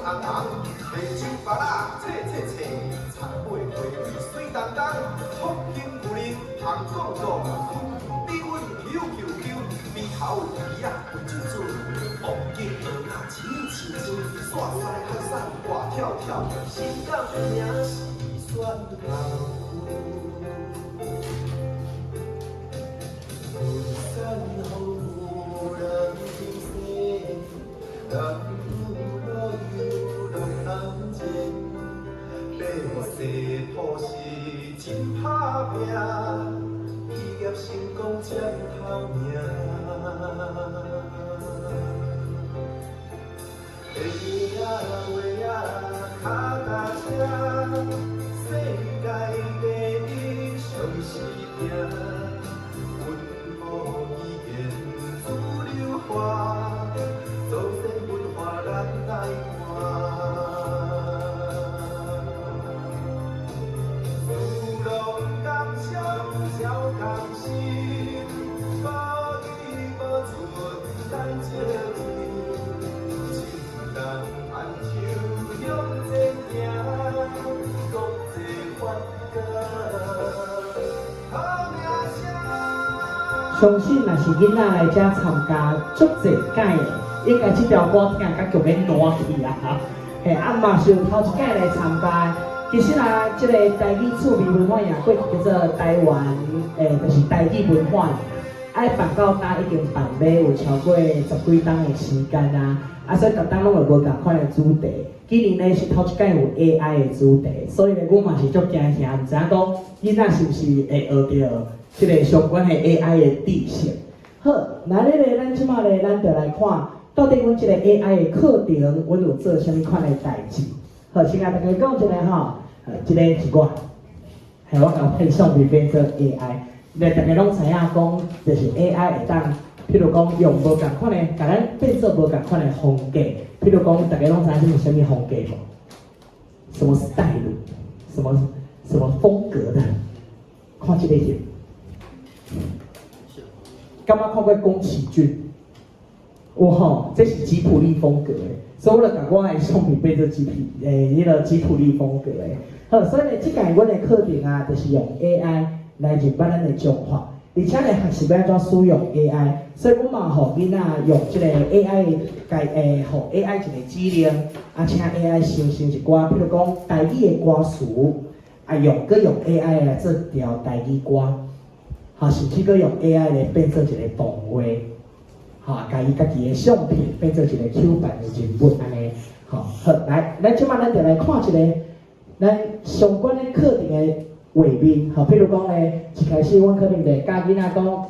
[SPEAKER 7] 红红，白酒芭乐脆脆脆，草尾花水当当，福兴富人香讲讲，你阮球球球，眉头鱼仔肥水水，王金鹅仔青青青，煞狮海山活跳跳，新港名是选头。山雨人生，人有乐又乐难情，百世土是真打拼，企业成功占头名。下啊话啊脚踏车，世界第一上是拼。文武语言主流化，祖先文化咱来看。自龙工商招工心，无语无存咱少钱，亲人牵手向前行，国际发哥好名声。
[SPEAKER 13] 相信若是囡仔來遮參加足濟屆的，應該這條歌聽甲強欲爛去啊！嘿，啊嘛是有頭一屆來參加。其實啊，這個台語趣味文化盛會叫做台灣，就是台語文化。啊，辦到今已經辦欲有超過十幾冬的時間啊，啊，所以逐冬攏會無仝款的主題。今年呢是頭一屆有 AI 的主題，所以呢，阮嘛是足驚嚇，毋知影講囡仔是毋是會學著這個相關的 AI 的知識。好，那咧咧，咱這馬咧，咱就來看，到底阮這個 AI 的課程，阮有做啥物款的代誌？好，先共大家講一下吼，這個是我，嘿，我共配相片變做 AI。咧，大家攏知影講，就是 AI 會當，譬如講用無仝款的，共咱變做無仝款的風格。譬如講，大家攏知影這是啥物風格無？什麼 style？什麼什麼風格的？看這個翕，敢捌看過宮崎駿？有吼，這是吉卜力風格的，所以我就共我的相片變做吉皮，彼個吉卜力風格的。好，所以呢，這屆阮的課程啊，就是用 AI 來認捌咱的彰化，而且咧學習欲按怎使用 AI，所以阮嘛予囡仔用這個 AI 共予 AI 一個指令，啊，請 AI 生成一寡，譬如講台語的歌詞，啊，用閣用 AI 來做條台語歌，吼，甚至閣用 AI 來變做一個動畫，吼，共伊家己的相片變做一個 Q 版的人物按呢，吼，好，來，咱這擺咱就來看一個咱相關的課程的畫面，吼，譬如講咧，一開始阮可能就會教囡仔講，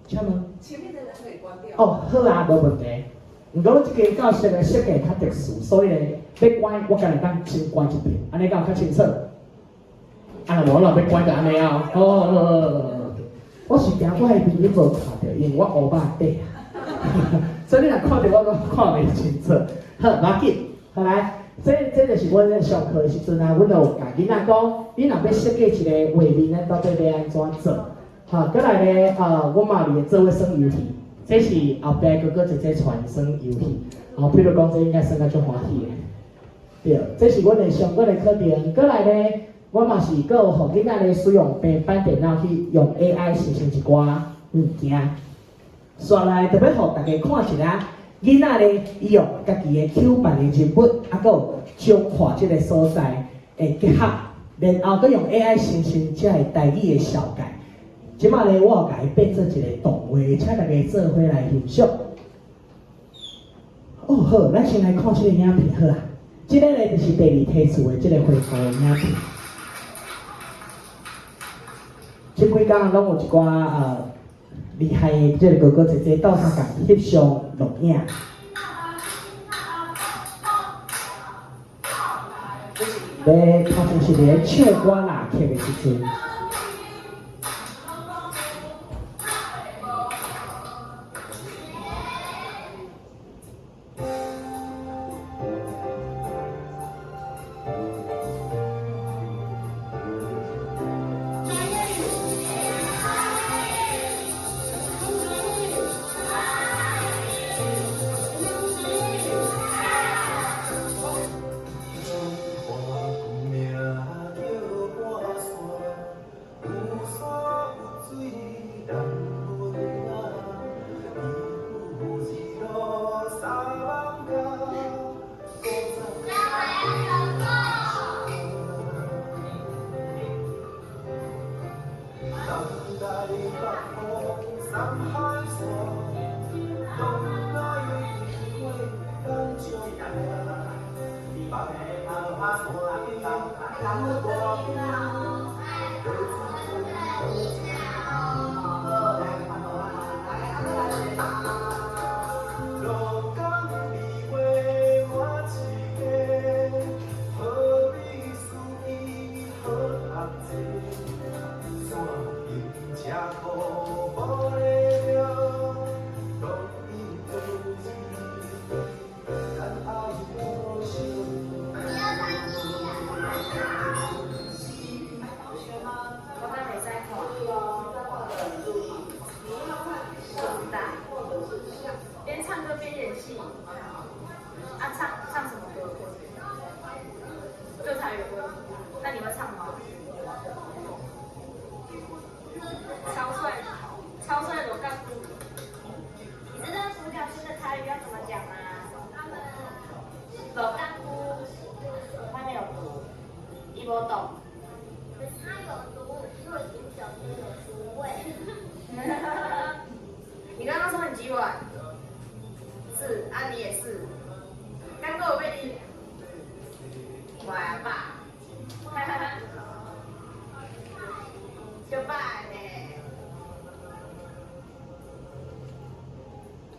[SPEAKER 13] 請問？
[SPEAKER 1] 前面的人可以關掉。
[SPEAKER 13] 哦，好啊，無問題。毋過阮這間教室的設計較特殊，所以咧，欲關我敢會當先關一遍，按呢敢有較清楚？啊，若無我若欲關就按呢啊。好好好好好。我是驚我的朋友無看著，因為我烏目底啊，所以你若看著我，攏看袂清楚。好，無要緊，好來。這就是阮咧上課的時陣啊，阮就有共囡仔講，你若欲設計一個畫面，咱到底欲按怎做？好，閣來咧，阮嘛佇咧做伙耍遊戲，這是後壁哥哥姐姐傳耍遊戲，吼，譬如講，這應該耍甲足歡喜的，對，這是阮的相關的課程。閣來咧，我嘛是閣有予囡仔咧使用平板電腦去用 AI 生成一寡物件，煞來特別予大家看一下。囡仔咧，伊用家己的 Q 版的人物，啊，閣有彰化這個所在的結合，然後閣用 AI 生成這個台語的紹介。這擺咧，我有共伊變做一個動畫，請大家做伙來欣賞。哦，好，咱先來看這個影片好啊。這個咧就是第二梯次的這個回顧的影片。這幾工攏有一寡厲害的這個哥哥姐姐鬥相共翕相錄影。咧，頭先是佇咧唱歌拉曲的時陣。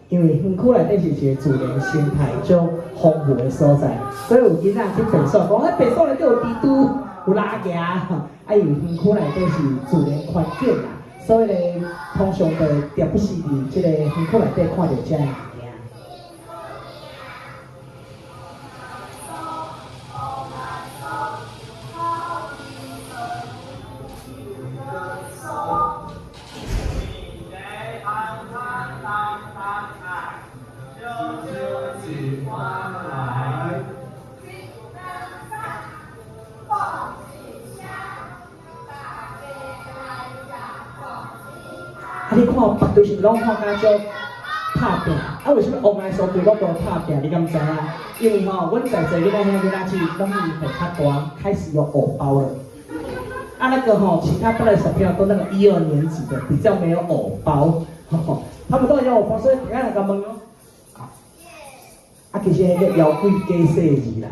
[SPEAKER 13] 因為園區內底是一個自然生態足豐富的所在，所以有囡仔去爬樹，講彼爬樹內底有蜘蛛、有蜊仔，啊，因為園區內底是自然環境啦，所以咧通常就時不時佇這個園區內底看著這个物件。啊！你看別隊是毋攏看甲足拍拚？啊，為啥物王愛蘇隊攏無拍拚？你敢知影？因為吼，阮在座囡仔兄囡仔姊攏是歲較大，開始有偶包了。啊，那個吼，其他班的小朋友都那個一二年級的，比較沒有偶包，他們都有偶包，所以等下來共問哦。啊，其實彼個妖鬼假細字啦，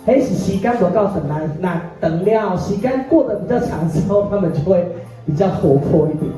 [SPEAKER 13] 彼是時間無夠長啦，若長了時間過得比較長之後，他們就會比較活潑一點。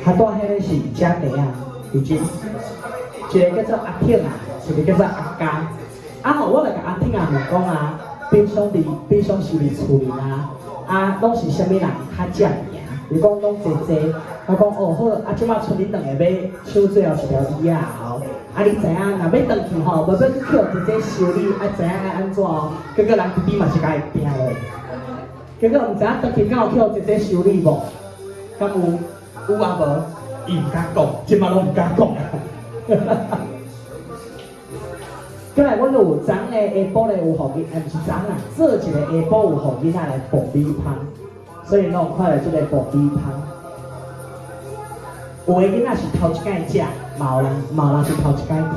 [SPEAKER 13] 他带彼个是食茶仔，伫这，一个叫做阿挺啊，一个叫做阿嘉。啊吼，我來共阿挺啊問講啊，平常時佇厝裡啊，啊，攏是啥物人較正名？伊講攏濟濟，我講哦好，啊這擺剩恁兩个要搶最後一條椅仔哦。啊你知影，若欲轉去吼，無欲去予姐姐修理，啊知影愛按怎哦？結果人弟弟嘛是共伊拚落，結果毋知影轉去敢有去予姐姐修理無？敢有？有啊無？伊毋敢講，這擺攏毋敢講啊。過來，阮有昨昏下晡咧有予囡，毋是昨昏啊，做一個下晡有予囡仔來爆米香，所以攏有看著這個爆米香。有的囡仔是頭一擺食，嘛有人是頭一擺看。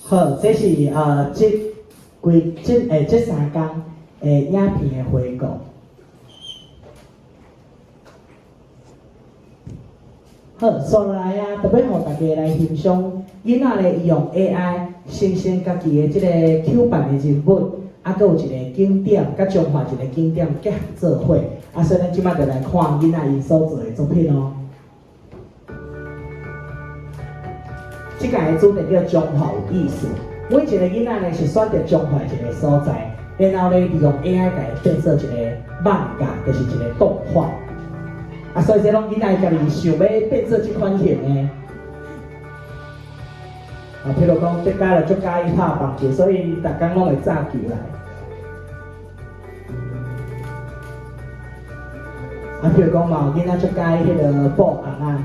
[SPEAKER 13] 好，這是這幾這這三工的影片的回顧。好，紲落來啊，特別予大家來欣賞囡仔咧，伊用 AI 生成家己的這個 Q 版的人物，啊，閣有一個景點，佮彰化一個景點結合做伙，啊，所以咱這擺就來看囡仔𪜶所做的作品哦。這屆的主題叫彰化有意思，每一個囡仔呢是選擇彰化一個所在，然後咧利用 AI 共伊變做一個漫畫，就是一個動畫。啊，所以這攏囡仔家己想欲變做這款型的。啊，譬如講，這家就足佮意拍棒球，所以逐工攏會紮球來。啊，譬如講嘛，有囡仔足佮意彼個布尪仔。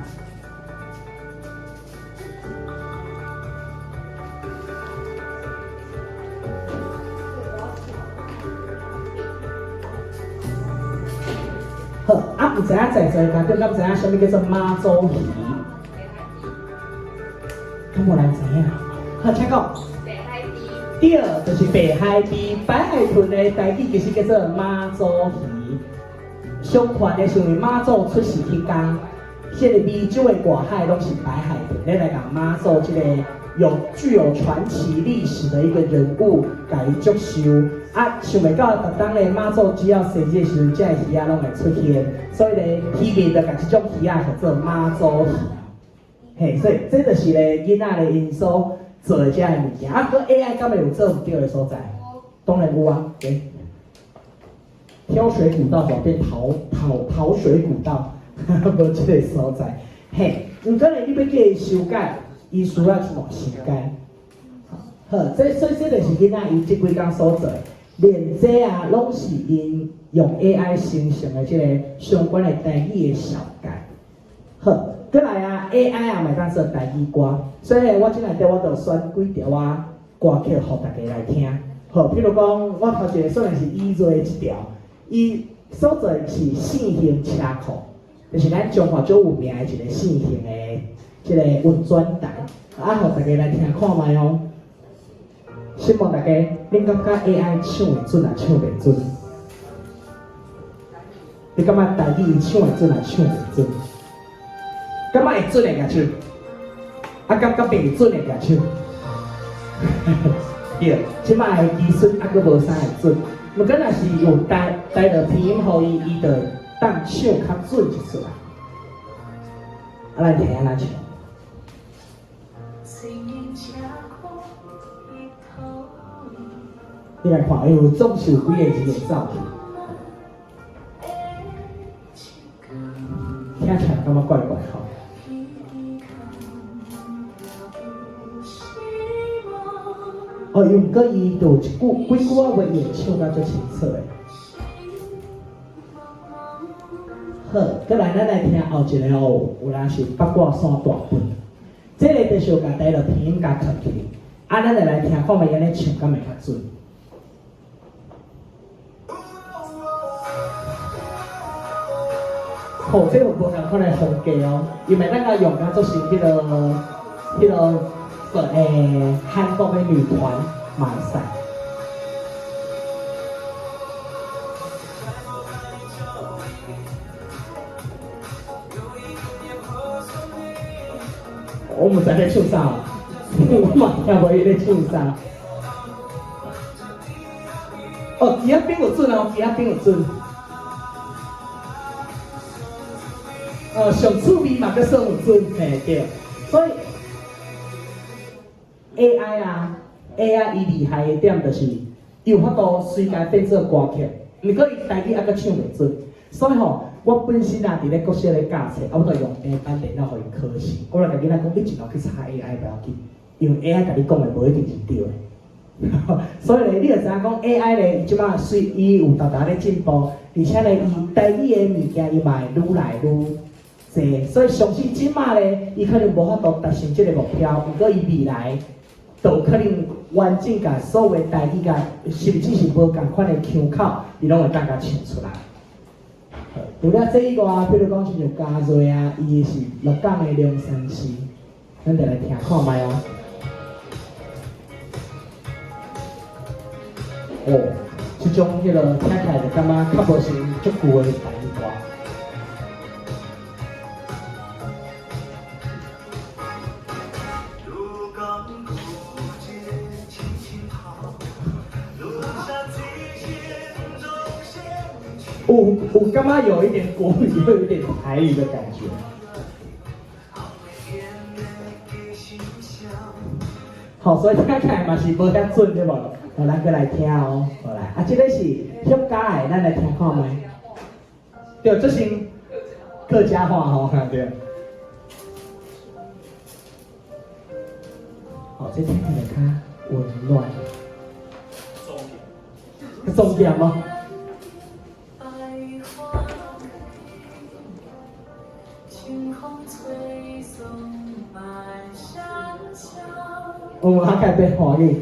[SPEAKER 13] 好，啊，毋知影在座家長敢知影啥物叫做媽祖魚？敢無人知影？好，請講。
[SPEAKER 2] 白海鱉。
[SPEAKER 13] 對，就是白海鱉。白海豚的台語其實叫做媽祖魚。相傳的是因為媽祖出世彼工，這个湄洲的外海攏是白海豚，咱來共媽祖這個有具有傳奇歷史的一個人物，共伊祝壽。啊，想袂到，逐當咧媽祖只要生日的時陣，這个魚仔攏會出現，所以咧，漁民就共這種魚仔叫做媽祖魚。嘿，所以這就是咧囡仔咧𪜶所做的這个物件。啊，閣 AI 敢會有做毋對的所在？當然有啊，對。挑水古道轉變淘水古道，無這個所在。嘿，毋過咧，你欲叫伊修改，伊需要一段時間。好，這所以這就是囡仔伊這幾工所做的，連這啊，攏是𪜶用 AI 生成的這個相關的台語的紹介。好，閣來啊，AI 也嘛會當做台語歌，所以我這內底我就選幾條啊歌曲，予大家來聽。好，譬如講，我頭一個選的是伊做的這條，伊所做的是四行車庫，就是咱彰化足有名的一個四行的這個運轉台，啊，予大家來聽看覓哦。希望大家，恁感覺 AI 唱會準抑唱袂準？你感覺台語伊唱會準抑唱袂準？感覺會準的舉手，啊，感覺袂準的舉手。對，這擺的技術猶閣無啥會準，毋過若是有帶帶著拼音予伊，伊就會當唱較準一撮啊。啊，咱聽按怎唱？你來看，哎喲，總是有幾個字會走去，聽起來感覺怪怪吼。哦，伊毋過伊就有一句幾句仔話，伊會唱甲足清楚的。好，閣來咱來聽後一個哦，有人是八卦山大本，這個就是有共台語拼音共囥起，啊，咱就來聽看覓按呢唱敢會較準。吼，這有無仝款的風格哦，伊嘛會當共用甲做成彼个、彼个韓國的女團嘛會使。我毋知咧唱啥，我嘛聽無伊咧唱啥。哦，其他邊有準哦，其他邊有準。哦，上趣味嘛，閣算有準，嘿對。所以 AI 啊，AI 伊厲害的點就是，伊有法度隨共變做歌曲，毋過伊台語猶閣唱袂準。所以吼，我本身啊，佇咧國小咧教冊，啊，我就用平板電腦予𪜶考試。我來共囡仔講，你盡量去查 AI 無要緊，因為 AI 共你講的無一定是對的。所以咧，你就知影講 AI 咧，伊這擺隨伊有沓沓咧進步，而且咧，伊台語的物件伊嘛會愈來愈濟。所以相信這擺咧，伊可能無法度達成這個目標，毋過伊未來就有可能完整共所有台語共，甚至是無仝款的腔口，伊攏會當共唱出來。除了這以外，比如講親像嘉瑞啊，伊是鹿港的龍山寺，咱就來聽看覓哦。哦，這種彼个聽起來就感覺較無像足舊的台語歌。有感覺有一點國語，又有一點台語的感覺。好，所以聽起來嘛是無遐準對無？好，咱閣來聽哦，好來，啊，這个是客家的，咱來聽看覓。對，這是客家話吼，對。好，這聽起來較溫暖。重點嗎？我較開變歡喜。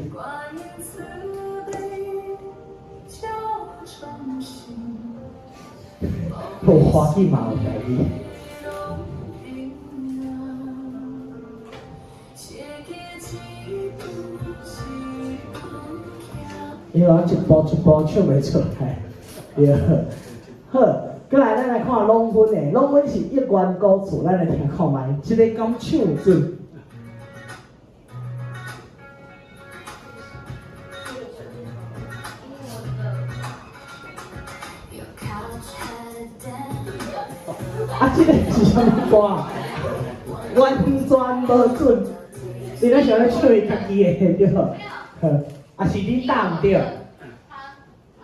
[SPEAKER 13] 有歡喜嘛有台語。因為我一步一步唱袂出來，對。好，閣來咱來看攏阮的，攏阮是一元古厝，咱來聽看覓，這个敢唱準？啊，這个是啥物歌？完全無準，你咧想咧唱伊家己的對？好，啊是你答毋對？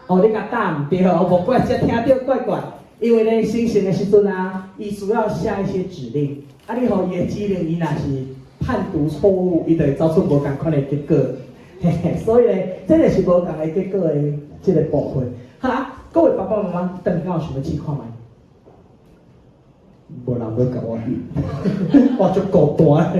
[SPEAKER 13] 哦，你共答毋對，無怪才聽著怪怪。因為咧生成的時陣啊，伊需要下一些指令，啊，你予伊的指令，伊若是判讀錯誤，伊就會走出無仝款的結果。嘿嘿，所以咧，這個是無仝的結果的這个部分。好啊，各位爸爸媽媽，等下有想欲試看覓？無人欲共我比，我足孤單的。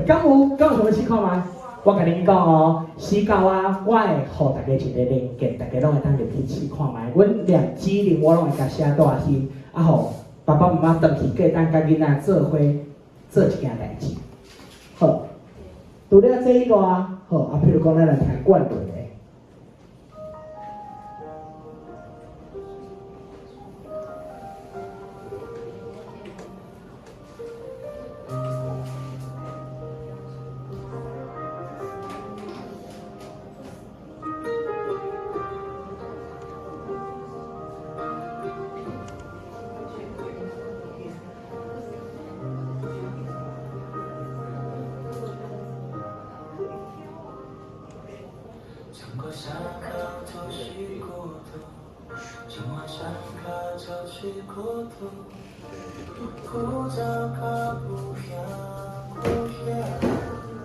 [SPEAKER 13] 敢有？敢有想欲試看覓？我共恁講哦，時到啊，我會予大家一个連結，大家攏會當入去試看覓。阮連指令我攏會共寫大聲，啊，予爸爸媽媽轉去閣會當佮囡仔做伙做一件代誌。好，除了這以外，好啊，譬如講，咱來聽冠倫的。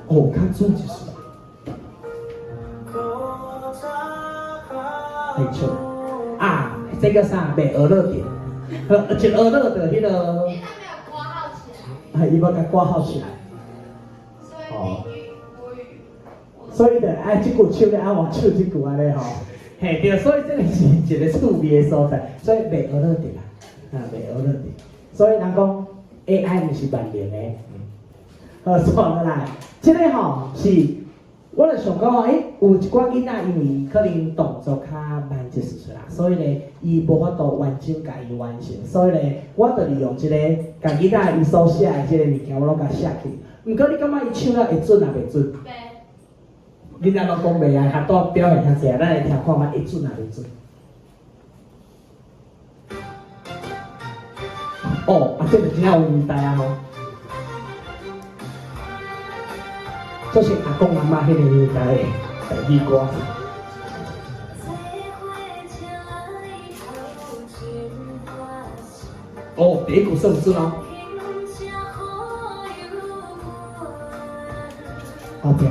[SPEAKER 13] 哦，較準就是。沒錯。啊，這個啥？袂學落著，一學落著彼个。啊，伊無共掛號起來。哦。所以就愛這句唱咧，愛換唱這句按呢吼。嘿對，所以這个是一个趣味的所在，所以袂學落著啦，啊，袂學落著。所以人講 AI 毋是萬能的。好，煞落來，這个吼是，我就想講吼，有一寡囡仔因為可能動作較慢一絲絲啦，所以咧，伊無法度完整共伊完成，所以咧，我就利用這个，共囡仔伊所寫的這个物件，我攏共寫起。毋過你感覺伊唱了會準抑袂準？囡仔攏講袂啊，學多表現遐濟啊，咱來聽看覓會準抑袂準？哦，啊，這就真正有年代啊吼！這是阿公阿嬤彼個年代的台語歌。哦，第一句算準哦。後壁。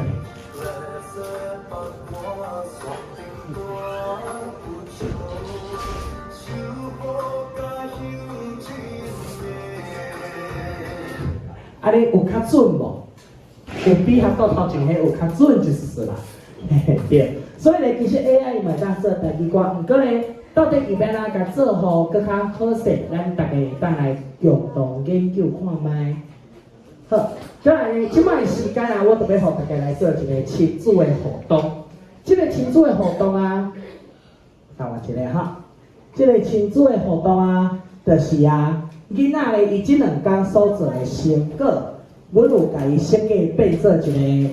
[SPEAKER 13] 啊，你有較準無？有比合到頭前彼有較準就是啦，嘿嘿對。所以咧，其實 AI 嘛會當做台語歌，毋過咧，到底伊欲按怎共做予閣較好勢，咱逐家會當來共同研究看覓。好，再來咧，這擺時間啊，我特別予大家來做一個親子的互動。這個親子的互動啊，等我一下哈。這个親子的活動啊，就是啊，囡仔咧，伊這兩工所做的成果，阮有共伊設計變做一个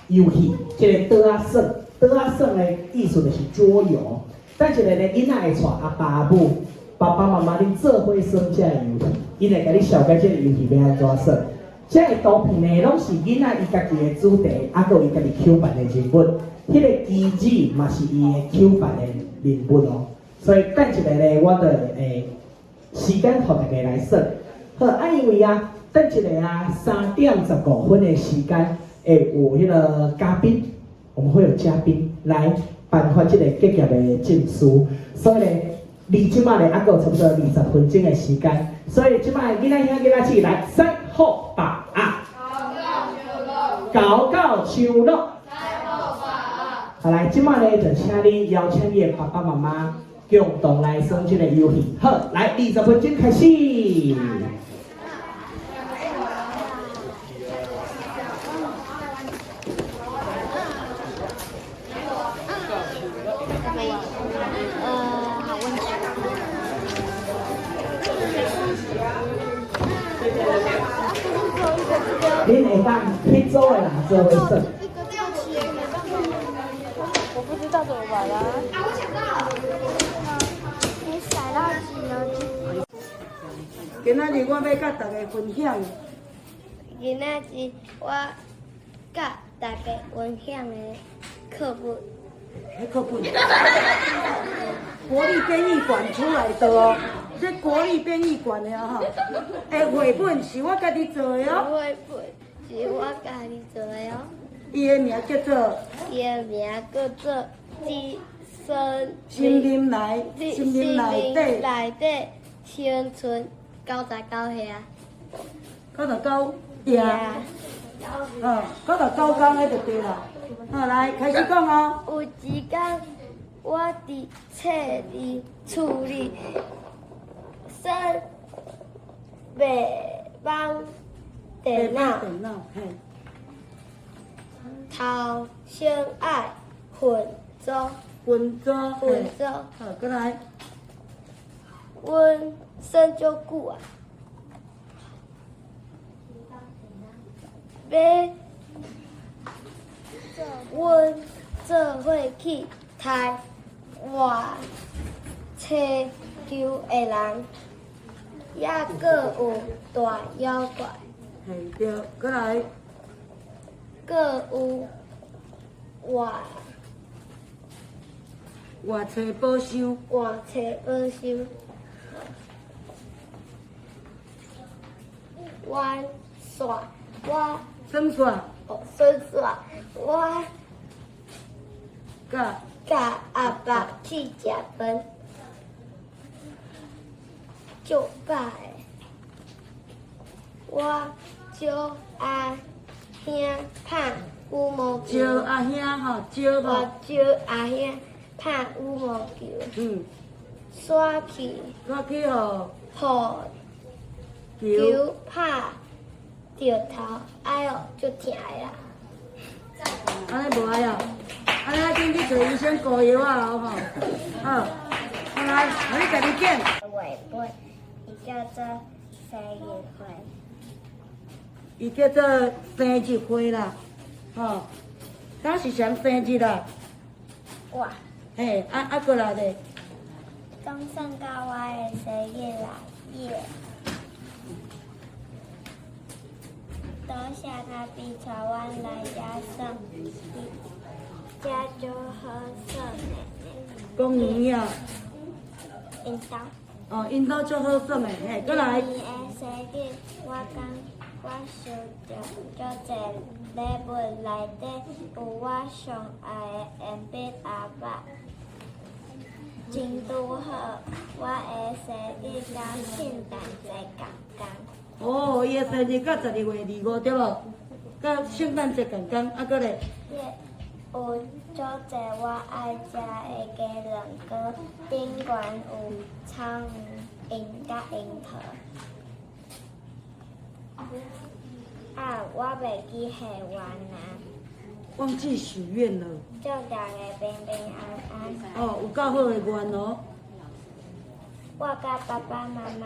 [SPEAKER 13] 遊戲，這个桌仔耍，桌仔耍的意思就是桌遊。等一下咧，囡仔會帶阿爸阿母、爸爸媽媽恁做伙耍這个遊戲，𪜶會共你紹介這个遊戲欲按怎耍。這个圖片呢，攏是囡仔伊家己的主題，啊，閣有伊家己 Q 版的人物，彼个機子嘛是伊的 Q 版的人物哦。所以等一下咧，我就會時間予大家來耍。好，啊，因為啊，等一下啊，3點15分的時間會有彼个嘉賓，我們會有嘉賓來頒發這个結業的證書，所以咧，離這擺咧還閣有差不多20分鐘的時間，所以這擺囡仔兄囡仔姊來，三好八啊，九九秋樂。好來，這擺咧就請你邀請你的爸爸媽媽共同來耍這个遊戲。好，來20分鐘開始。恁會當彼組的人做伙耍。
[SPEAKER 18] 我不知道怎麼玩啊！
[SPEAKER 2] 啊，我想到了。你甩到幾了？
[SPEAKER 11] 今仔日我欲佮大家分享。
[SPEAKER 2] 今仔日我佮大家分享的課本。
[SPEAKER 11] 彼課本。國立編譯館出來的哦，這國立編譯館的吼，欸，繪本是我家己做的哦。
[SPEAKER 2] 繪本是我家己做的哦。
[SPEAKER 11] 伊的名叫做。
[SPEAKER 2] 伊的名叫做《一生
[SPEAKER 11] 森林內，森林內底
[SPEAKER 2] 內底青春99歲。
[SPEAKER 11] 99夜。哦，99工彼就對啦。好，來開始講哦。
[SPEAKER 2] 有一工，我佇冊佇厝裡耍白板電腦，頭先愛分組，
[SPEAKER 11] 分組，
[SPEAKER 2] 分組。
[SPEAKER 11] 好，閣來。
[SPEAKER 2] 阮耍足久啊，欲阮做伙去刣活星球的人，猶閣有大妖怪。
[SPEAKER 11] 嘿，對，閣來。
[SPEAKER 2] 閣有活
[SPEAKER 11] 活星寶箱。
[SPEAKER 2] 活星寶箱。玩耍，我。
[SPEAKER 11] 耍耍。
[SPEAKER 2] 哦，耍耍，我。
[SPEAKER 11] 佮。
[SPEAKER 2] 佮阿爸去食飯，足飽的。我招阿兄拍羽毛球。
[SPEAKER 11] 招阿兄吼，招無？
[SPEAKER 2] 我招阿兄拍羽毛球。煞去。
[SPEAKER 11] 煞去予。
[SPEAKER 2] 予球拍著頭，哎喲，足疼的啦！
[SPEAKER 11] 按呢無愛哦，按呢愛緊去揣醫生敷藥仔哦吼。好，好來，予你家己揀。
[SPEAKER 2] 繪本，伊叫做生日會。
[SPEAKER 11] 伊叫做生日會啦，吼，敢是啥生日啦？
[SPEAKER 2] 我。
[SPEAKER 11] 嘿，啊啊，閣來咧。
[SPEAKER 2] 總算到我的生日啦，耶！多謝卡比帶阮來遮耍，遮足好耍的。
[SPEAKER 11] 公園啊。
[SPEAKER 2] 𪜶兜。
[SPEAKER 11] 哦，𪜶兜足好耍的，嘿，閣來。
[SPEAKER 2] 今年的生日，我感我收著足濟禮物，內底有我上愛的鉛筆盒仔。真拄好，我的生日佮聖誕節仝仝。
[SPEAKER 11] 哦，伊的生日佮12月25對無？佮聖誕節仝仝，啊閣咧？
[SPEAKER 2] 有足濟我愛食的雞卵糕，頂懸有草莓佮櫻桃。啊，我袂記還原啊。
[SPEAKER 11] 忘記許願了。
[SPEAKER 2] 祝大家平平安安。
[SPEAKER 11] 哦，有夠好的願哦。
[SPEAKER 2] 我佮爸爸媽媽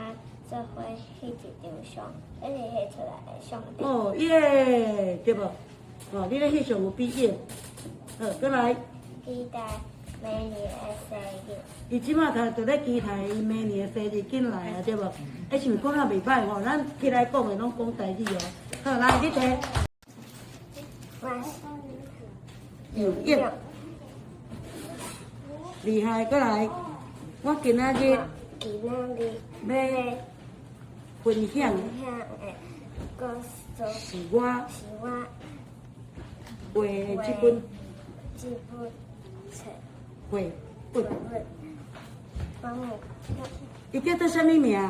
[SPEAKER 2] 做伙翕一張相，這是翕出來的相片。
[SPEAKER 11] 哦耶，對無？哦，你咧翕相有比應。好，閣來。
[SPEAKER 2] 期待明年的生日。
[SPEAKER 11] 伊這馬頭就咧期待伊明年的生日緊來啊，對無？欸，是毋是講得袂歹吼？咱起來講的攏講台語哦。好，來你提。
[SPEAKER 2] 游
[SPEAKER 11] 泳。厲害，閣來。我今仔日。
[SPEAKER 2] 今仔日。
[SPEAKER 11] 欲分享。
[SPEAKER 2] 分享的故事。
[SPEAKER 11] 是我。
[SPEAKER 2] 是我。
[SPEAKER 11] 畫的這本。
[SPEAKER 2] 這本冊。
[SPEAKER 11] 繪本。
[SPEAKER 2] 保姆。
[SPEAKER 11] 伊叫做啥物名？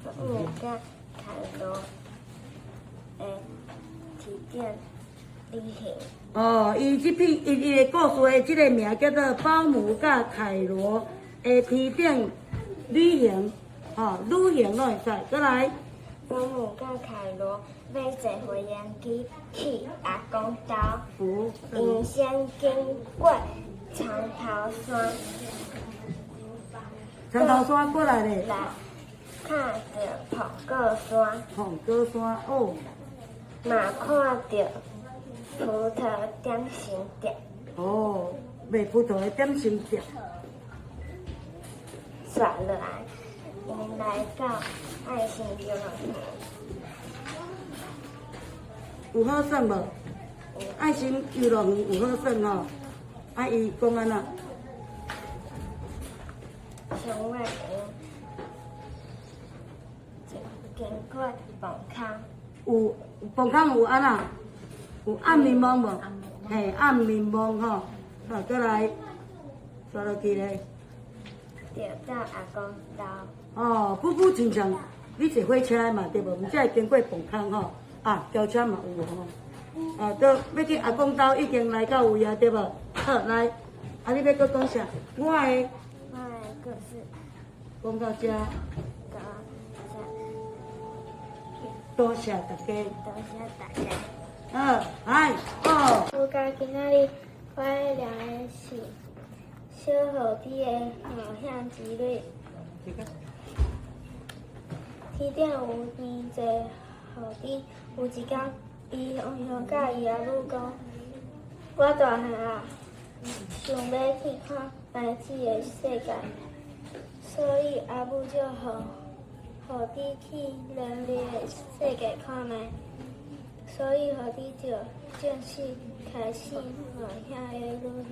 [SPEAKER 2] 保姆佮凱羅的天頂旅行。
[SPEAKER 11] 哦，伊這篇伊伊的故事的這个名叫做《保姆佮凱羅的天頂旅行》，吼，旅行攏會使。閣來。
[SPEAKER 2] 保姆佮凱羅欲坐飛行機去阿公兜，𪜶先經過長頭山。
[SPEAKER 11] 長頭山過來咧。
[SPEAKER 2] 來，看著鳳閣山。
[SPEAKER 11] 鳳閣山哦。
[SPEAKER 2] 嘛看著葡萄點心店。
[SPEAKER 11] 哦，賣葡萄的點心店。
[SPEAKER 2] 煞落來，𪜶來到愛心遊樂園。
[SPEAKER 11] 有好耍無？愛心遊樂園有好耍吼。啊，伊講按怎？
[SPEAKER 2] 上尾𪜶經過磅空。
[SPEAKER 11] 有磅空有按怎？有暗暝夢無？嘿，暗暝夢吼，好，閣來，煞落去咧。
[SPEAKER 2] 著到阿公兜。
[SPEAKER 11] 哦，布布親像你坐火車的嘛，對無？毋才會經過磅空吼，啊，轎車嘛有吼。啊，都欲去阿公兜已經來到位啊，對無？好，來，啊，你欲閣講啥？我的。
[SPEAKER 2] 我的故事。
[SPEAKER 11] 講到遮。
[SPEAKER 2] 到遮。
[SPEAKER 11] 多謝大家。
[SPEAKER 2] 多謝大家。
[SPEAKER 11] 好，來，哦。
[SPEAKER 2] 我家今仔日我欲聊的是小雨滴的冒險之旅。天頂有真濟雨滴，有一工，伊雄雄佮伊阿母講：我大漢啊，想欲去看覓這个世界，所以阿母就予雨滴去人類的世界看覓。所以雨滴就正式開始冒險的旅行。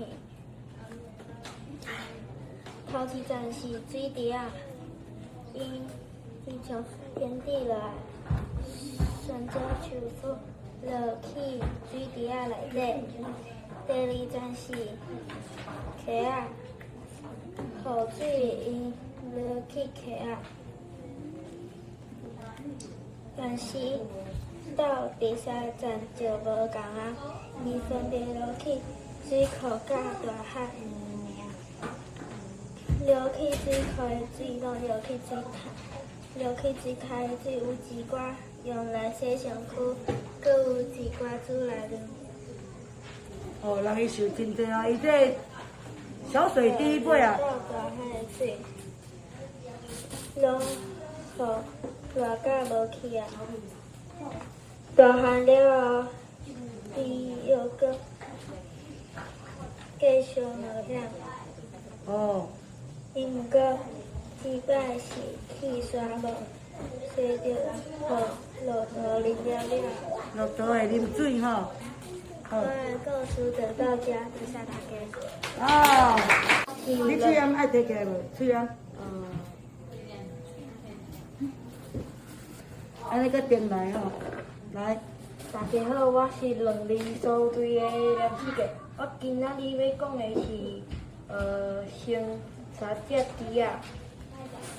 [SPEAKER 2] 頭一站是水池仔，𪜶從天地落來，順著樹枝落去水池仔內底。第二站是溪仔，雨水𪜶落去溪仔，但是到第三站就無仝啊，𪜶分別落去水庫佮大海。落去水庫的水攏落去水坩，落去水坩的水有一寡用來洗身軀，閣有一寡煮來啉。
[SPEAKER 11] 哦，人伊想真濟哦，伊這小水滴尾啊。
[SPEAKER 2] 到大海的水，攏予熱甲無去啊！大漢了後，伊又閣繼續冒險。
[SPEAKER 11] 哦。
[SPEAKER 2] 伊毋過，這擺是去沙漠，隨著雨駱駝啉了了。
[SPEAKER 11] 駱駝會啉水吼。
[SPEAKER 2] 我的故事就到這，多謝大家。
[SPEAKER 11] 哦，你喙罨愛提起來無？喙罨。按呢閣轉來吼，來。
[SPEAKER 10] 大家好，我是224隊的梁志杰。我今仔日欲講的是，生三隻豬仔，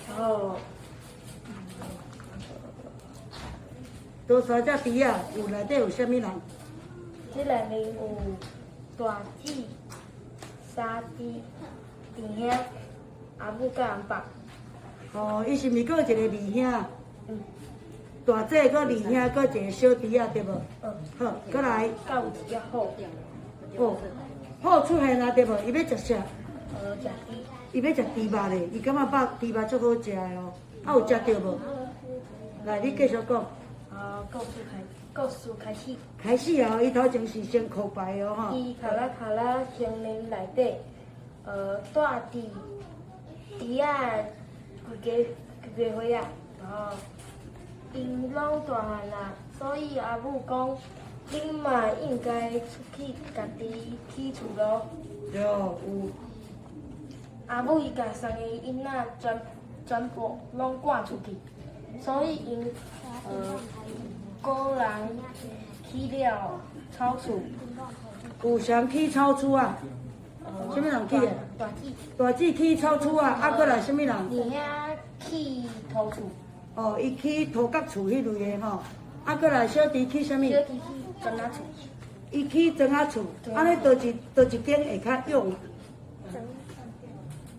[SPEAKER 10] 然後
[SPEAKER 11] 多三隻豬仔，有內底有啥物人？
[SPEAKER 10] 這內面有大姊、三姊、二兄、阿母佮阿爸。
[SPEAKER 11] 哦，伊是毋是閣有一个二兄？嗯。大姊閣二兄閣一個小弟仔，對無？嗯。好，閣來。
[SPEAKER 10] 閣有一隻虎。
[SPEAKER 11] 哦，虎出現啊，對無？伊欲食啥？
[SPEAKER 10] 食豬。
[SPEAKER 11] 伊欲食豬肉咧，伊感覺肉豬肉足好食的哦。啊，有食著無？來，你繼續講。
[SPEAKER 10] 故事開始。
[SPEAKER 11] 開始哦，伊頭前是先空白哦，吼。
[SPEAKER 10] 伊卡拉卡拉森林內底，住佇豬仔規家規家伙仔，然後𪜶攏大漢啊，所以阿母講，恁嘛應該出去家己起厝囉。
[SPEAKER 11] 對，有。
[SPEAKER 10] 阿母伊共三個囡仔全部攏趕出去，所以𪜶各人起了草厝。
[SPEAKER 11] 有誰起草厝啊？啥物人起的？
[SPEAKER 10] 大姊。
[SPEAKER 11] 大姊起草厝啊，啊，閣來啥物人？
[SPEAKER 10] 二兄起土厝。
[SPEAKER 11] 哦，伊起土角厝彼類的吼，啊，閣來小弟起啥物？
[SPEAKER 10] 小弟起磚仔厝。
[SPEAKER 11] 伊起磚仔厝，按呢佗一佗一間會較勇？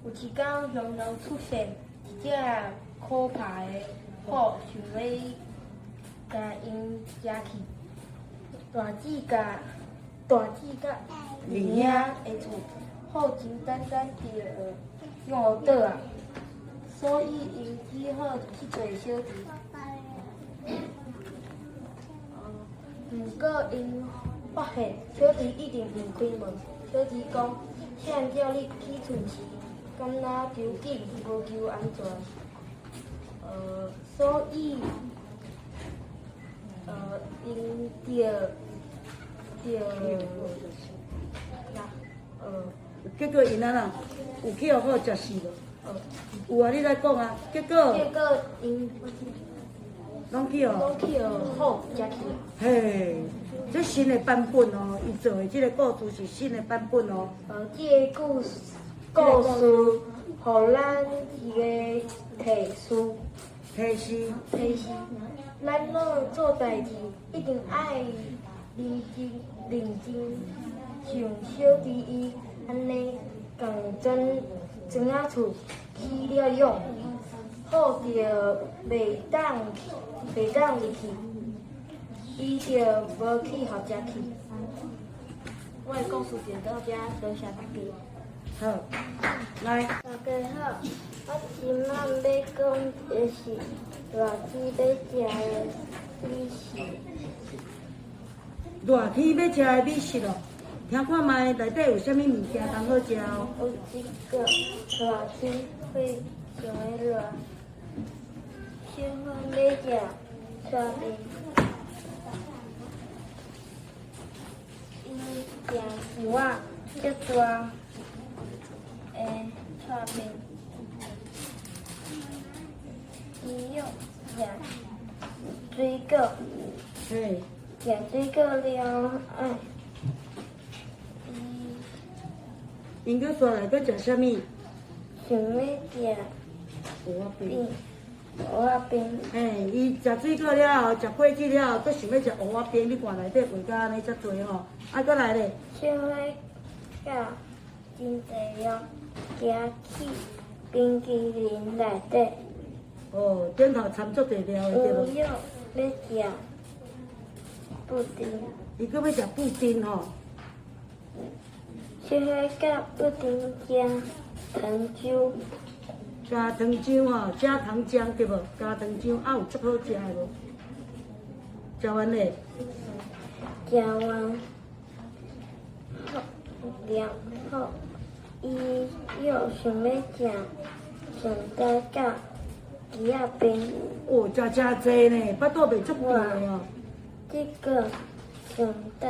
[SPEAKER 10] 有一工，雄雄出現一隻可怕的虎，想欲共𪜶食去。大姊佮二兄的厝，虎真簡單就餓倒啊，所以𪜶只好去揣小弟。毋過𪜶發現小弟一直毋開門。小弟講：啥人叫你起厝時，敢若求緊無求安全？所以，𪜶著
[SPEAKER 11] 結果𪜶按怎？有去予虎食死無？有啊，你來講啊。結果。
[SPEAKER 10] 結果𪜶
[SPEAKER 11] 攏去予。
[SPEAKER 10] 攏去予虎食去。
[SPEAKER 11] 嘿，這新的版本哦，伊做的這個故事是新的版本哦。
[SPEAKER 10] 這个故事，予咱一个提示。
[SPEAKER 11] 提示。
[SPEAKER 10] 提示，咱若做代誌，一定愛認真認真，像小弟伊按呢，仝磚仔厝起了勇，虎就袂當入去，伊就無去予食去。我的故事就到這，多謝大家。
[SPEAKER 11] 好，來。
[SPEAKER 2] 大家好，我今仔欲講的是熱天欲食的美食。
[SPEAKER 11] 熱天欲食的美食哦，聽看覓內底有啥物物件通好食哦？
[SPEAKER 2] 有一個熱天非常的熱，小芬欲食刨冰，伊食一碗足大的刨冰，伊欲食水果，食水果了後，𪜶
[SPEAKER 11] 閣煞來閣食啥物？
[SPEAKER 2] 想欲食
[SPEAKER 11] 芋仔冰。
[SPEAKER 2] 芋仔冰。
[SPEAKER 11] 嘿，伊食水果了後，食果子了後，閣想欲食芋仔冰。你看內底畫甲按呢遮濟吼，啊，閣來咧。
[SPEAKER 2] 小火佮真濟量，行去冰淇淋內底。
[SPEAKER 11] 哦，頂頭摻足濟料的對無？
[SPEAKER 2] 有欲欲食布丁。
[SPEAKER 11] 伊閣欲食布丁吼。
[SPEAKER 2] 小火佮布丁加糖漿。
[SPEAKER 11] 加糖漿吼，加糖漿對無？加糖漿啊，有足好食的無？食完咧？
[SPEAKER 2] 食完了後，伊又想欲食聖代佮枝仔冰。
[SPEAKER 11] 哦，食誠濟呢，腹肚袂足肥的哦。
[SPEAKER 2] 這个聖代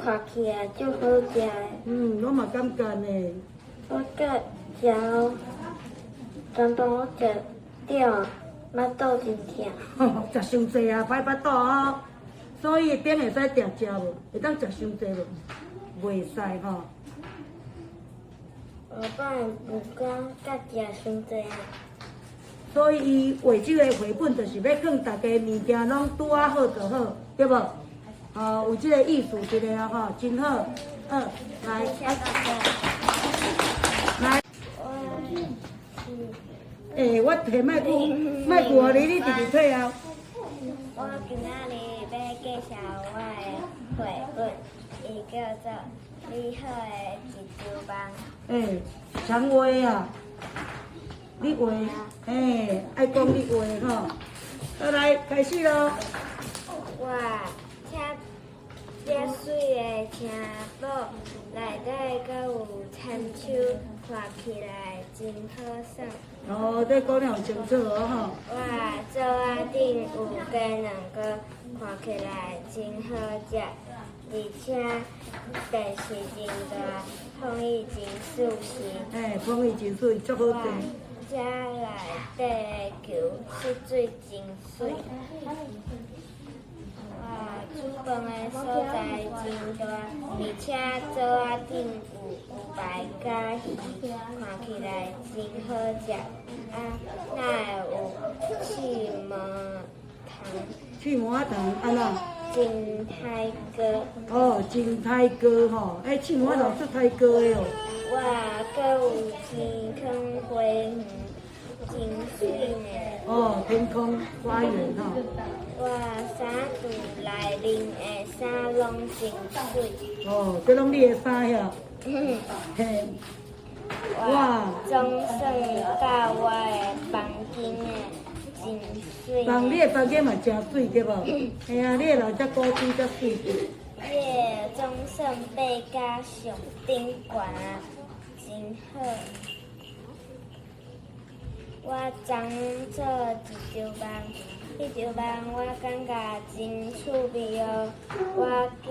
[SPEAKER 2] 看起來足好食的。
[SPEAKER 11] 嗯，我嘛感覺呢。
[SPEAKER 2] 我佮食予全部攏食著，腹肚真疼。
[SPEAKER 11] 食傷濟啊，歹腹肚哦。所以冰會使定食無？會當食傷濟無？袂使吼。
[SPEAKER 2] 後擺毋敢閣食傷濟啊。
[SPEAKER 11] 所以伊畫這個繪本，就是欲勸大家物件攏拄仔好就好，對無？哦，有這個意思佇咧吼，真好。好，來，來。欸，我提麥克，麥克予你，你直直退後。
[SPEAKER 2] 我今仔日欲介紹我的繪本，伊叫做美好的一场梦。
[SPEAKER 11] 欸，常画啊，你画，欸，爱讲你画吼。好，来开始咯。
[SPEAKER 2] 哇，听遮媠的城堡，内底阁有田丘，看起來真好耍。
[SPEAKER 11] 哦，這講了清楚哦吼。
[SPEAKER 2] 我桌仔頂有雞卵糕，看起來真好食，而且電視真大，風雨真舒適。
[SPEAKER 11] 欸，風雨真媠，足好坐。
[SPEAKER 2] 這內底的球色水真媠。我煮飯的所在真大，而且桌仔頂有牛排佮魚，看起來真好食。啊，哪會有刺毛糖？
[SPEAKER 11] 刺毛糖按怎？
[SPEAKER 2] 真太高。
[SPEAKER 11] 哦，真太高吼！欸，刺毛糖足太高的哦。
[SPEAKER 2] 哇，閣有天空花園，真媠呢。
[SPEAKER 11] 哦，天空花園吼。
[SPEAKER 2] 我衫櫥內面的衫攏真媠。
[SPEAKER 11] 哦，這攏你的衫遐？嘿。
[SPEAKER 2] 哇，總算到我的房間的，真媠。
[SPEAKER 11] 房你的房間嘛真媠對無？嘿啊，你的樓遮古厝遮媠。
[SPEAKER 2] 你的總算爬到上頂懸啊，真好。我昨做一場夢，彼場夢我感覺真趣味哦。我閣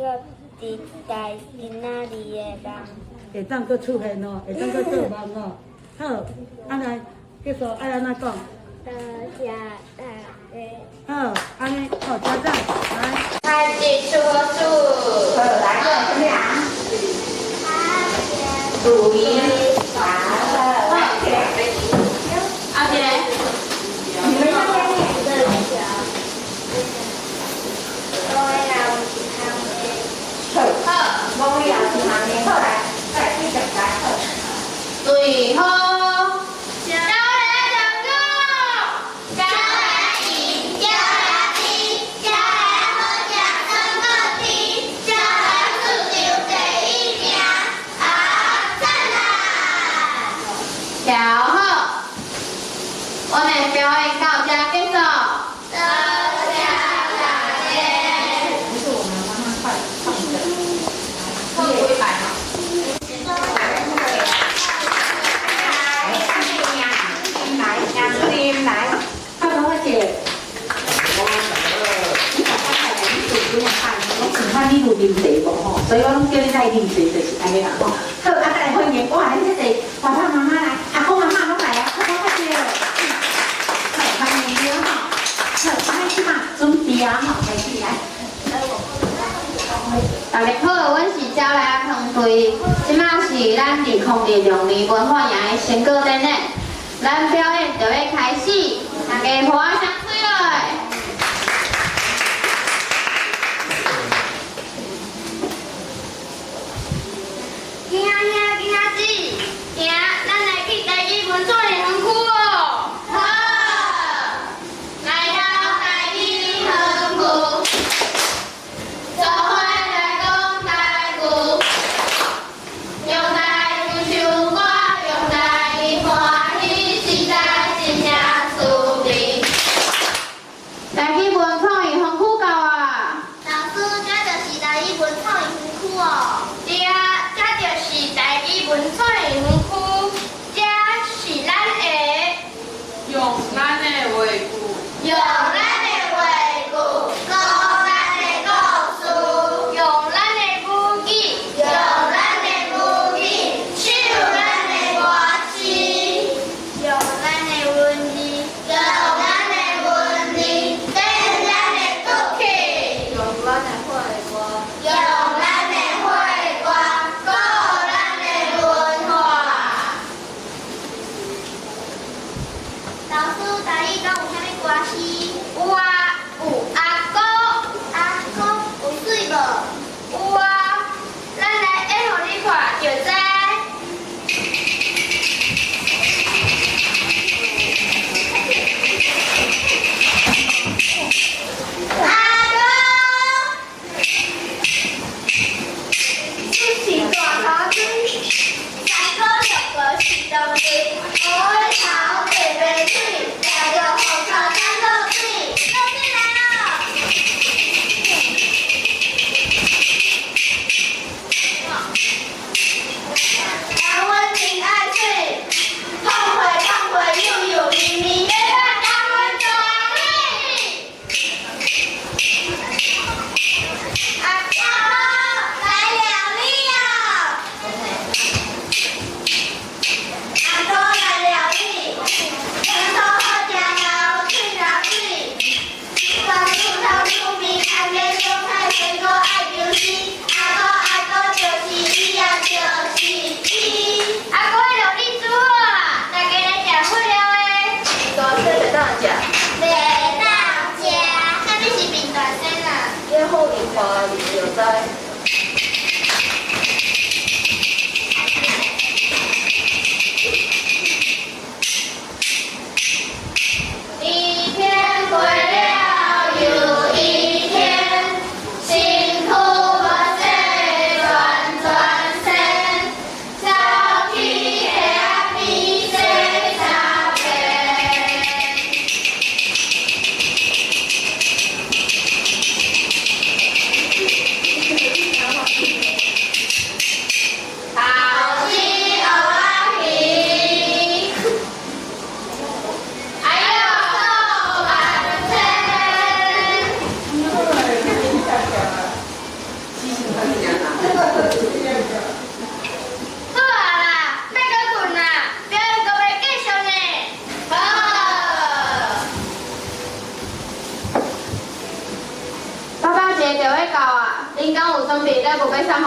[SPEAKER 2] 佇台今仔日的夢。
[SPEAKER 11] 會當閣出現哦，會當閣做夢哦。好，啊來，結束愛按怎講？
[SPEAKER 2] 多謝大家。
[SPEAKER 11] 好，按呢，好，家長來。
[SPEAKER 14] 開始出數。
[SPEAKER 17] 好，來個什麼啊？注意，好，來，
[SPEAKER 14] 阿姐，
[SPEAKER 17] 你們要先念這個。
[SPEAKER 2] 我要一項的。
[SPEAKER 17] 好，我要一項的，好來，來繼續來，好。
[SPEAKER 14] 對好。小來唱歌，小來贏，小來甜，小來好食糖果甜，小來出場第一名，啊讚啦！跳好，我們表演到這結束。多謝大家。
[SPEAKER 17] 不是我們慢慢快唱的，
[SPEAKER 14] 好幾擺嘛。
[SPEAKER 17] 來，楊林來，阿婆姐，你爸爸太太，你做幾啊擺？我喜歡你有啉茶無吼，所以我攏叫你來啉茶，就是按呢啦吼。好，啊，再來歡迎，哇，恁這個爸爸媽媽來，阿公阿嬤攏來啊，好，好，謝謝。好，歡迎你吼。好，咱這馬準備啊吼，開始來。
[SPEAKER 14] 大家好，阮是招來團隊，這馬是咱2026年文化營的成果典禮，咱表演就欲開始，大家歡聲吹落。囝兄囝姊，行，咱來去台語文創園區哦。好，來到台語園區，做伙來講台語，用台語唱歌，用台語歡喜，實在真正趣味。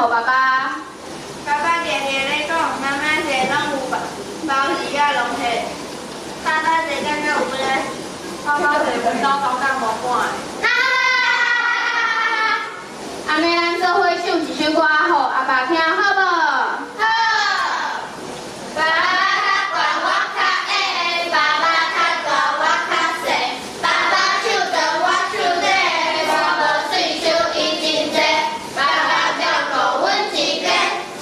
[SPEAKER 14] 予爸爸。
[SPEAKER 2] 爸爸定定咧讲，妈妈坐拢有包鱼仔龙虾。爸爸坐敢若有欲来死。
[SPEAKER 18] 爸爸坐阮兜感觉无半个。
[SPEAKER 14] 按呢，咱做伙唱一首歌，予阿爸听，好無？
[SPEAKER 2] 好。爸爸較懸，我較矮；爸爸較大，我較細。爸爸手長，我手短。我無喙鬚，伊真濟。爸爸照顧阮一家，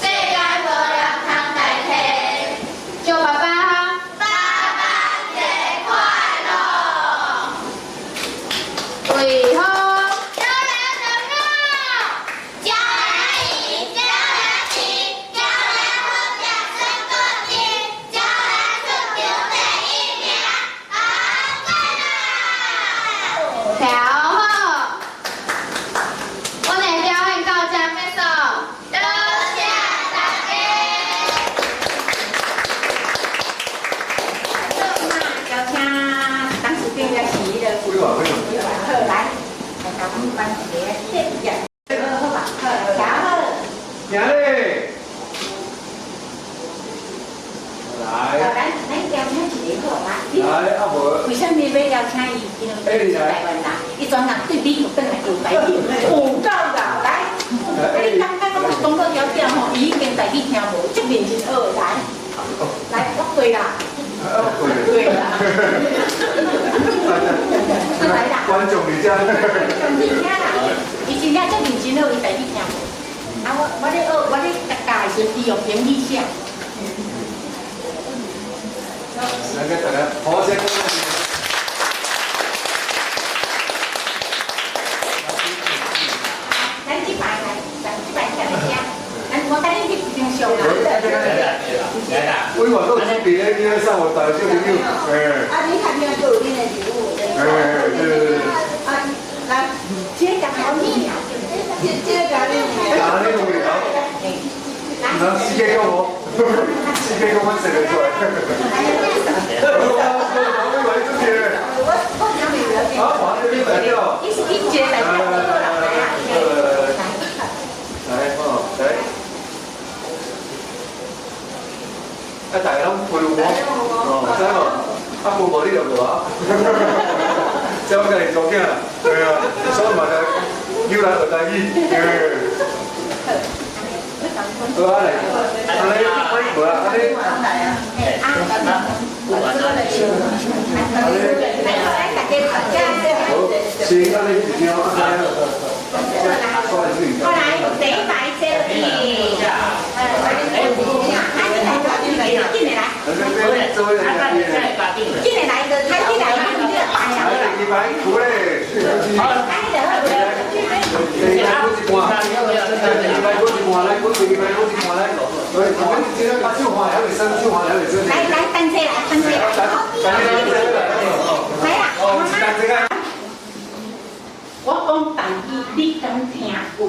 [SPEAKER 2] 世界無人通代替。
[SPEAKER 14] 祝爸爸。
[SPEAKER 2] 爸爸節快樂。
[SPEAKER 14] 為何？
[SPEAKER 2] 小兩小朋友，小兩魚，小兩錢，小兩好食水果甜，小兩出場第一名，阿讚啊！
[SPEAKER 14] 跳好，阮的表演到這結束，
[SPEAKER 2] 多謝大家。
[SPEAKER 17] 好，那邀請董事長也是彼个，好來，來共阮頒一个獎獎。好好吧，好，徛好。
[SPEAKER 6] 行咧。來。
[SPEAKER 17] 咱邀請一个好嗎？
[SPEAKER 6] 來，啊無。
[SPEAKER 17] 為啥物欲邀請伊？因為伊是台灣人，伊專人對美國轉來學台語，有夠𠢕來。啊，你感覺講講到了了吼，伊已經台語聽無，足認真學來。來，我對啦。對啦。來啦。
[SPEAKER 6] 觀眾佇遮。
[SPEAKER 17] 觀眾佇遮啦，伊真正足認真學，伊台語聽無。啊，我咧學，我咧教的時陣，伊用英語寫。
[SPEAKER 6] 來給大家好聲。
[SPEAKER 17] 咱這擺來，咱這擺徛佇遮，咱我等你去張相啦。
[SPEAKER 6] 委員都準備咧，你咧送予大家小朋友，哎。
[SPEAKER 12] 啊，你看見就有恁的禮物。
[SPEAKER 6] 哎，對對對。
[SPEAKER 12] 啊，來，
[SPEAKER 17] 這個好你啊，
[SPEAKER 12] 這個甲你。
[SPEAKER 6] 啊，你有聊？那世界講無？世界講，阮生得出來。
[SPEAKER 17] 我準備了。
[SPEAKER 6] 啊，我這邊代表。
[SPEAKER 17] 伊是伊一個代表，幾個人來啊？
[SPEAKER 6] 來，哦，來。啊，大家攏分有無？哦，知無？啊，分無你就無啊。這我家己查某囝啦，對啊，所以嘛，又來學台語，對。好啊，來，安尼，無啊，按呢。好，先按呢一張，按呢。
[SPEAKER 17] 過來，第一排坐落去。進來，進來，進來，進來，
[SPEAKER 6] 來，第二排苦咧。好。第二排苦一半，第二排苦一半來，苦第二排苦一半來。對，我們今天把手換還未生，手換還未生。
[SPEAKER 17] 來來，等這來，等這來。來啦，媽媽。我講台語，你敢聽有？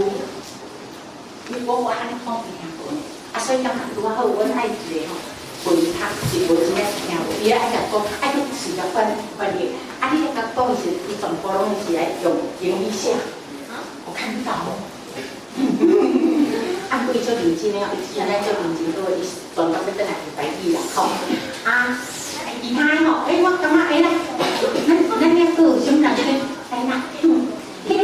[SPEAKER 17] 因為我按呢講聽無呢，啊，所以感覺拄仔好，阮愛一個吼，文讀是無真正聽無，伊愛共講，愛去試著翻翻譯，啊，你咧共講的時，伊全部攏是來用英語寫，我看不到。啊，毋過伊足認真的哦，伊真正足認真，閣伊全部欲轉來學台語啦，吼。啊，其他的吼，欸，我感覺欸，咱遐閣有啥物人咧？來啦，彼個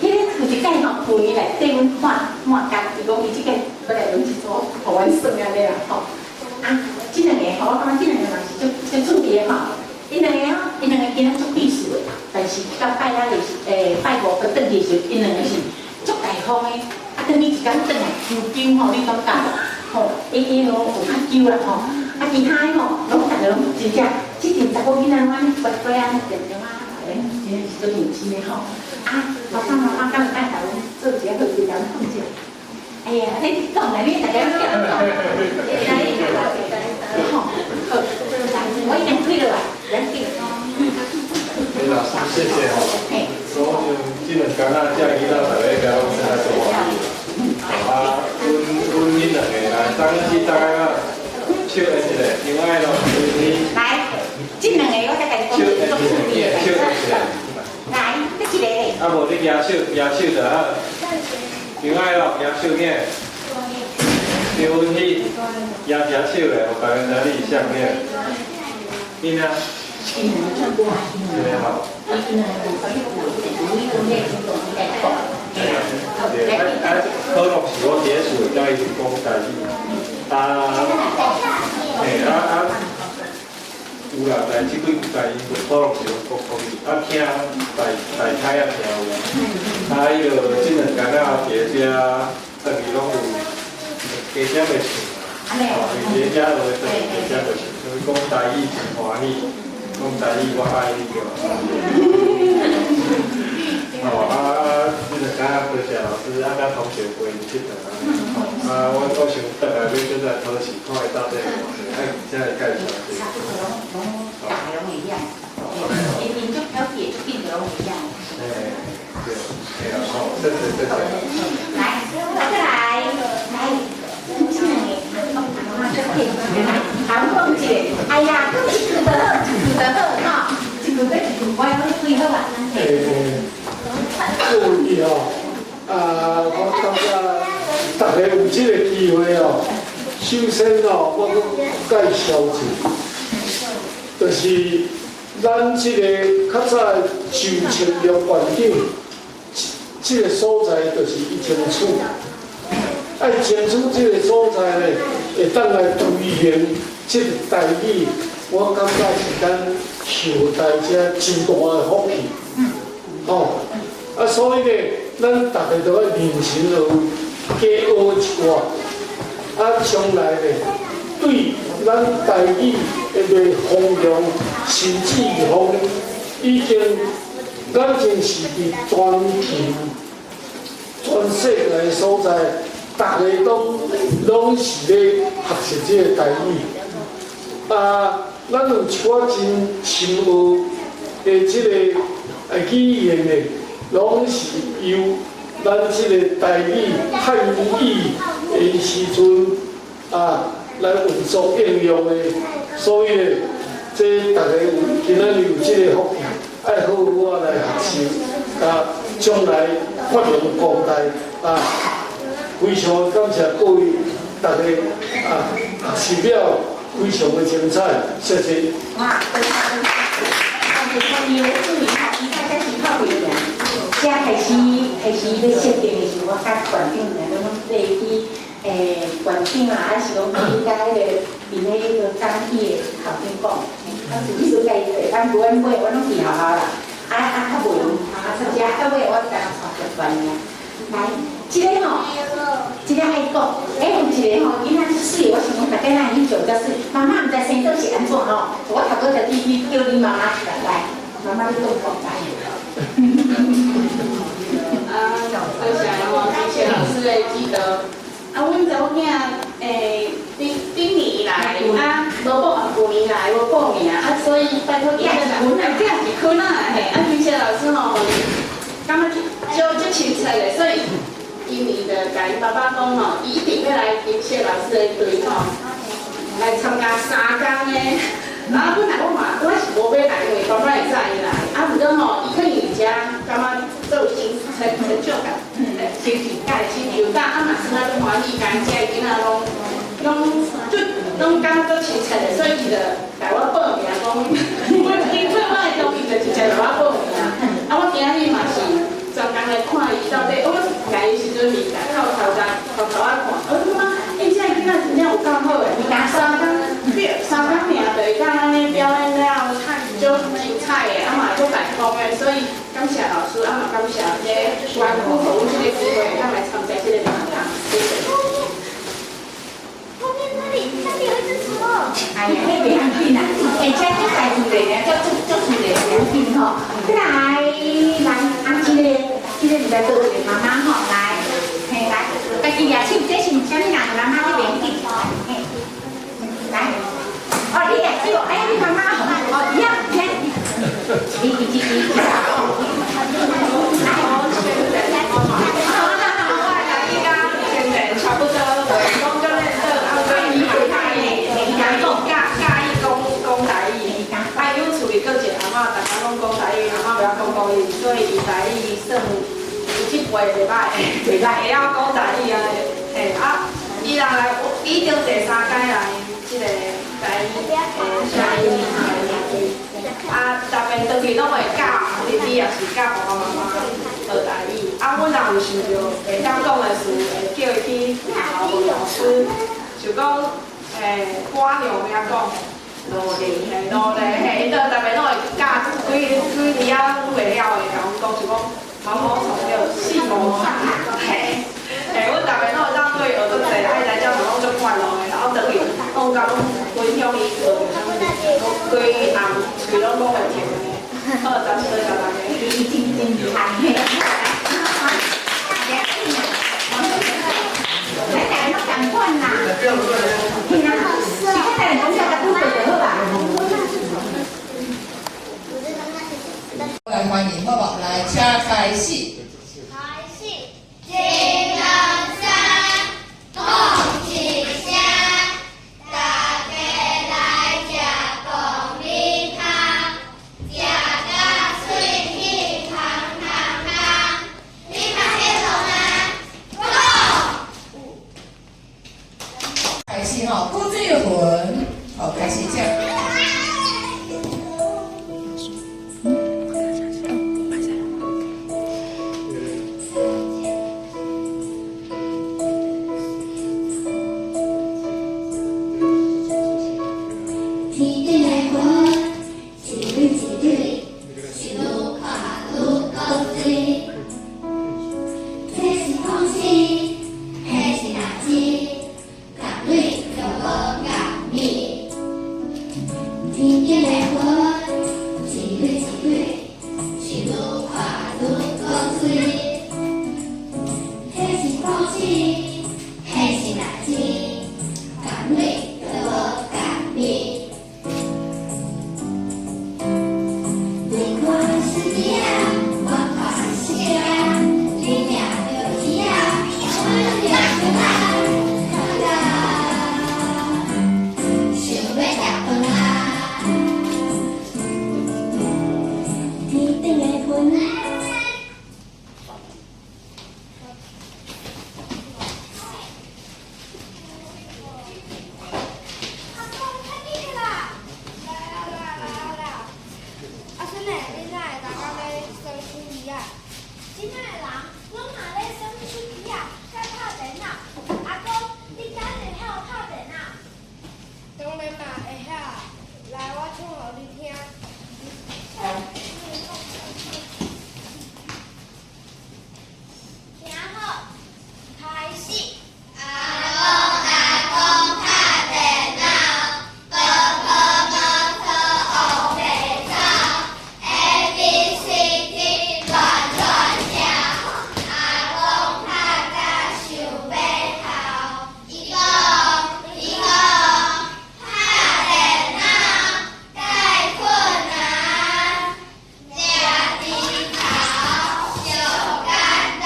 [SPEAKER 17] 有一擺吼，舊年內底阮看看工，伊講伊這個欲來用一組，予阮算按呢啦，吼。啊，這兩個吼，我感覺這兩個嘛是足足趣味的吼。𪜶兩个吼，𪜶兩個今仔足鄙視的，但是到拜仔日時，拜五閣轉去時，𪜶兩個是足大方的。啊，轉去一工轉來真久吼，你感覺吼，伊伊吼有較久啦吼。啊，其他的吼，攏逐个攏真正，這陣查某囡仔攏按呢乖乖按呢恬恬啊，真正是足認真的吼。啊，爸爸媽媽敢有愛共阮做一下好規人放者？哎呀，你講來，你大家講講。來，吼，好，來，我已經退落來，咱去。
[SPEAKER 19] 老師，謝謝吼。所有這兩天啊，這囡仔逐个共攏真來做歡喜。啊，阮恁兩個來，昨昏至昨昏啊，笑一下，因為咯，
[SPEAKER 17] 來，這兩個我才共你講，足趣味的。來，這一個咧。
[SPEAKER 19] 啊，無你舉手，舉手就好。张爱乐举手呢？张文喜举一手咧，予大家知你是啥呢？你呢？这个好。对，啊，可乐是我伫咧厝会教伊讲台语，啊，嘿，啊啊，有啦，但这几句台语可乐是拢讲国语，啊听大大太也听有，啊，彼个这两工仔伫遮，转去拢有加减会唱，吼，伫遮落转去加减会唱，所以讲台语真欢喜，讲台语我爱你对无？哦啊啊！这两工多谢老师，啊，佮同学陪𪜶𨑨迌安尼。啊，我想转来欲阁再考试，看会到底有偌济，爱才会介绍者。
[SPEAKER 17] 大家拢会晓，𪜶足调皮，足紧就拢会晓。
[SPEAKER 19] 嘿，对，嘿啊，好，谢谢谢谢。
[SPEAKER 17] 来，再来，来，这两个，妈妈足紧，来，好，讲一个，哎呀，讲一句就好，一句就好，吼，一句对一句，我拢对好啊。
[SPEAKER 4] 欸，各位哦，啊，我感觉大家有这个机会哦，首先哦，我阁介绍一下，就是咱这个较早周清玉馆长，这个所在就是伊争取，爱争取这个所在咧，会当来推行这个台语，我感觉是咱后代者真大的福气。吼，啊，所以咧，咱大家都爱认真学，加学一寡，啊，将来咧，对咱台语的弘扬，甚至于讲已经，咱已经是伫全球、全世界的所在，大家拢是咧学习这个台语。啊，咱有一寡真深奥的这个语言呢，拢是由咱这个台语汉语的时阵啊来运作应用的，所以呢，这大家有今仔日有这个福气，爱好好啊来学习，啊，将来发扬光大啊！非常感谢各位大家啊，学习了非常的精彩，谢谢。
[SPEAKER 17] 哇，遮开始欲设定的时候，我佮馆长尔拢咧去，馆长啊，还是讲去佮彼个伫咧彼个讲义的校长讲，啊，自己说家己会，咱无阮买，我拢伫学校啦，啊啊较袂用，啊，参加到尾我就共带入关尔。来，这个吼，这个爱讲，欸，有一个吼，囡仔足媠，我想讲大概咱去做遮媠，妈妈毋知生做是按怎吼，我头拄才去叫你妈妈起来，来，妈妈你讲讲来。
[SPEAKER 22] 啊，多谢吼，谢谢老师的指导。啊，阮查某囝顶顶年来，啊，无报啊，旧年来无报名，啊，所以拜托今年阮的囝是困啊，嘿，啊，金谢老师吼，感觉足亲切的，所以今年就共伊爸爸讲吼，伊一定欲来金谢老师的队吼，来参加3工的。啊，本来我嘛，我是无欲来，因为爸爸会载伊来。啊，毋过吼，伊可能伫遮感觉足有成就感，成就感，成就感，啊嘛是咱足欢喜，共遮的囡仔拢感觉足亲切的，所以伊就共我报名讲，我经过我的同意，就直接共我报名。啊，我今日嘛是专工来看伊到底，我来的时阵是头头仔头头仔看，我感觉，欸，这个囡仔真正有够好的，3工尔就会当按呢表演了，足精彩的，啊嘛足大方的，所以感谢老师，啊嘛感谢这个园区，予阮这个机会，会当来参加这个活动，谢谢。
[SPEAKER 17] 后面那里，那里有一只蛇。哎呀，彼袂要紧啦，而且足大厝的，足厝的袂要紧吼。再来，来，啊，这个毋知佗一个妈妈吼，来，嘿来，家己举手，这是啥物人？妈妈你袂要紧，嘿，来。哦，你举手，哎，你妈妈，哦，一样，听，你你你你，来。
[SPEAKER 22] 差不多，讲足认真，啊，伊佮意讲讲台语，啊，阮厝里阁一个阿嬷，逐家拢讲台语，阿嬷袂晓讲国语，所以伊台语算有进步。
[SPEAKER 8] 話袂歹，袂歹，會曉講台語啊，嘿啊，伊人來已經第三擺來這個台聲音啊，逐擺轉去攏會教弟弟，也是教爸爸媽媽學台語。啊，阮若有想著袂曉講的詞，會叫伊去學校問老師，就講歌娘欲講。努力，嘿，努力，嘿，伊都逐擺攏會教幾幾字仔阮袂曉的，共阮講就講毛毛蟲著四毛蟲，嘿，嘿，阮逐擺攏會當對伊學足濟，啊，伊來遮嘛攏足快樂的，然後轉去攏共阮分享伊學著啥物，規暗喙攏講袂停的。好，多謝大家。
[SPEAKER 17] 真真厲害。咱大家攏仝款啦。嘿啦，是咱大家講啥，甲拄對就好啦。
[SPEAKER 12] 來歡迎，好無？來，請開始。
[SPEAKER 2] 開始。一、兩、三，講一聲，大家來食爆米香，食甲喙齒香香香。你嘛會講嗎？講。
[SPEAKER 12] 開始吼，古水魂，好，開始講。
[SPEAKER 2] 天頂的雲，一蕊一蕊，是愈看愈閣水。這是空氣，彼是垃圾，共蕊就無共味。天頂的雲，一蕊一蕊，是愈看愈閣水。彼是空氣，彼是垃圾，共蕊就無共味。你看是猪仔，我看是雞，你掠著魚仔，我掠著仔，想欲食飯啊！天頂的雲。
[SPEAKER 15] 阿公，較緊啦！來啊來啊來啊來啊！阿孫呢？你哪會逐工咧耍手機啊？這擺的人攏嘛咧耍手機啊，佮拍電腦。阿公，你敢會曉拍電腦？
[SPEAKER 2] 當然嘛會曉啊！來，我唱予你聽。聽好，開始。阿公阿公拍電腦，寶寶摩托烏白走，A B C D 亂亂跳。阿公拍甲想欲哭，伊講伊講拍電腦介困難，掠豬頭上簡單。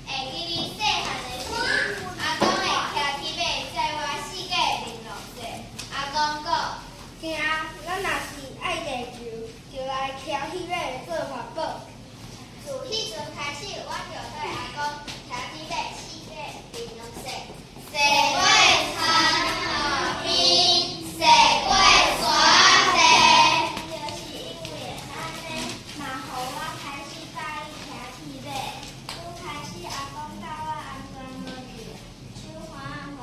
[SPEAKER 2] 會記你細漢的時，阿公會騎鐵馬載我四界面落踅。阿公講，
[SPEAKER 15] 聽，咱若是愛地球，就來騎鐵馬做環保。
[SPEAKER 2] 自彼陣開始，我就綴阿公騎鐵馬四界面落踅，踅過田河邊，踅過山地。
[SPEAKER 15] 就是因為按呢，嘛予我開始佮意騎鐵馬。拄開始阿公教我安怎落去，手橫仔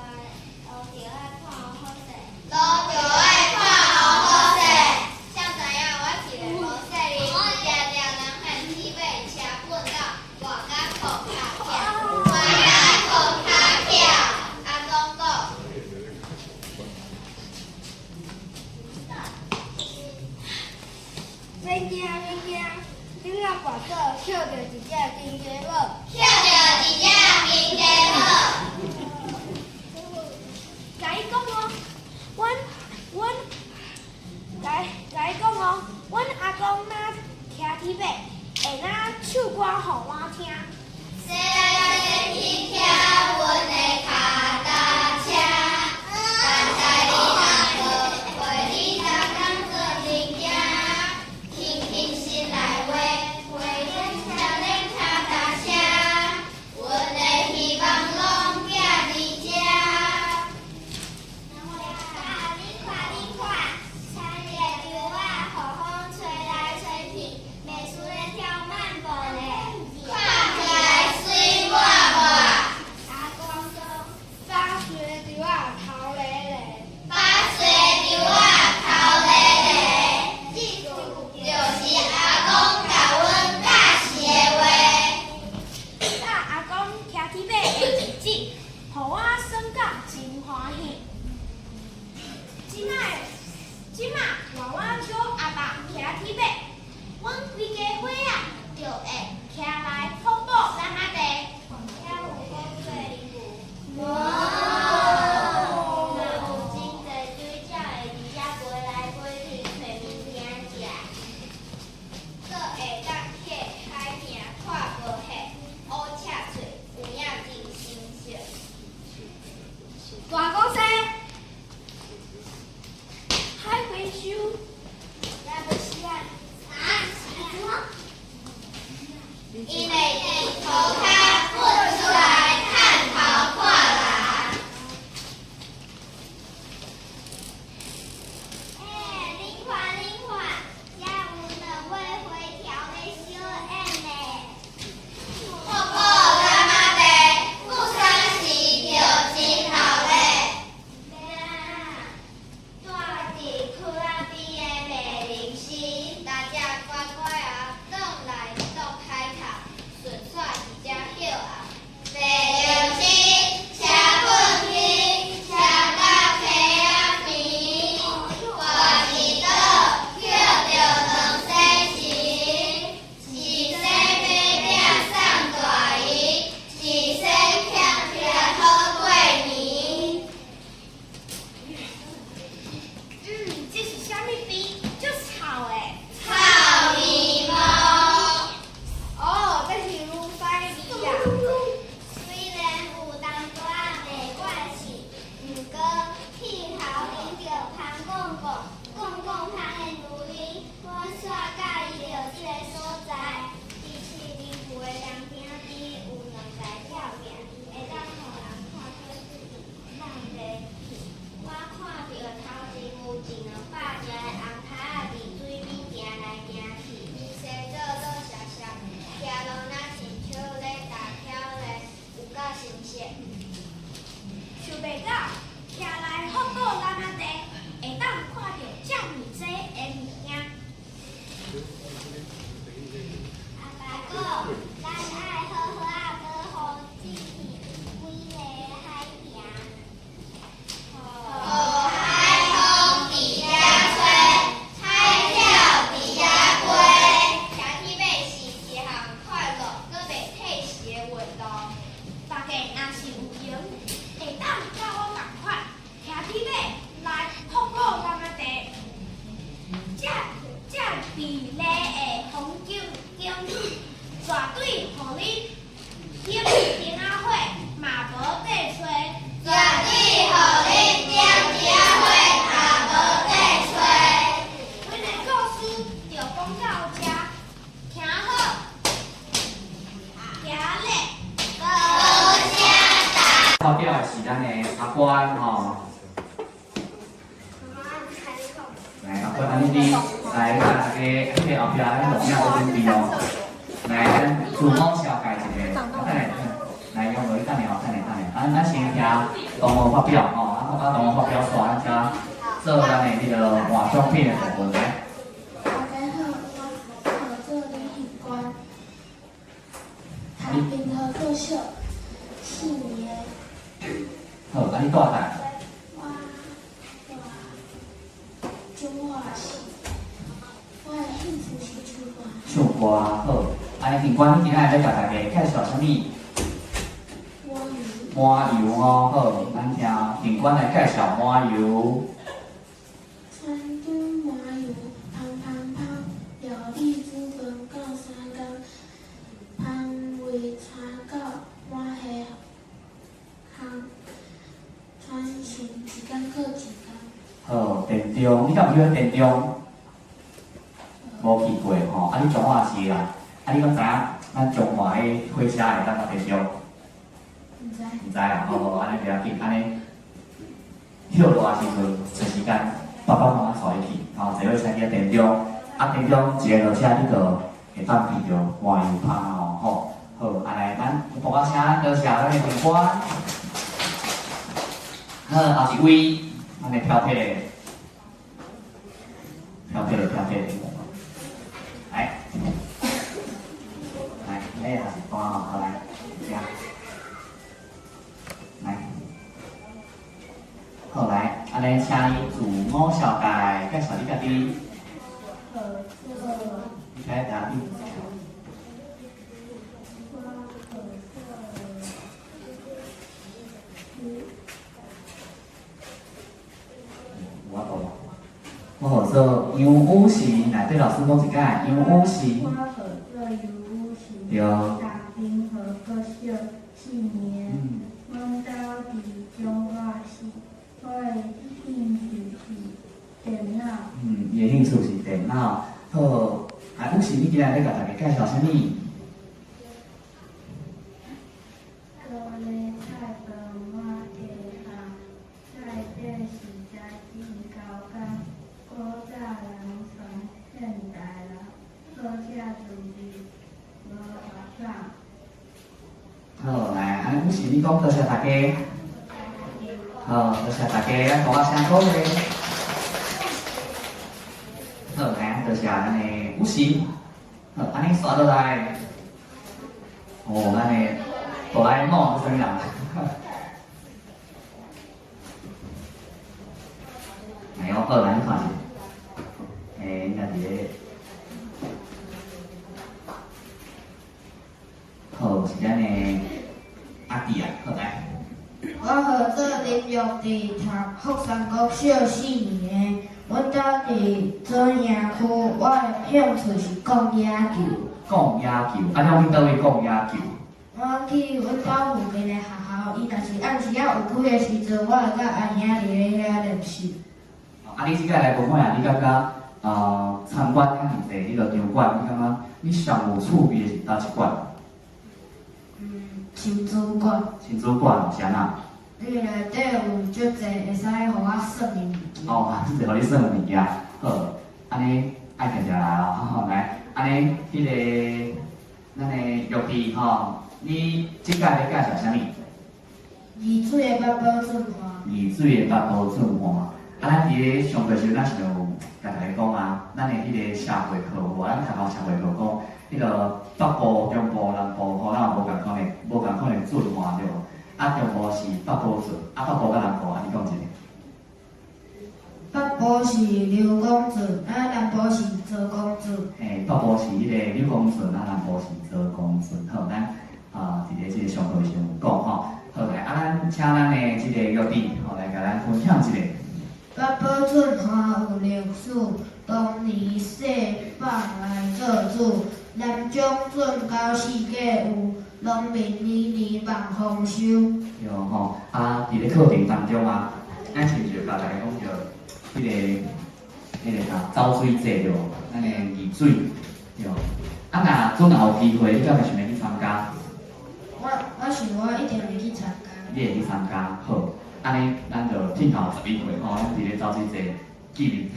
[SPEAKER 15] 橫，路著愛看好勢。
[SPEAKER 2] 路著愛看好勢。誰知影我一个無細心，掠著人漢鐵馬車畚斗，跋甲褲跤拆，跋甲褲跤拆。
[SPEAKER 15] 阿公講。免驚免驚，恁若跋倒，抾著一隻金雞母。
[SPEAKER 2] 抾著一隻金雞母。
[SPEAKER 15] 共伊講哦，阮阮，共共伊講哦，阮阿公若騎鐵馬，會若唱歌予我聽。
[SPEAKER 2] 踅來踅去騎阮的跤踏車，但知你若無陪你逐工做陣行，輕輕心內話，陪阮少年跤
[SPEAKER 15] 覺真歡喜。這擺，這馬換我小阿爸騎鐵馬，阮規家伙仔就會徛來福寶湳仔地。
[SPEAKER 2] 遐有好水無？無。嘛有真濟水鳥會佇遮飛來飛去，揣物件食。閣會當去海埕看無血，烏赤喙，有影真新鮮。
[SPEAKER 15] 大公司，海回收，
[SPEAKER 2] 也不是啊，啊是怎？𪜶會佇塗跤噴出來，探頭看人。欸，恁看恁看，遮有兩尾花條咧相演呢。福寶湳仔地，富山市就真頭咧。住佇窟仔邊的麥玲絲，大只乖乖仔轉來擋海頭，順紲佇遮歇後。麥玲絲車糞去，車到溪仔邊，跋一倒，捡著兩洗錢，一洗買餅送大姨，一洗俭起來好過年。
[SPEAKER 15] 這是啥物味？足臭的！
[SPEAKER 2] 臭味無？
[SPEAKER 15] 哦，這是滷屎味啊！
[SPEAKER 2] 雖然有淡薄仔袂慣勢，毋過氣候冷著芳公公，公公芳的女兒，我煞佮意著這个所在。佇市林厝的涼亭邊有兩台吊鏡，會當予人看出人袂去。我看著頭前有一兩百隻的紅鷸仔佇水邊行來行去，伊生做老澀澀，徛落若親像咧踏跳咧，有夠新鮮。
[SPEAKER 15] 想袂到，徛來福寶湳仔地，會當看著遮爾濟的物件。
[SPEAKER 2] 阿爸講，咱愛好好仔保護這片美麗的海埕。海風佇遮吹，海鳥佇遮飛。
[SPEAKER 15] 騎鐵馬是一項快樂閣袂退時的運動。大家若是有閒，會當佮我仝款騎鐵馬來福寶湳仔地。這美麗的風景景，絕對予恁點燈仔火嘛無塊揣。
[SPEAKER 2] 絕對予恁點燈仔火嘛無塊揣。
[SPEAKER 15] 阮的故事就講到這，聽好，今日
[SPEAKER 2] 多謝大。
[SPEAKER 5] 發表的是咱的阿關吼，來阿關，安尼你來，咱大家彼个後壁咱錄影都準備哦。來，咱自我紹介一下，等下，來用落去等下吼，等下等下，啊，咱先聽同學發表吼，啊，同學發表煞，咱才做咱的彼个換獎品的部分來。
[SPEAKER 16] 大家好，我叫做李喜官，讀平和國小四年的。
[SPEAKER 5] 好，啊，你住佗？
[SPEAKER 16] 我住彰化市，我的興趣是唱歌。
[SPEAKER 5] 唱歌好，啊，你警官，你今仔日欲共大家介紹啥物？
[SPEAKER 16] 麻油。
[SPEAKER 5] 麻油哦，好，咱聽警官來介紹麻油。
[SPEAKER 16] 泉州麻油，芳芳芳，料理煮飯到三工，芳味傳到滿下空，傳承一工閣一工。
[SPEAKER 5] 好，田中，你敢有去過田中？無去過吼，啊，你彰化市啦，啊，你敢知影咱彰化的火車會當到田中？
[SPEAKER 16] 毋知。
[SPEAKER 5] 毋知啊，好好，按呢袂要緊，按呢歇熱的時陣，找時間爸爸媽媽帶你去，吼，坐火車去田中，啊，田中一个落車，你就會當聞著麻油芳哦，吼，好，啊來，咱鼓仔聲，多謝咱的長官。好，後一位，咱的飄撇的，飄撇的，飄撇的，來，來，來，也是歌吼，好來，這樣，來。好來，按呢請你自我紹介，介紹你家己。你來答應。我講，我號做楊武士，來對老師講一擺，楊武士。
[SPEAKER 2] 我號做楊武士。
[SPEAKER 5] 對。
[SPEAKER 2] 大平和國小四年。阮兜佇彰化市，我的興趣是電腦。
[SPEAKER 5] 嗯，伊的興趣是電腦。好，啊，武士，你今日欲共大家介紹啥物？
[SPEAKER 2] 高麗菜飯碗茶烘，内底食材真猴工。古早人傳現代人，好食滋味無法放。
[SPEAKER 5] 好，來，按呢武士，你講多謝大家。好，多謝大家，咱鼓仔聲鼓勵。好，來，多謝咱的武士。好，按呢煞落來。哦，咱的哆啦 A 夢是啥物人？哎喲，好，來你看一下。欸，應該佇咧。好，是咱的阿弟啊，好來。
[SPEAKER 2] 我號做林玉弟，讀福山國小四年的。阮兜佇左營區，我的興趣是摃野球。
[SPEAKER 5] 摃野球，啊，你去佗位摃野球？
[SPEAKER 2] 我去阮兜附近的學校，伊若是暗時仔有開的時陣，我會佮阿兄佇咧遐練習。
[SPEAKER 5] 啊，你這擺來文化營，你感覺參觀遐爾濟彼个場館，你感覺你上有趣味的是佗一館？
[SPEAKER 2] 親子館。
[SPEAKER 5] 親子館是按怎？
[SPEAKER 2] 因為內底有足濟會使予我耍的物件。
[SPEAKER 5] 哦，足濟予你耍的物件，好，按呢愛定定來哦，來，按呢彼个咱的玉弟吼，你這擺欲介紹啥物？
[SPEAKER 2] 二水的八寶圳岸。
[SPEAKER 5] 二水的八寶圳岸，啊，咱佇咧上課時陣，咱是有共大家講啊，咱的彼个社會課有無？咱學校社會課講，彼个北部、中部、南部吼，咱有無仝款的、無仝款的圳岸對無？啊，中部是北部圳，啊，北部佮南部，按呢講一下。
[SPEAKER 2] 北部是柳公圳，啊，南部是左公圳。
[SPEAKER 5] 嘿，北部是彼个柳公圳，啊，南部是左公圳。好，咱啊，佇咧這個上課時陣有講吼。好來，啊，咱請咱的這個玉弟吼來共咱分享一下。
[SPEAKER 2] 八寶圳岸有歷史，當年世放來做主，南漳圳溝四界有，農民年年望豐收。
[SPEAKER 5] 對吼，啊，佇咧課程當中啊，咱親像共大家講著彼个啥走水節對無？咱的二水對。啊，若陣若有機會，你敢會想欲去參加？
[SPEAKER 2] 我想我一定會去參加。
[SPEAKER 5] 你會去參加，好。按呢，咱就聽候11月吼，咱佇咧走水節見面。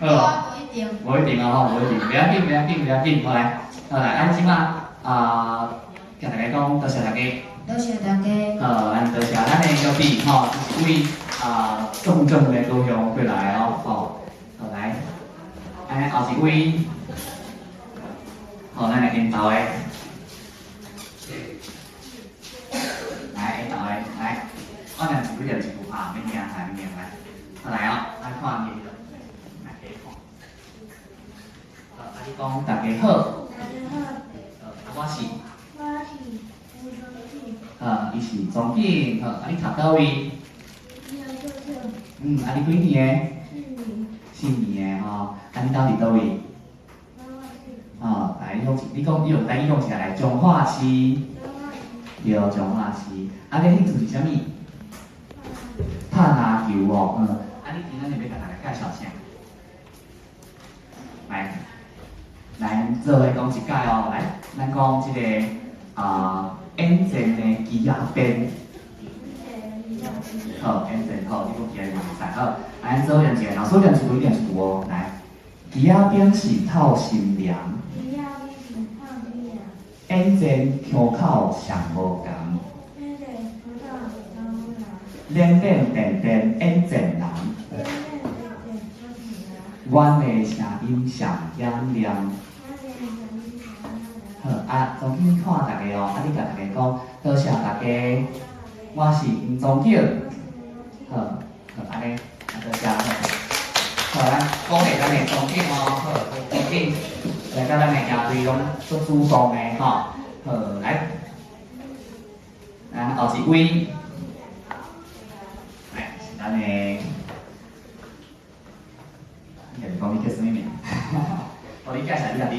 [SPEAKER 2] 好，無一定。
[SPEAKER 5] 無一定啊吼，無一定，袂要緊，袂要緊，袂要緊，好來，好來，咱這擺啊，共大家講，多謝大家。
[SPEAKER 2] 多謝大家。
[SPEAKER 5] 好，咱多謝咱的玉弟吼，這是位啊重症的高雄過來哦，吼，好來，按呢後一位，好，咱來緣投的，來緣投的，來，我念一句念一句啊，免驚，來免驚，來，好來哦，來看伊，來加看，好，啊你講大家好，
[SPEAKER 2] 大家好，
[SPEAKER 5] 啊我是，
[SPEAKER 2] 我是吳宗景，
[SPEAKER 5] 啊，伊是宗景，好，啊你讀佗位？嗯，啊你幾年的？四年的吼，啊你兜佇佗位？哦，來你講，你講，你用台語講一下來，彰化市。對，彰化市。啊，你興趣是啥物？拍籃球哦，嗯。啊，你今仔日欲共大家介紹啥？來，來，做伙講一擺哦，來，咱講這个啊，演戰的枝仔鞭。好，演戰好，你講枝仔鞭會使好。啊，咱做伙念一下，老師念一句，你念一句哦，來，枝仔鞭是透心涼。演戰腔口上無仝。冷冷電電演戰人。阮的聲音上響亮。好，啊，宗景看大家哦，啊，你共大家講，多謝大家，我是黃宗景。好，好，好，按呢，啊多謝。好，咱鼓勵咱的莊長哦，好，莊長來佮咱的營隊攏足主動的吼，好，來，來後一位，來是咱的，你家己講你叫啥物名？好，你介紹你家己。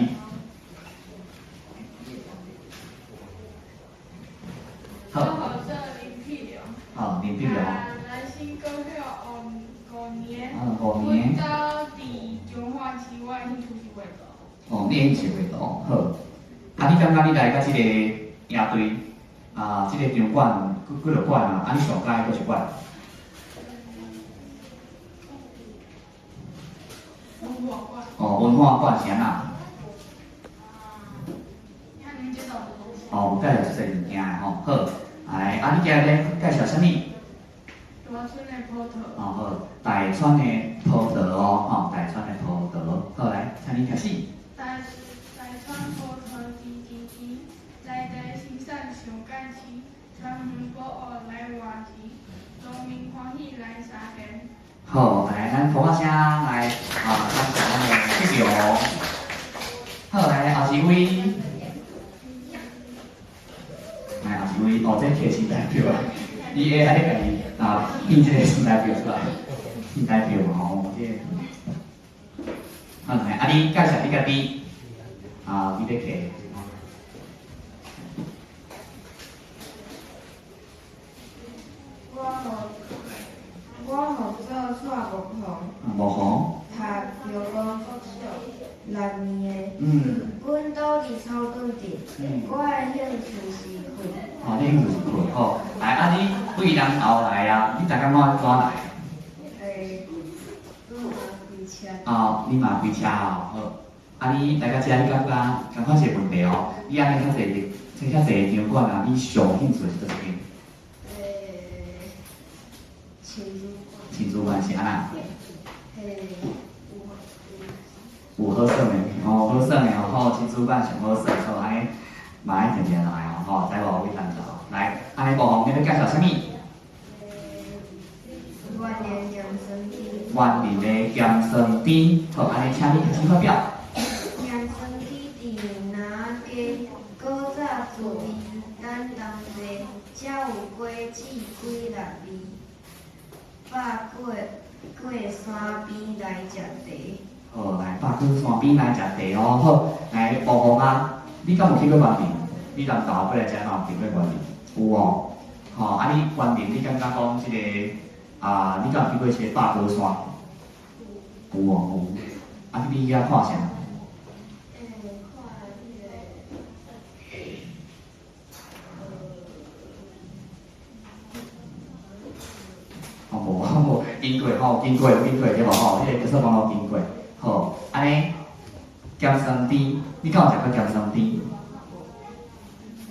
[SPEAKER 5] 好。
[SPEAKER 18] 我叫林碧龍。
[SPEAKER 5] 好，林碧龍。
[SPEAKER 18] 來新高小5年。
[SPEAKER 5] 嗯，5年。
[SPEAKER 18] 阮兜佇彰化市，我的興趣是畫圖。
[SPEAKER 5] 哦，你的興趣畫圖，好。啊，你感覺你來到這个營隊啊，這个場館幾幾落館啊？啊，你上喜歡佗一館？
[SPEAKER 18] 文化館。
[SPEAKER 5] 哦，文化館是按怎？哦，有介紹這濟物件的吼，好。來，啊，你今日欲介紹啥物？
[SPEAKER 18] 大川的葡萄。
[SPEAKER 5] 哦好，大川的葡萄哦，吼，大川的葡萄，好來，請你開始。
[SPEAKER 18] 大川葡萄甜甜甜，在地生產上界市，田園保護來活錢，農民歡喜來相見。
[SPEAKER 5] 好，來，咱鼓仔聲來，啊，感謝咱的碧龍。好，來後一位。來後一位，哦，這客席代表啊，你會愛家己啊變這個新代表出來，新代表嘛吼，這個。好，來，啊，你介紹你家己，啊，你咧客。
[SPEAKER 2] 我號做蔡木紅。
[SPEAKER 5] 木紅。
[SPEAKER 2] 讀中國國小6年的。阮住佇草屯鎮。我的興趣是睏。
[SPEAKER 5] 哦，你興趣是睏，好。來，啊，你對南投來啊？你逐工怎來？
[SPEAKER 2] 阮嘛開車。
[SPEAKER 5] 哦，你嘛開車哦，好。啊，你來到遮，你感覺共款一个問題哦？你按呢遐濟，這遐濟場館啊，你上興趣是佗一間？
[SPEAKER 2] 親子館。
[SPEAKER 5] 親子館是按怎？有好耍的，哦，好耍的哦，好，親子館上好耍，好，按呢嘛愛定定來哦，吼，知無？為南投來，按呢無吼，你欲介紹啥物？
[SPEAKER 2] 員林鹹酸甜。
[SPEAKER 5] 員林的鹹酸甜，好，按呢，請你開始發表。
[SPEAKER 2] 鹹酸甜佇南仔街，古早滋味咱同齊，才有果子幾六味，百過過山邊來食茶。
[SPEAKER 5] 好，來百過山邊來食茶哦，好，來黃黃啊，你敢有去過員林？你南投過來遮敢有去過員林？有哦，吼，啊你員林，你感覺講這個啊，你敢有去過這个百果山？有哦，有。啊，你去遐看啥？
[SPEAKER 2] 看彼个。
[SPEAKER 5] 哦，無，無，經過吼，經過，經過對無吼？彼个高速公路經過，好，按呢，鹹酸甜，你敢有食過鹹酸甜？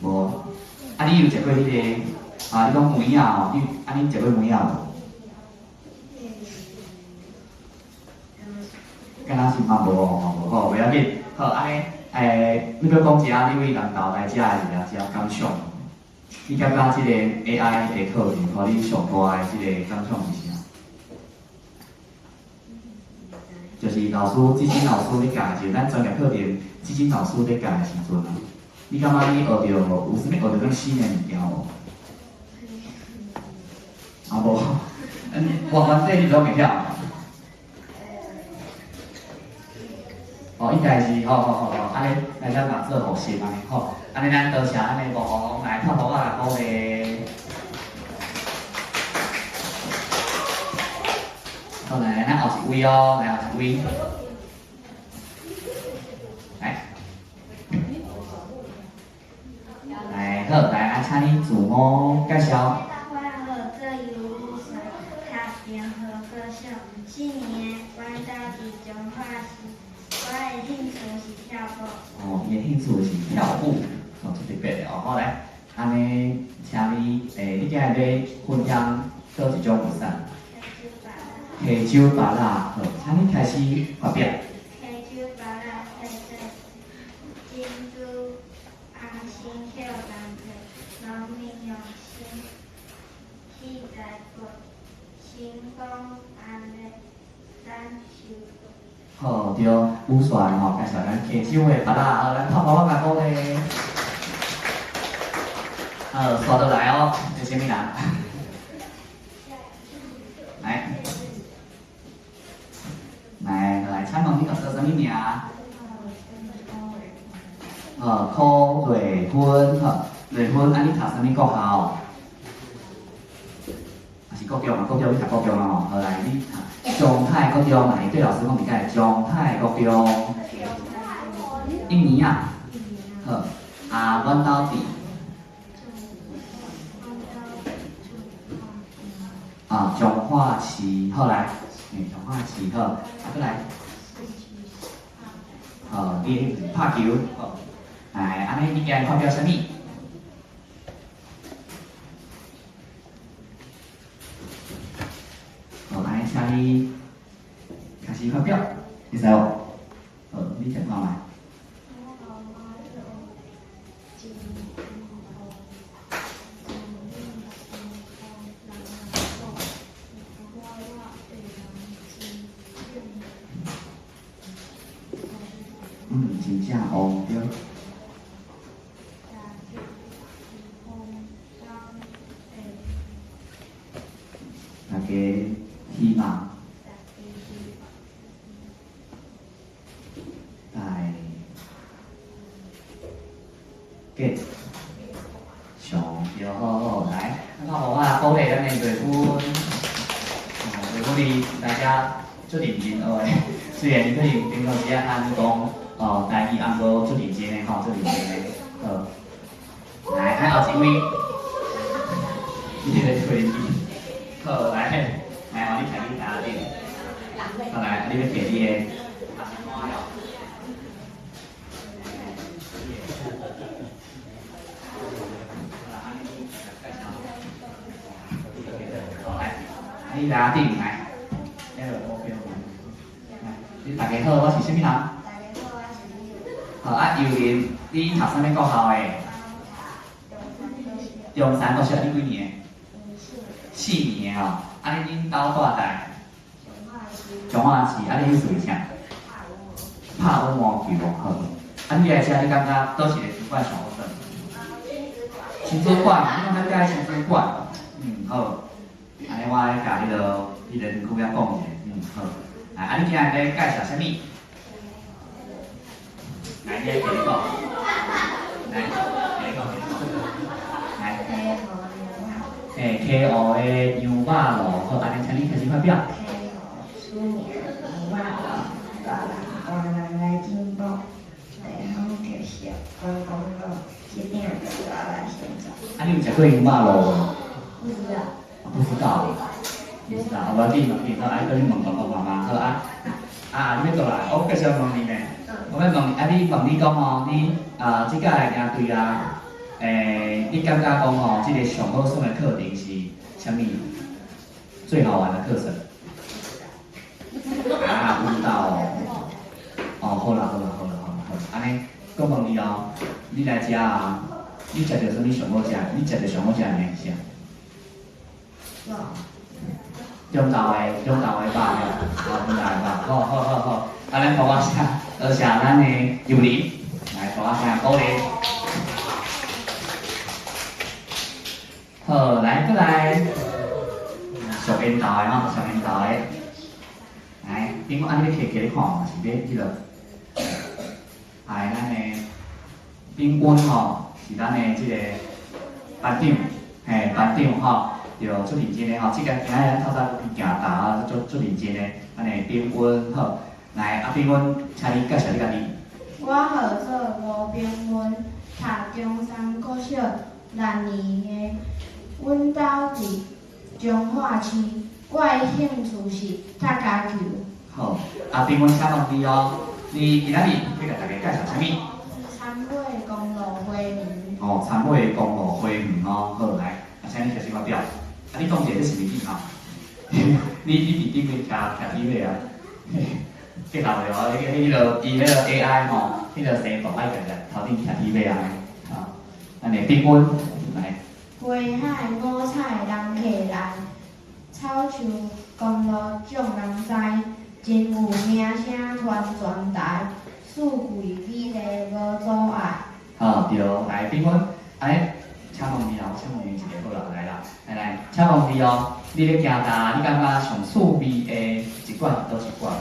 [SPEAKER 5] 無。啊，你有食過彼個？啊，你講梅仔吼，你啊，你食過梅仔無？敢若是嘛無哦，嘛無好，袂要緊。好，按呢，你閣講一下，你為南投來遮的一个感想。你感覺這个 AI 的課程，予你上大的這个感想是啥？就是老師，志金老師咧教的時陣，咱專業課程，志金老師咧教的時陣啊，你感覺你學著有啥物學著啥新的物件無？啊無，我原底你攏會曉。哦，應該是，好好好好，按呢來咱嘛做復習按呢，好，按呢咱多謝咱的吳紅來拍鼓仔來鼓勵。好，來，咱後一位哦，來後一位，來，來好，來啊，請你自我介紹。
[SPEAKER 2] 我號做尤玉山，讀中和國小4年，阮兜佇彰化市。我的興趣是跳舞。
[SPEAKER 5] 哦，伊的興趣是跳舞，哦，足特別的哦。好，來，按呢，請你，你今日欲分享佗一種物產？溪州芭樂，好，請你開始發表。
[SPEAKER 2] 溪州芭樂特色，珍珠紅心捡重提，農民用新器材割，收成功按呢，咱收。
[SPEAKER 5] 好，對，烏線吼，介紹咱溪洲的芭樂，好，咱拍鼓仔共鼓勵。好，刷落來哦，這啥物人？來，來來，請問你叫做啥物名？柯瑞芬，好，瑞芬，啊，你讀啥物國校？也是國中啊，國中你讀國中啊吼，好來，你讀中泰國中，來對老師講，你講中泰國中，一年啊，好，啊，阮兜佇。啊，彰化市，好來，彰化市好，啊，閣來，好，你拍球，好，來，按呢你今日發表啥物？好，按呢請你開始發表，會使無？好，你聽看覓。真正烏對。大家希望，大吉祥對好好來，那我啊鼓勵咱的瑞芬，瑞芬你大家足認真學的，雖然你可能平常時啊按講。哦，台語按過足認真的吼，足認真的，好，來，還後一位，你咧推機，好，來，來哦，你徛你台頂，好來，你欲摕你的，好來，你台頂來，來，你大家好，我是啥物人？好啊，尤林，你讀啥物國校的？中山國小，你幾年？四年的吼，啊你恁兜住佗？彰化市，啊你彼厝是啥？拍羽毛球，好。啊你來遮，你感覺佗一個場館上好耍？親子館，你攏較喜歡親子館？嗯，好。按呢我來共彼个園區遐講一下，嗯，好。啊，你今日欲介紹啥物？來，你來講，來，來講，來。嘿，溪湖的羊肉爐，好，按呢，請你開始發表。
[SPEAKER 2] 溪湖出名羊肉爐，大人大人來進步，地方特色觀光路，這鼎就大來選擇。
[SPEAKER 5] 啊，你有食過羊肉爐無？
[SPEAKER 2] 不知道。
[SPEAKER 5] 不知道，不知道，無要緊，無要緊，好，愛閣去問爸爸媽媽，好啊。啊，你欲倒來，我繼續問你呢。我欲問，啊，你問你講吼，你啊，這屆營隊啊，你感覺講吼，這个上好耍的課程是啥物？最好玩的課程？啊，不知道哦。哦，好啦，好啦，好啦，好啦，好啦，按呢，閣問你哦，你來遮啊，你食著啥物上好食？你食著上好食的物是啥？中晝的，中晝的肉，好，中晝的肉，好好好好。啊，咱鼓仔聲，多謝咱的尤林，來鼓仔聲鼓勵。好，來閣來，上緣投的吼，上緣投的，來，頂我按呢摕起來看嘛，是欲彼落。哎，咱的炳溫吼，是咱的這个班長，嘿，班長吼。對，足認真的吼，這个今仔日咱透早去行達啊，足足認真的，按呢炳溫好，來，阿炳溫，請你介紹你家己。
[SPEAKER 16] 我號做吳炳溫，讀中山國小六年的，阮兜佇彰化市，我的興趣是踢跤球。
[SPEAKER 5] 好，阿炳溫，請問你哦，你今仔日欲共大家介紹啥物？
[SPEAKER 16] 杉尾公路花園。
[SPEAKER 5] 哦，杉尾公路花園哦，好，來，啊，請你開始發表。啊，你講一下，這是毋是鏡頭？你佇頂面徛徛佇尾啊？鏡頭袂哦，彼个伊彼个 AI 吼，彼个生图愛共個頭頂徛佇尾啊，啊，按呢炳溫來。
[SPEAKER 16] 花海五彩人客來，
[SPEAKER 2] 草樹公路眾人知，真有名聲傳全台，四季美麗無阻礙。
[SPEAKER 3] 好，對，來，比阮，哎，請問你哦，請問你一個好啦，來啦，來來，請問你哦，你咧行大，你感覺上趣味的一罐是佗一罐？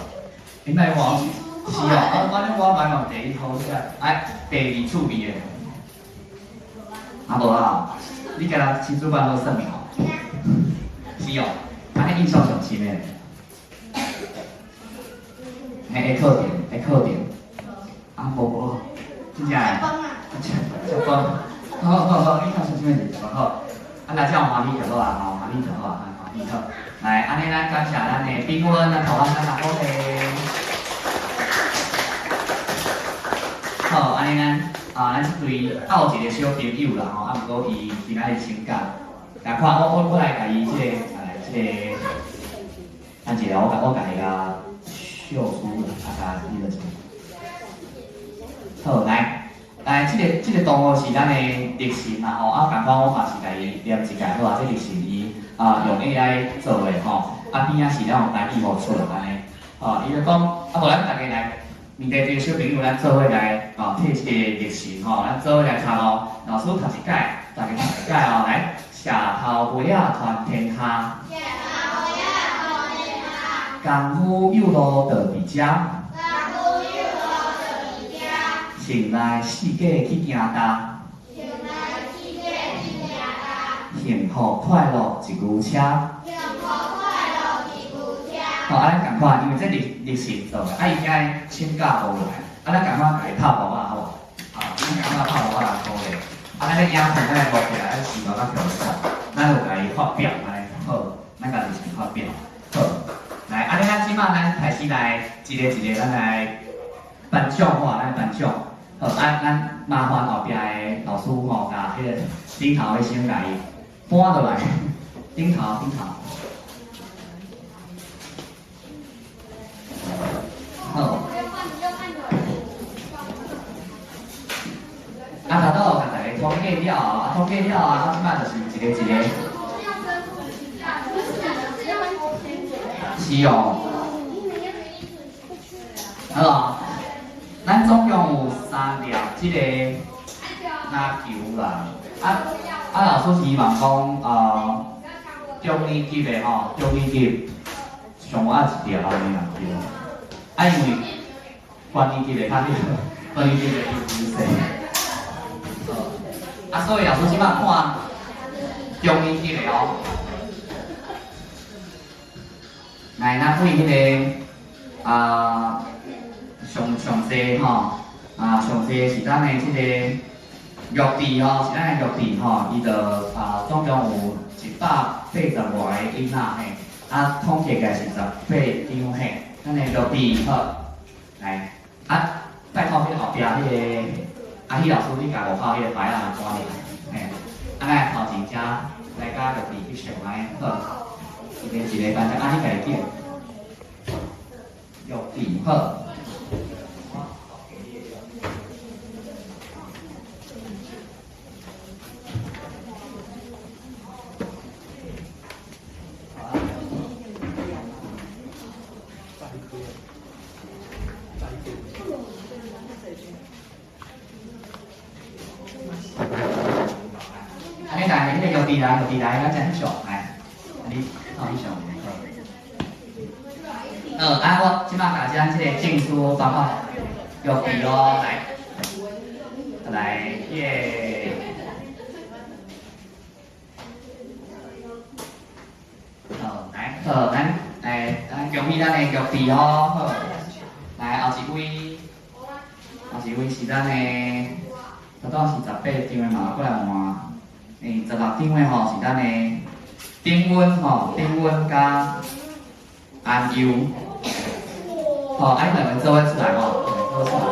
[SPEAKER 3] 你莫話是哦，我我排行第一好，這個，哎，第二趣味的，啊無啊，你敢若親子館好算命哦？是哦，按呢印象上深的，嘿，會考著，會考著，啊無無，真正的，食食飯，好好好，印象上深的是食飯好，啊來這樣歡喜就好啊，吼，歡喜就好啊，歡喜好。來，按呢咱感謝咱的比芬，咱台灣咱阿好咧。好，按呢咱啊，咱這對鬥一個小朋友啦吼，啊，毋過伊今仔日請假，來看我來共伊這個，來這個，等一下我共伊共秀出來，啊，共伊個。好，來，來，這個同學是咱的歷史嘛吼，啊，仝款我嘛是共伊念一屆好啊，這歷史伊啊用 AI 做的吼，啊邊仔是咱用台語學出來按呢，吼，伊就講，啊無咱逐家來面對這個小朋友，咱做伙來哦，替這個歷史吼，咱做伙來讀哦，老師讀一擺，逐家讀一擺哦，來，社頭尾仔傳天下，功夫有路就佇遮，城內四界去行踏，幸福快樂一牛車。吼，啊，咱仝款，因為這歷史做的，啊，伊今日請假無來，啊，咱仝款共伊拍簿仔好無？啊，咱仝款拍簿仔來鼓勵。啊，咱咧影片咱來錄起來，咱視頻仔調來，咱有共伊發表按呢，好，咱共歷史發表，好。來，按呢咱這擺咱開始來一个一个咱來頒獎吼，咱頒獎。好，啊，咱麻煩後壁的老師吼，共彼個頂頭的先共伊搬落來，頂頭頂頭。好。啊，頭拄有共大家統計了後，啊，統計了後，啊，這擺就是一个一个。是哦。好啊。咱總共有三粒這个籃球啦，啊啊，老師希望講，中年級的吼，中年級上愛一粒按呢啦，對。啊，因為高年級的較少，高年級的有優勢。啊，所以老師這擺看中年級的哦，來，咱對彼个啊。上上濟吼，啊上濟是咱的這個玉弟吼，是咱的玉弟吼，伊就啊總共有180外个囡仔嘿，啊統計起來是18張嘿，咱的玉弟好，來，啊拜託彼後壁彼個阿希老師，你共外口彼個牌仔來搬入來，嘿，啊咱頭前遮來佮玉弟翕相按呢，好，一个一个班長，啊你家己揀，玉弟好。來，玉弟來，咱正翕相，來，你翕相。好，啊，我這擺共咱這個證書頒發玉弟哦，來，來，耶。好，來，好，咱來，咱恭喜咱的玉弟哦，好，來，後一位，後一位是咱的，拄拄是18張的嘛，過來換。16張的吼是咱的頂溫吼，頂溫佮安優，吼，啊，你兩個做伙出來吼，做伙出來。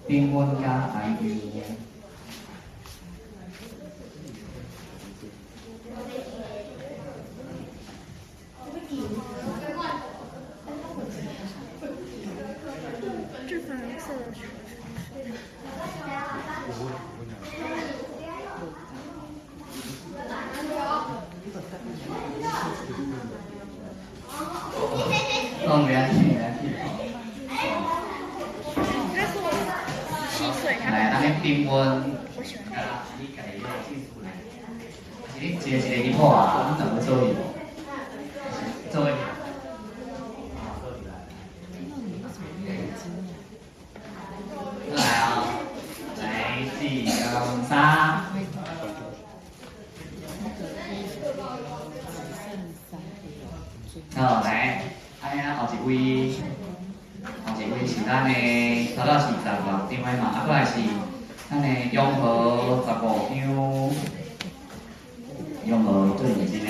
[SPEAKER 3] 頂溫佮安優。哦，袂要紧，袂要紧。来，按呢平稳。啊，你家己个技术来，是你一个一个去破啊？你两个做伙无？做伙。来啊！来，一、二、三。好，来，按呢后一位，后一位是咱的，头拄是16张的嘛，啊，过来是咱的永和15张，永和最认真的。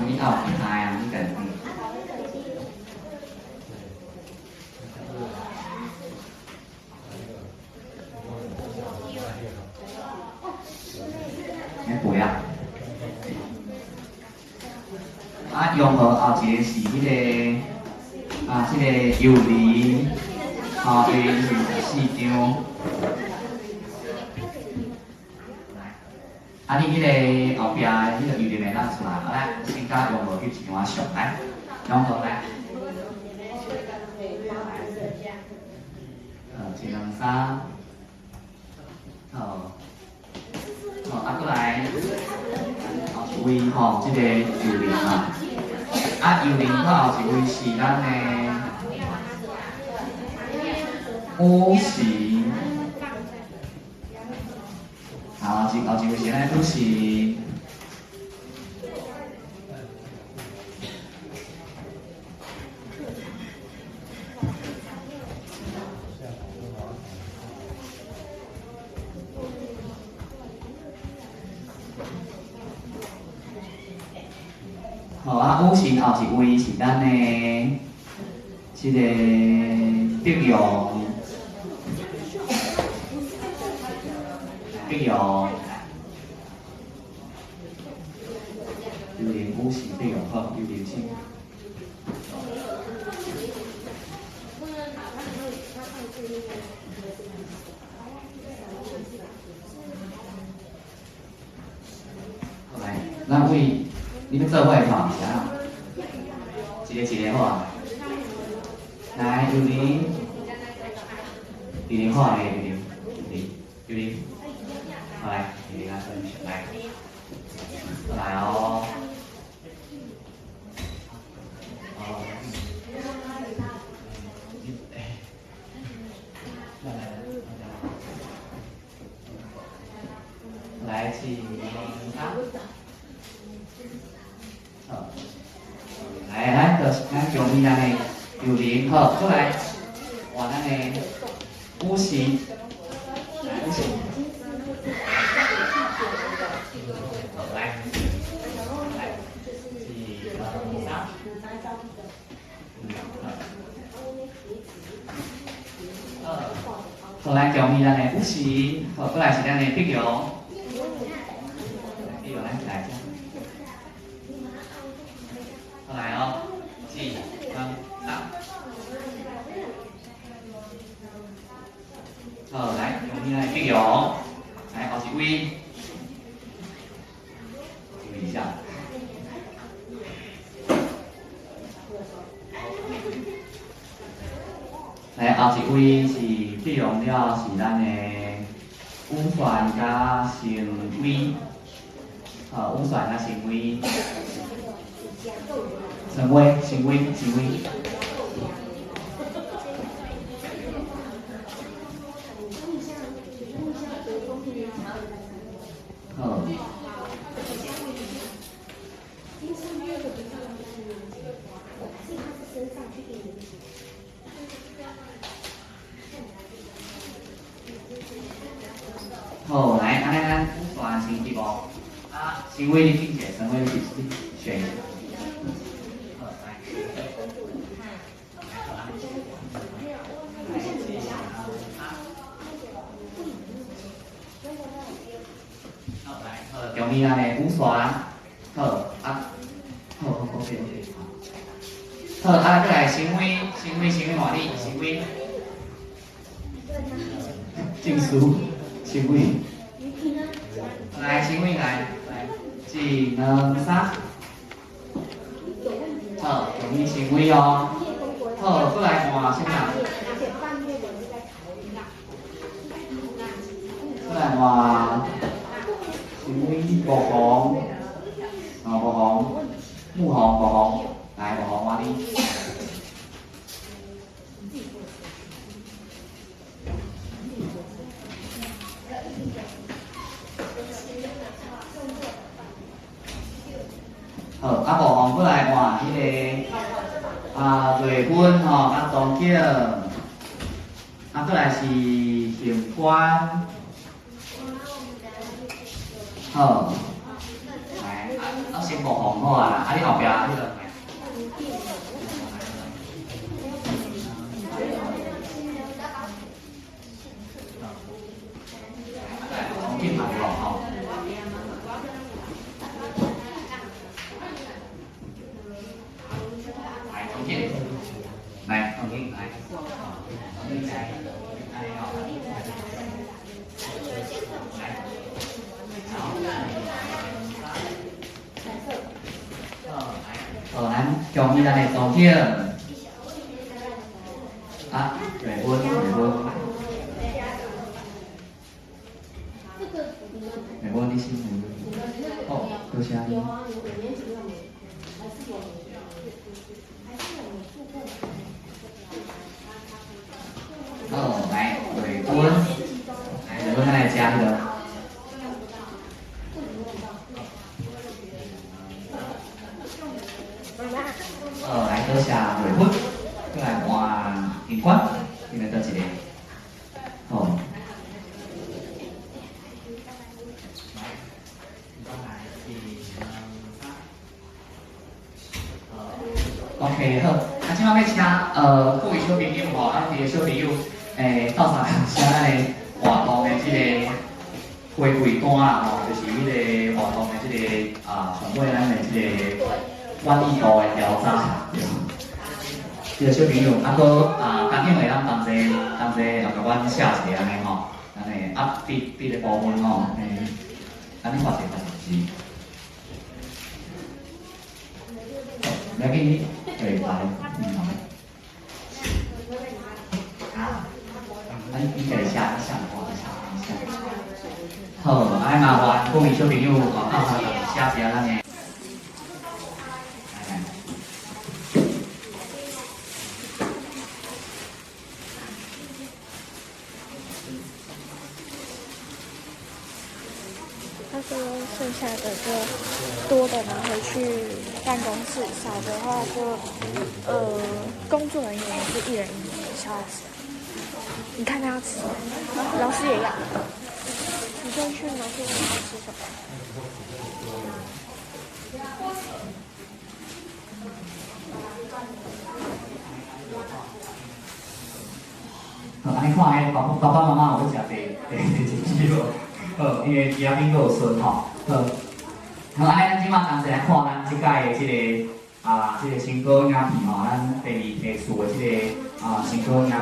[SPEAKER 3] 你后其他啊，你家己。你背啊？啊，永和后一个是彼个啊，这个幼儿，吼，伊是14张。啊，你彼个后壁彼个幼儿会当出来，来，先甲永和翕一张相，来，永和来。一、两、三，好，好，啊，阁来，后一位吼，这个幼儿嘛。啊，幼龄阁后一位是咱的五行，好，后一位是咱的五行。好啊，五行后一位是咱的这个德阳，德阳，榴莲五行德阳好，榴莲请。好来，咱为。你欲做伙看是啊？一个一个好啊。来，尤玲，尤玲好咧，尤玲，尤玲，尤玲，好来，尤玲啊，来，来哦。哦。来，一、二、三。好，来，咱就是咱恭喜咱的幼龄，好，过来，换咱的五行，来五行，好，来，来，一、二、三，好，来恭喜咱的五行，好，过来是咱的碧阳，碧阳来来。来哦，一、二、三。好，来，用你来碧阳，来后一位，注意一下。来，后一位是碧阳了，是咱的五选佮成威，好，五选佮成威。成威，成威，成威。好。好，来，按呢咱完成对无？啊，成威你选一个，成威你选一个。中间安尼五线，好啊，好好，OK OK，好。好，啊，再來新威，新威，新威換你，新威。證書，新威。來，新威來，來，一、兩、三。好，恭喜新威哦。好，閣來換啥人？閣來換新威木紅，哦，木紅，木紅，木紅，來木紅換你。好，啊，木紅閣來換彼個啊，瑞芬吼，啊，東景，啊，閣來是杏官，好，來，啊，先木紅好啊啦，啊，你後壁彼個。東景嘛對無吼？來，東景，來，東景來，東景來，來吼，來，好，好，來，好，咱恭喜咱的東景，啊，瑞芬，瑞芬，瑞芬，你先，好，多謝。好，來，瑞芬，來，瑞芬，咱來食彼個。好，來，多謝瑞芬，閣來換警官，這邊倒一個？好。來，警官來，一、兩、三。OK，好，啊，這擺欲請各位小朋友吼，啊，佇个小朋友，鬥相共寫咱的活動的這个回饋單啦吼，就是彼个活動的這個啊，上尾咱的這個滿意度的調查，對。這個小朋友，啊，閣啊，家長會當同齊同齊來共阮寫一个按呢吼，按呢啊，筆筆的部分吼，按呢畫一個是。來去，對，來，嗯，好。啊，你家己寫，你寫我寫，你寫。好，啊，麻煩各位小朋友吼，鬥相共寫一下咱的。來。
[SPEAKER 16] 他說剩下的就多的拿回去辦公室，少的話就工作人員是一人一小老師。你看他要吃什麼，老師也要。你先去拿去問他吃什麼。
[SPEAKER 3] 好，按呢看，彼爸爸爸媽媽有欲食第第第一支無？好，因為其他邊閣有孫吼。好，好，按呢咱這擺同齊來看咱這擺的這個啊，這個成果影片吼，咱第二提出的這個啊成果影片。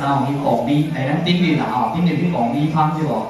[SPEAKER 3] 昨昏去爆米，欸，咱顶日啦吼，顶日去爆米香对无？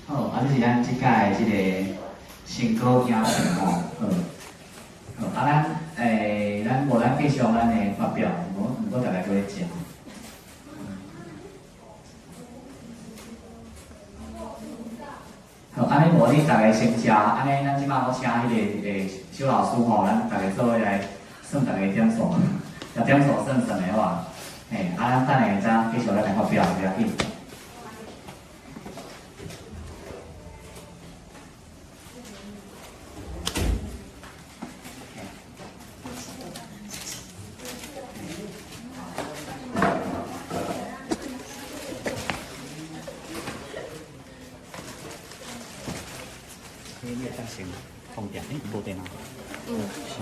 [SPEAKER 3] 好，啊，這是咱這屆的這個成果影片吼，好，好，啊，咱咱無咱繼續咱的發表，毋過大家閣咧食。好，按呢無恁逐家先食，按呢咱這擺閣請彼个小老師吼，咱逐家做伙來算逐家點數，共點數算算的話，嘿，啊，咱等下再繼續咱來發表，袂要緊。你會當先充電，欸，無電啊？
[SPEAKER 15] 嗯。
[SPEAKER 3] 是。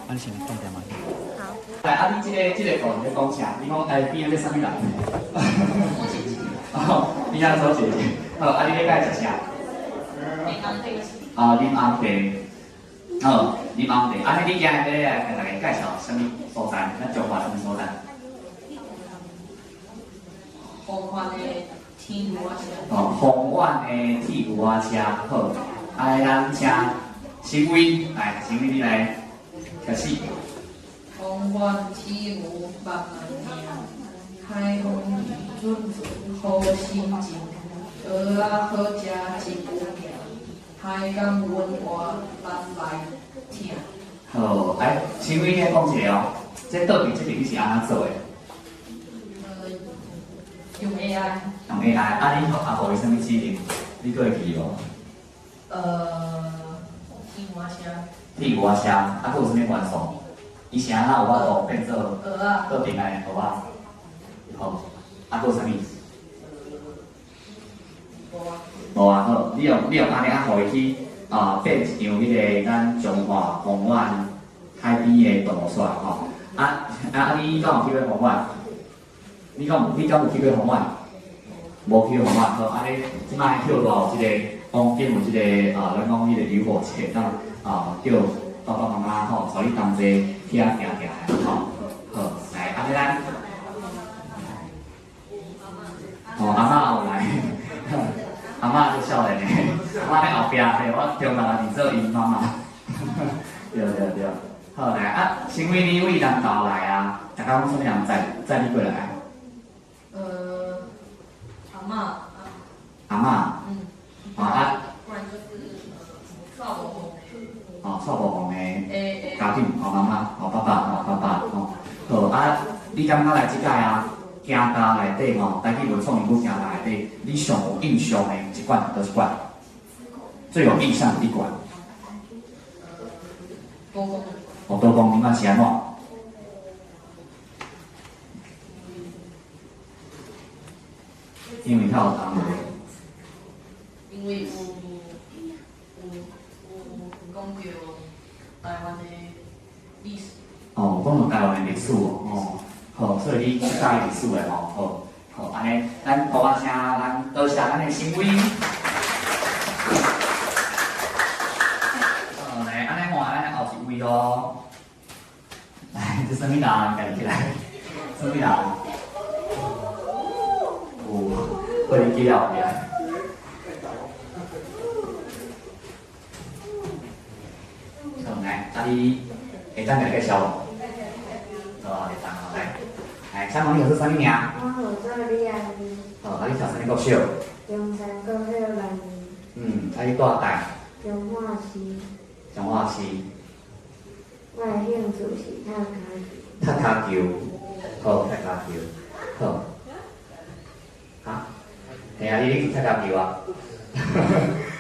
[SPEAKER 3] 啊，你先充電嘛。
[SPEAKER 15] 好。
[SPEAKER 3] 來，啊，你這個故事咧講啥？你講哎，邊仔這啥物人？
[SPEAKER 9] 我姐姐。
[SPEAKER 3] 哦，邊仔做姐姐。好，啊，你咧佮伊食啥？
[SPEAKER 9] 檸紅茶。
[SPEAKER 3] 啊，啉紅茶。好，啉紅茶。啊，你今日欲來共大家介紹啥物所在？咱彰化啥物所在？
[SPEAKER 9] 豐原的鐵牛仔車。
[SPEAKER 3] 哦，豐原的鐵牛仔車，好。啊，咱請新偉來，新偉你來開始。
[SPEAKER 9] 豐原鐵牛慢慢行，海風陣陣好心情，蚵仔好食真有名，海港文化咱來聽。
[SPEAKER 3] 好，哎，新偉你來講一下哦，這倒佇這邊你是按怎做的？
[SPEAKER 9] 用 AI。
[SPEAKER 3] 用 AI，啊，你啊，予伊啥物指令？你閣會記無？
[SPEAKER 9] 鐵牛仔車。
[SPEAKER 3] 鐵牛仔車，啊，閣有啥物元素？伊是按怎有法度變做
[SPEAKER 9] 蚵仔？
[SPEAKER 3] 倒轉來蚵仔。好，啊，閣有啥物？
[SPEAKER 9] 無啊。
[SPEAKER 3] 無啊，好，你用按呢啊，予伊去啊變一張彼個咱彰化豐原海邊的圖出來吼。啊啊啊！你敢有去過豐原？你敢有去過豐原？無去過豐原，好，按呢這擺跳到這個風景有這個啊，咱講彼個遊火車，當啊叫爸爸媽媽吼，帶你同齊去遐行行吼。好，來，按呢咱，哦，阿嬤有來，阿嬤足少年的，阿嬤佇後壁，嘿，我中昼是做𪜶媽媽。對對對，好來啊，新偉你對南投來啊，逐工啥物人載載你過來？
[SPEAKER 9] 阿嬤。
[SPEAKER 3] 阿嬤。
[SPEAKER 9] 嗯。
[SPEAKER 3] 啊。
[SPEAKER 9] 不然就是蔡無紅。
[SPEAKER 3] 哦，蔡無紅的家長，哦媽媽，哦爸爸，哦爸爸，哦好啊，你感覺來這擺啊，行街內底吼，台語文創園區行街內底，你上有印象的一款佗一款？最有印象的一款？
[SPEAKER 9] 多功。
[SPEAKER 3] 哦，多功能啊是按怎？因為較有同對不對？
[SPEAKER 9] 因為有講著台灣的歷史。
[SPEAKER 3] 哦，講著台灣的歷史哦，哦，好，所以你喜歡歷史的吼，好，好，按呢，咱鼓仔聲，咱多謝咱的新偉。好，來，按呢換咱後一位哦。來，這啥物人？家己起來，啥物人？有，予你記後壁。好，來，啊你會當家己介紹無？好啊，會當哦，來，來，請問你號做啥物名？
[SPEAKER 2] 我號做李安妮。
[SPEAKER 3] 好，啊你讀啥物國小？
[SPEAKER 2] 中山國小六年。
[SPEAKER 3] 嗯，啊你住佗？
[SPEAKER 2] 彰化市。
[SPEAKER 3] 彰化市。
[SPEAKER 2] 我的興趣是踢跤球。
[SPEAKER 3] 踢跤球，好，踢跤球，好。哈？嘿啊，你去踢跤球啊？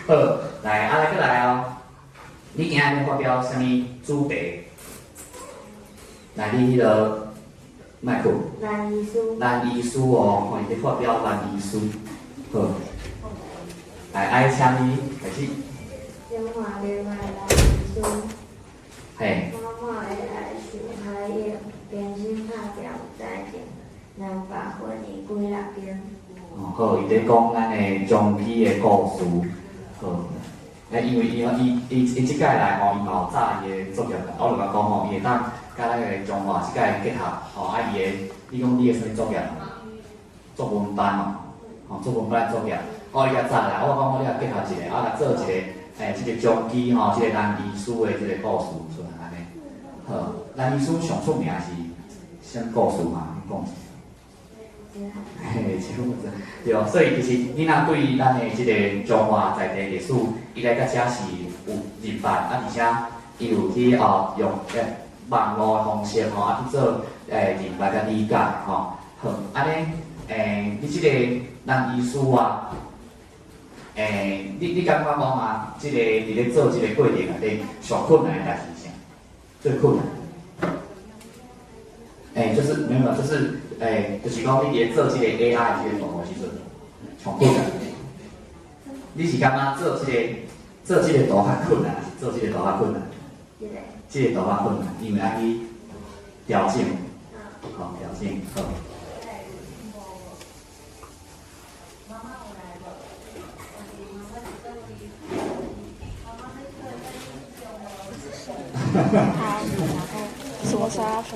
[SPEAKER 3] 好，來，啊來閣來哦。你今仔日發表啥物主題？來，你彼个麥克。
[SPEAKER 2] 蘭醫師。
[SPEAKER 3] 蘭醫師哦，吼，伊咧發表蘭醫師，好。來，愛請你開始。
[SPEAKER 2] 彰化另外蘭醫師。
[SPEAKER 3] 嘿。
[SPEAKER 2] 滿滿的愛像海湧，連心拍拼有才情，南北分伊幾若間。
[SPEAKER 3] 哦，好，伊咧講咱的彰基的故事，好。啊，因為伊伊伊伊這屆來吼，伊嘛有早伊的作業，我就共講吼，伊會當佮咱个彰化這屆結合，吼，啊伊的，你講你的啥物作業？作文班哦，吼，作文班作業，哦，伊較早來，我講我你共結合一下，啊，來做一個，欸，這個彰基吼，這個蘭醫師的這個故事出來按呢。好，蘭醫師上出名是啥物故事嘛？你講一下。嘿，這毋知，對，所以其實你若對咱的這個彰化在地歷史，伊來到遮是有認捌，啊，而且伊有去哦用網路的方式吼，啊去做認捌佮理解吼。好，按呢，你這個蘭醫師啊，你感覺講啊，這個佇咧做這個過程內底上困難的代誌是啥？最困難？就是沒有，就是就是講你佇咧做這個 AI 這個圖的時陣，上困難。你是感覺做這個做這個圖較困難，還是做這個圖較困難？這個圖較困難，因為愛去調整，好，調整好。
[SPEAKER 16] 什麼時候要分？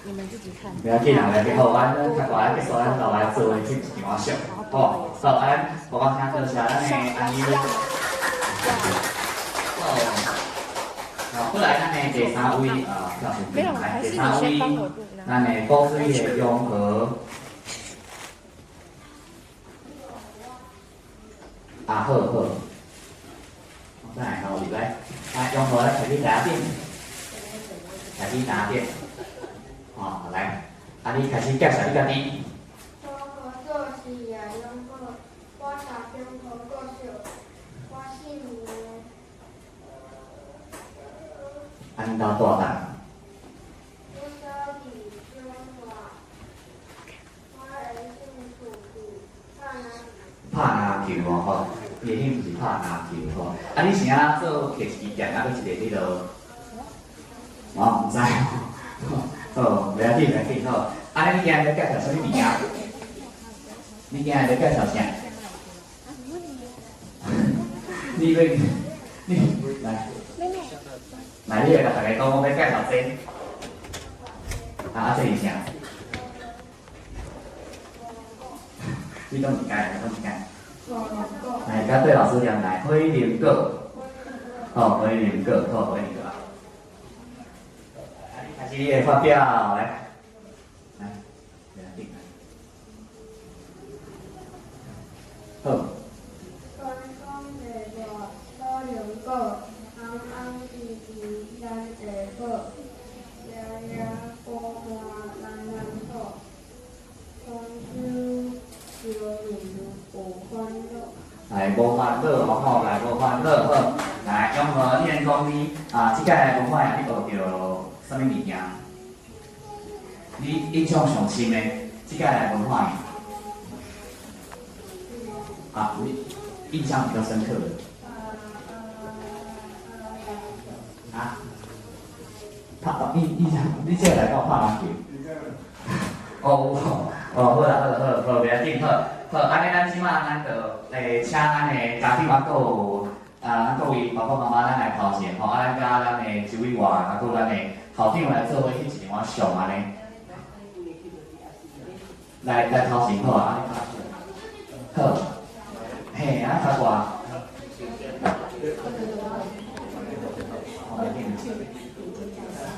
[SPEAKER 16] 你們自己看。
[SPEAKER 3] 袂要緊啊，袂要緊，好，咱較快結束，咱落來做這一張相。好，好，咱我講聲多謝咱的安妮。好，過來咱的第三位啊，來第三位，咱的古水的融合。啊，好好。我再來好入來，來融合來開始台頂，開始台頂。哦，來，啊，你開始介紹你家己。
[SPEAKER 2] 我做是叶永和，我讀中和國小，我姓林。
[SPEAKER 3] 啊，恁兜住佗？
[SPEAKER 2] 我住伫彰化，我的兴趣是拍篮球。
[SPEAKER 3] 拍籃球哦，吼，伊的興趣是拍籃球吼。啊，你是按怎做摕一支劍，啊，閣一个彼落？我毋知。好，袂要緊，袂要緊，好。啊，你今日欲介紹啥物物件？你今日欲介紹啥？你欲，你來，來，你來共大家講，我欲介紹這個。啊，這是啥？你講一擺，你講一擺。來，甲對老師念來，火龍果。好，火龍果，好，火龍果。開始你的發表，來，來，來，好。
[SPEAKER 2] 天公袂热，火龙果，红红甜甜咱下宝，夜夜孤单咱难好，丰收少年有烦恼。
[SPEAKER 3] 来，無煩惱，吼，來無煩惱，好，來，永和，你先講你啊，這擺文化營你學著啥物物件？你印象上深的，這擺來文化營啊，你印象比較深刻的啊？拍印象，你這個來講拍籃球？哦，哦，好啦，好，好，好，袂要緊，好，好，按呢，咱這馬咱就請咱的家長，啊，閣有啊，咱各位爸爸媽媽，咱來頭前吼，啊，咱佮咱的周委員，啊，閣咱的校長來做伙翕一張相按呢。來來頭前好啊，好，嘿，啊，較大。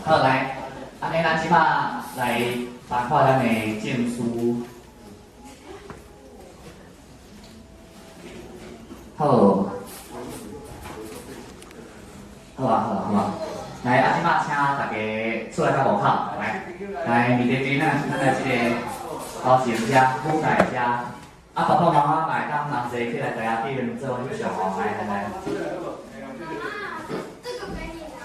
[SPEAKER 3] 好，來，按呢，咱這馬來頒發咱的證書。好，好啊，好啊，好啊。來，啊，這馬請大家出來到路口，來，來，面對面咱咱的這個頭前遮、舞台遮，啊，爸爸媽媽嘛會當同齊起來台仔頂做翕相哦，來來來。
[SPEAKER 2] 這個給你拿。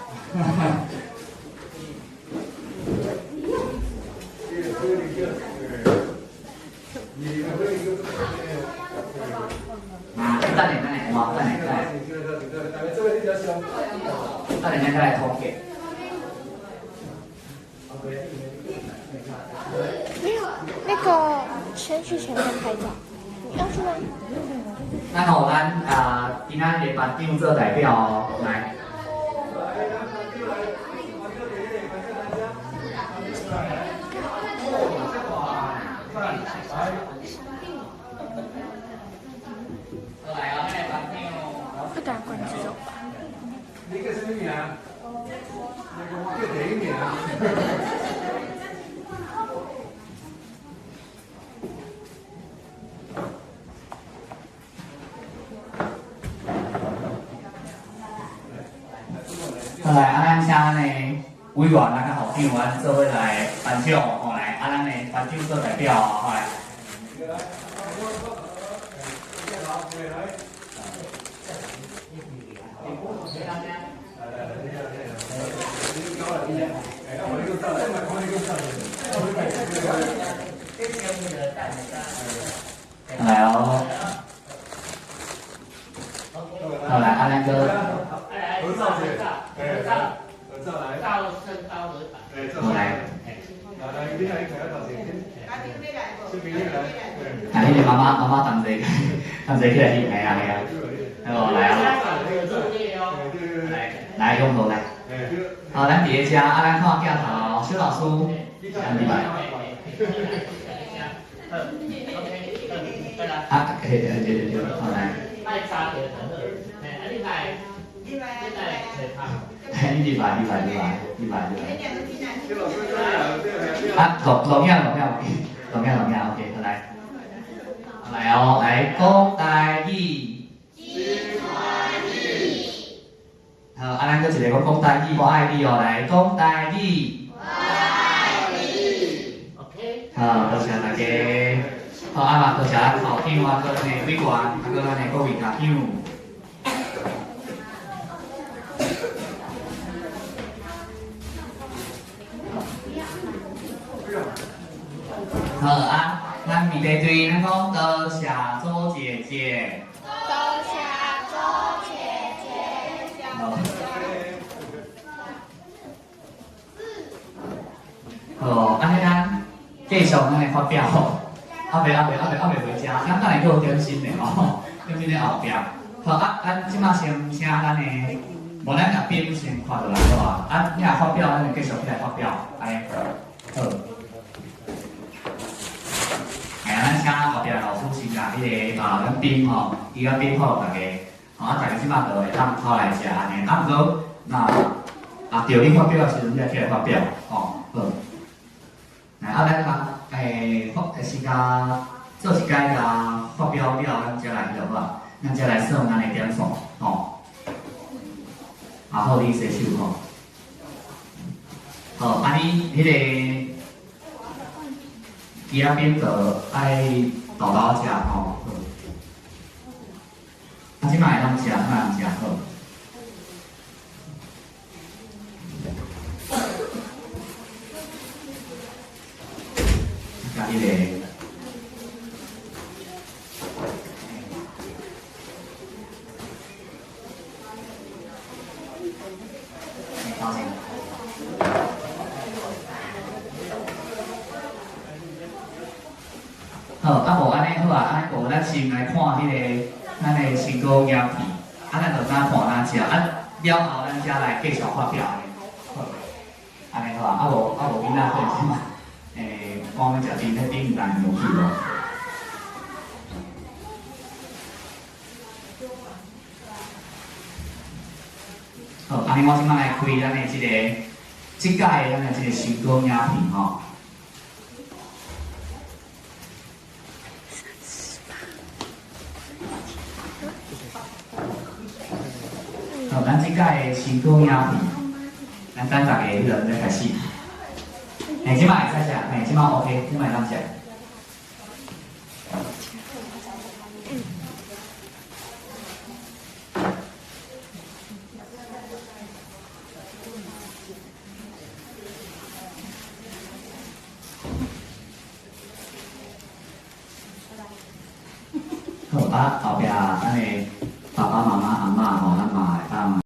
[SPEAKER 3] 啊，等下等下，哇，等下等下。等下咱再來統計。
[SPEAKER 16] 沒有，那個先去前面拍照。你要去嗎？
[SPEAKER 3] 咱予咱啊，今仔日班長做代表哦，來。
[SPEAKER 16] 不打管這種吧。
[SPEAKER 19] 你叫什麼名？我叫第一名。
[SPEAKER 3] 好來，啊，咱請咱的委員啊，佮校長，咱做伙來頒獎，吼來，啊，咱的班長做代表，吼來。來哦。好來，啊，咱閣。
[SPEAKER 19] 合照者，合照，合照來。
[SPEAKER 3] 好來。
[SPEAKER 19] 來來，你來，你來頭前。小朋友來。
[SPEAKER 3] 啊，彼個媽媽媽媽同齊同齊起來翕，系啊系啊，好來啊。來來用好來。好，咱佇咧遮，啊，咱看鏡頭，小老師，咱入來。啊，對對對對，好來。你入來，入來，入來，入來，入來。啊，錄錄影，錄影，錄影，錄影，OK，好來。來哦，來講台語。好，啊，咱閣一个講講台語，我愛你哦，來講台語。我愛你。OK。好，多謝大家。好，啊嘛，多謝咱校長啊，閣咱的委員，啊，閣咱的各位家長。好啊，咱面对對，咱講多謝周姐姐。
[SPEAKER 15] 多謝周姐姐。
[SPEAKER 3] 好。好，按呢咱繼續咱的發表吼，還袂還袂還袂還袂回家，咱等下閣有點心的吼，點心佇後壁。好啊，咱這擺先請咱的，無咱共賓先看落來好啊，啊，你若發表，咱就繼續起來發表，按呢，好。哎啊，咱請後壁老師先共彼个啊，咱賓吼，伊甲賓看予大家，吼啊，大家這擺就會當頭來食按呢。啊，毋過若啊，著你發表的時陣，你才起來發表，吼，好。來啊，咱共發先共做一擺共發表了，咱才來彼落好啊，咱才來算咱的點數，吼。啊好，你洗手吼。好，啊你彼个枝仔餅就愛豆豆食吼，好。啊，這擺會當食，這擺會食好。加彼个。好，啊無按呢好啊，按呢無咱先來看彼个咱的成果影片，啊咱就哪看哪食，啊了後咱才來繼續發表按呢。好，按呢好啊，啊無啊無囡仔可能這擺，講欲食甜，彼甜毋知有去無？好，按呢我這擺來開咱的這个，這屆咱的這个成果影片吼。好，咱這屆的成果影片，咱等大家彼落再開始。嘿，這擺會使食，嘿，這擺 OK，這擺會當食。好，啊，後壁咱的爸爸媽媽、阿嬤吼，咱嘛會當。